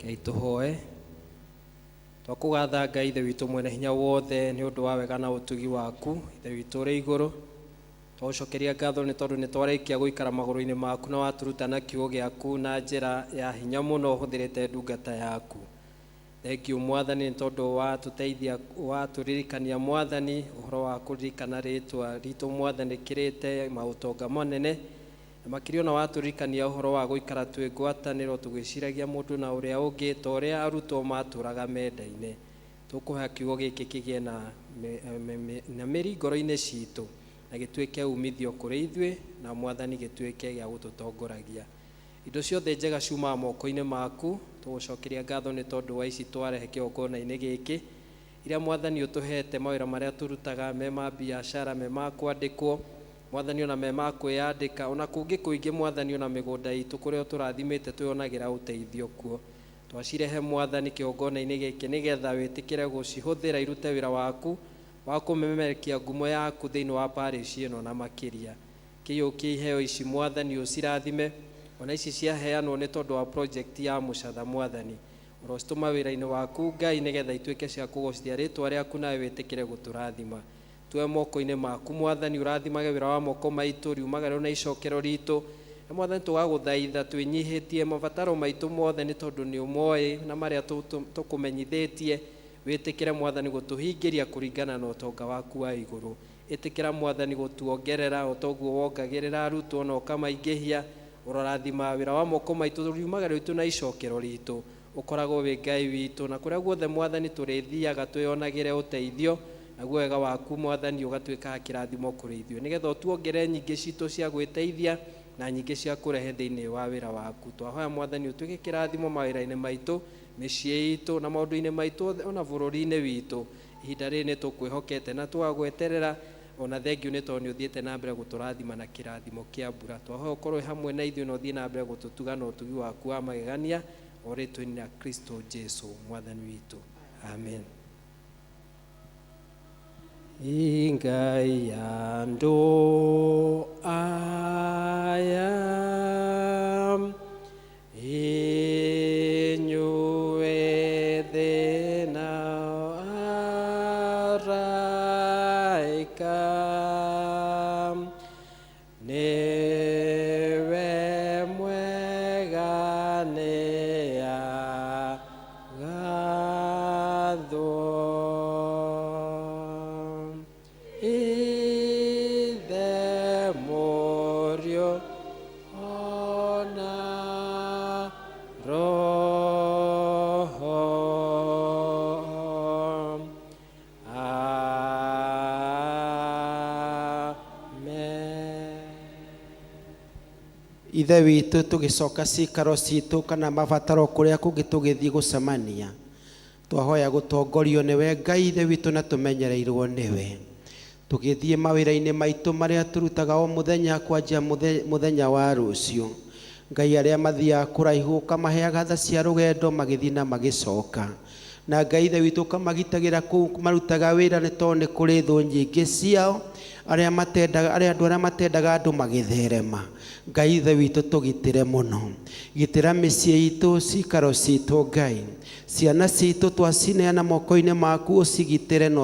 Rekei tũhoe. Twakũgatha Ngai Ithe witũ mwene hinya wothe nĩ ũndũ wa wega na ũtugi waku, Ithe witũ ũrĩ igũrũ. Twagũcokeria ngatho nĩ tondũ nĩ twarĩkia gũikara magũrũ-inĩ maku na waturuta na kiugo gĩaku na njĩra ya hinya mũno ũhũthĩrĩte ndungata yaku. Thengiũ Mwathani nĩ tondũ watũteithia, watũririkania Mwathani ũhoro wa kũririkana rĩtwa ritũ Mwathani kĩrĩte maũtonga manene, na makĩria ona watũririkania ũhoro wa gũikara twĩ ngwatanĩro tũgĩciragia mũndũ na ũrĩa ũngĩ ta ũrĩa arutwo matũraga mendaine. Tũkũhoya kiugo gĩkĩ kĩgĩe na mĩri ngoro-inĩ citũ na gĩtuĩke umithio kũrĩ ithuĩ, na Mwathani gĩtuĩke gĩa gũtũtongoragia. Indo ciothe njega ciumaga moko-inĩ maku, tũgũcokeria ngatho nĩ tondũ wa ici twarehe kĩgongona-inĩ gĩkĩ, iria Mwathani ũtũhete mawĩra marĩa tũrutaga me ma biacara, me ma kwandĩkwo, Mwathani ona me ma kwĩyandĩka, ona kũngĩ kũingĩ Mwathani ona mĩgũnda itũ kũrĩa ũtũrathimĩte twĩonagĩra ũteithio kuo. Twacirehe Mwathani kĩgongona-inĩ gĩkĩ nĩgetha wĩtĩkĩre gũcihũthĩra irute wĩra waku wa kũmemerekia ngumo yaku thĩinĩ wa parish ĩno na makĩria. Kĩiyũkie iheo ici Mwathani ũcirathime, ona ici ciaheanwo nĩ tondũ wa project ya mũcatha Mwathani. Ũrocitũma wĩra-inĩ waku Ngai nĩgetha ituĩke cia kũgocithia rĩtwa rĩaku nawe wĩtĩkĩre gũtũrathima. Tuoe moko-inĩ maku Mwathani, ũrathimage wĩra wa moko maitũ, riumagĩrĩro na icokero ritũ. Na Mwathani tũgagũthaitha twĩnyihĩtie mabataro maitũ mothe nĩ tondũ nĩ ũmoĩ na marĩa tũkũmenyithĩtie. Wĩtĩkĩre Mwathani gũtũhingĩria kũringana na ũtonga waku wa igũrũ. Ĩtĩkĩra Mwathani gũtuongerera o toguo wongagĩrĩra arutwo na ũkamaingĩhia. Ũrorathima wĩra wa moko maitũ, riumagĩrĩro ritũ na icokero ritũ. Ũkoragwo wĩ Ngai witũ, na kũrĩa guothe Mwathani tũrĩthiaga twĩonagĩre ũteithio, naguo wega waku Mwathani ũgatuĩka kĩrathimo kũrĩ ithuĩ, nĩgetha ũtuongerere nyingĩ citũ cia gwĩteithia na nyingĩ cia kũrehe thĩinĩ wa wĩra waku. Twahoya Mwathani ũtuĩke kĩrathimo mawĩra-inĩ maitũ, mĩciĩ itũ na maũndũ-inĩ maitũ ona bũrũri-inĩ witũ. Ihinda rĩrĩ nĩ tũkwĩhokete na tũgagweterera, ona thengiũ nĩ tondũ nĩ ũthiĩte na mbere gũtũrathima na kĩrathimo kĩa mbura. Twahoya ũkorwo hamwe na ithuĩ na ũthiĩ na mbere gũtũtuga na ũtugi waku wa magegania, o rĩtwa-inĩ rĩa Kristo Jesu Mwathani witũ. Amen. Ngai andũ aya inyuĩ thĩna araika, nĩwe mwega nĩagathwo. Ithe Mũriũ ona Roho. Amen. Ithe witũ tũgĩcoka cikaro citũ kana mabataro kũrĩa kũngĩ tũgĩthiĩ gũcemania, twahoya gũtongorio nĩwe Ngai Ithe witũ na tũmenyereirwo nĩwe. Tũgĩthiĩ mawĩra-inĩ maitũ marĩa tũrutaga o mũthenya kwanjia mũthenya wa rũciũ, Ngai arĩa mathiaga kũraihu ũkamaheaga tha cia rũgendo magĩthiĩ na magĩcoka, na Ngai Ithe witũ ũkamagitagĩra kũu marutaga wĩra nĩ tondũ nĩ kũrĩ thũ nyingĩ ciao, arĩa matendaga, arĩa andũ arĩa matendaga andũ magĩtherema. Ngai Ithe witũ tũgitĩre mũno, gitĩra mĩciĩ itũ, cikaro citũ Ngai, ciana citũ twacineana moko-inĩ maku ũcigitĩre na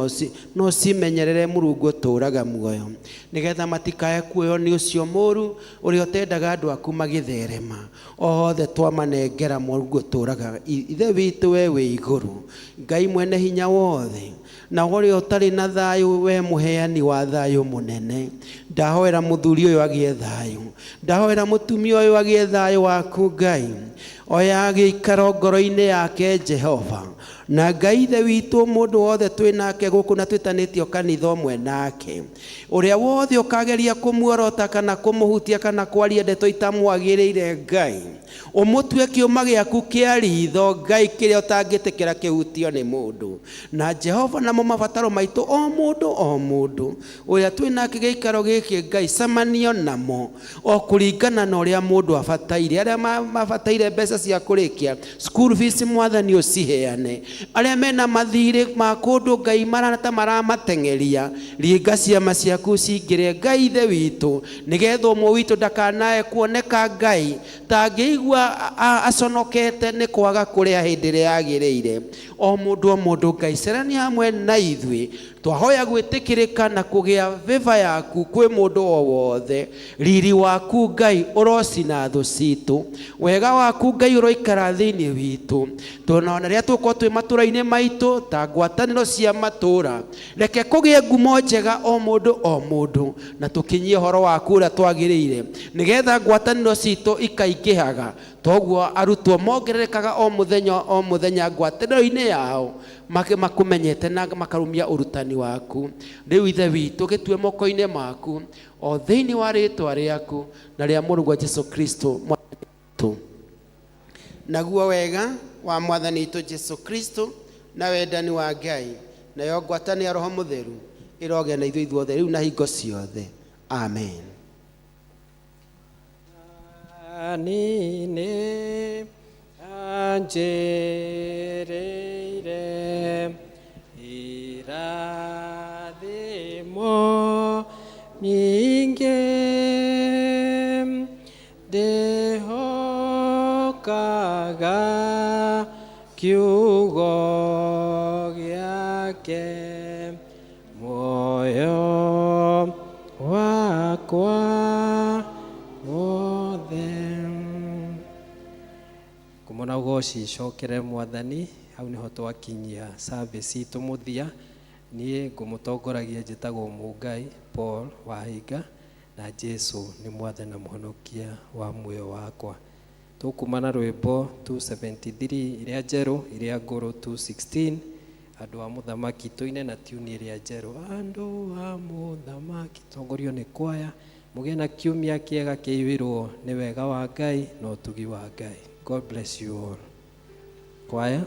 ũcimenyerere Mũrungu ũtũũraga muoyo, nĩgetha matikae kuoywo nĩ ũcio mũũru ũrĩa ũtendaga andũ aku magĩtherema. Othe twamanengera Mũrungu ũtũũraga Ithe witũ we wĩ igũrũ, Ngai mwene hinya wothe, na ũrĩa ũtarĩ na thayũ we mũheani wa thayũ mũnene. Ndahoera mũthuri ũyũ agĩe thayũ, ndahoera mũtumia ũyũ agĩe thayũ waku Ngai, oya gĩikaro ngoro-inĩ yake Jehova. Na Ngai Ithe witũ mũndũ wothe twĩ nake gũkũ na twĩtanĩtio kanitha ũmwe nake, ũrĩa wothe ũkageria kũmuorota kana kũmũhutia kana kwaria ndeto itamwagĩrĩire Ngai, ũmũtue kĩũma gĩaku kĩa ritho Ngai, kĩrĩa ũtangĩtĩkĩra kĩhutio nĩ mũndũ. Na Jehova namo mabataro maitũ o mũndũ o mũndũ ũrĩa twĩ nake gĩikaro gĩkĩ Ngai, cemanio namo o kũringana na ũrĩa mũndũ abataire. Arĩa mabataire mbeca Mbeca cia kũrĩkia school fees, Mwathani, ũciheane. Arĩa mena mathirĩ ma kũndũ, Ngai, marata maramateng'eria, ringa ciama ciaku cingĩre, Ngai Ithe witũ, nĩgetha ũmwe witũ ndakanae kuoneka, Ngai, ta angĩigua aconokete nĩ kwaga kũrĩa hĩndĩ ĩrĩa yagĩrĩire. O mũndũ o mũndũ, Ngai, cerania hamwe na ithuĩ. Twahoya gwĩtĩkĩrĩka na kũgĩa favor yaku kwĩ mũndũ o wothe. Riri waku, Ngai, ũrocina thũ citũ. Wega waku, Ngai, ũroikara thĩinĩ witũ. Tũnona rĩrĩa tũgũkorwo twĩ matũra-inĩ maitũ ta ngwatanĩro cia matũra, reke kũgĩe ngumo njega o mũndũ o mũndũ, na tũkinyie ũhoro waku ũrĩa twagĩrĩire, nĩgetha ngwatanĩro citũ ikaingĩhaga toguo arutwo mongererekaga o mũthenya o mũthenya ngwatanĩro-inĩ yao, makũmenyete na makarũmia ũrutani waku. Rĩu, Ithe witũ, gĩtue moko-inĩ maku o thĩinĩ wa rĩtwa rĩaku na rĩa Mũrũguo Jesu Kristo Mwathani witũ. Naguo wega wa Mwathani witũ Jesu Kristo na wendani wa Ngai nayo ngwatanĩro ya Roho Mũtheru ĩrogĩa na ithuĩ ithuothe rĩu na hingo ciothe. Amen. Nini anjĩrĩire irathimo nyingĩ, ndĩhokaga kiugo gĩake muoyo wakwa wothe. Kumona ugoci icokere Mwathani. Hau niho twakinyia service itũ mũthia. Niĩ ngũmũtongoragia njĩtagwo Mũngai Paul Wahinga, na Jesu nĩ Mwathani na Mũhonokia wa muoyo wakwa. Tũkuma na rwĩmbo 273 iria njerũ, iria ngũrũ 216, andũ a mũthamaki. Tũine na tune ĩrĩa njerũ, andũ a mũthamaki. Tongorio nĩ kwaya. Mũgĩe na kiumia kĩega kĩiyũirwo nĩ wega wa Ngai na ũtugi wa Ngai. God bless you all. Kwaya.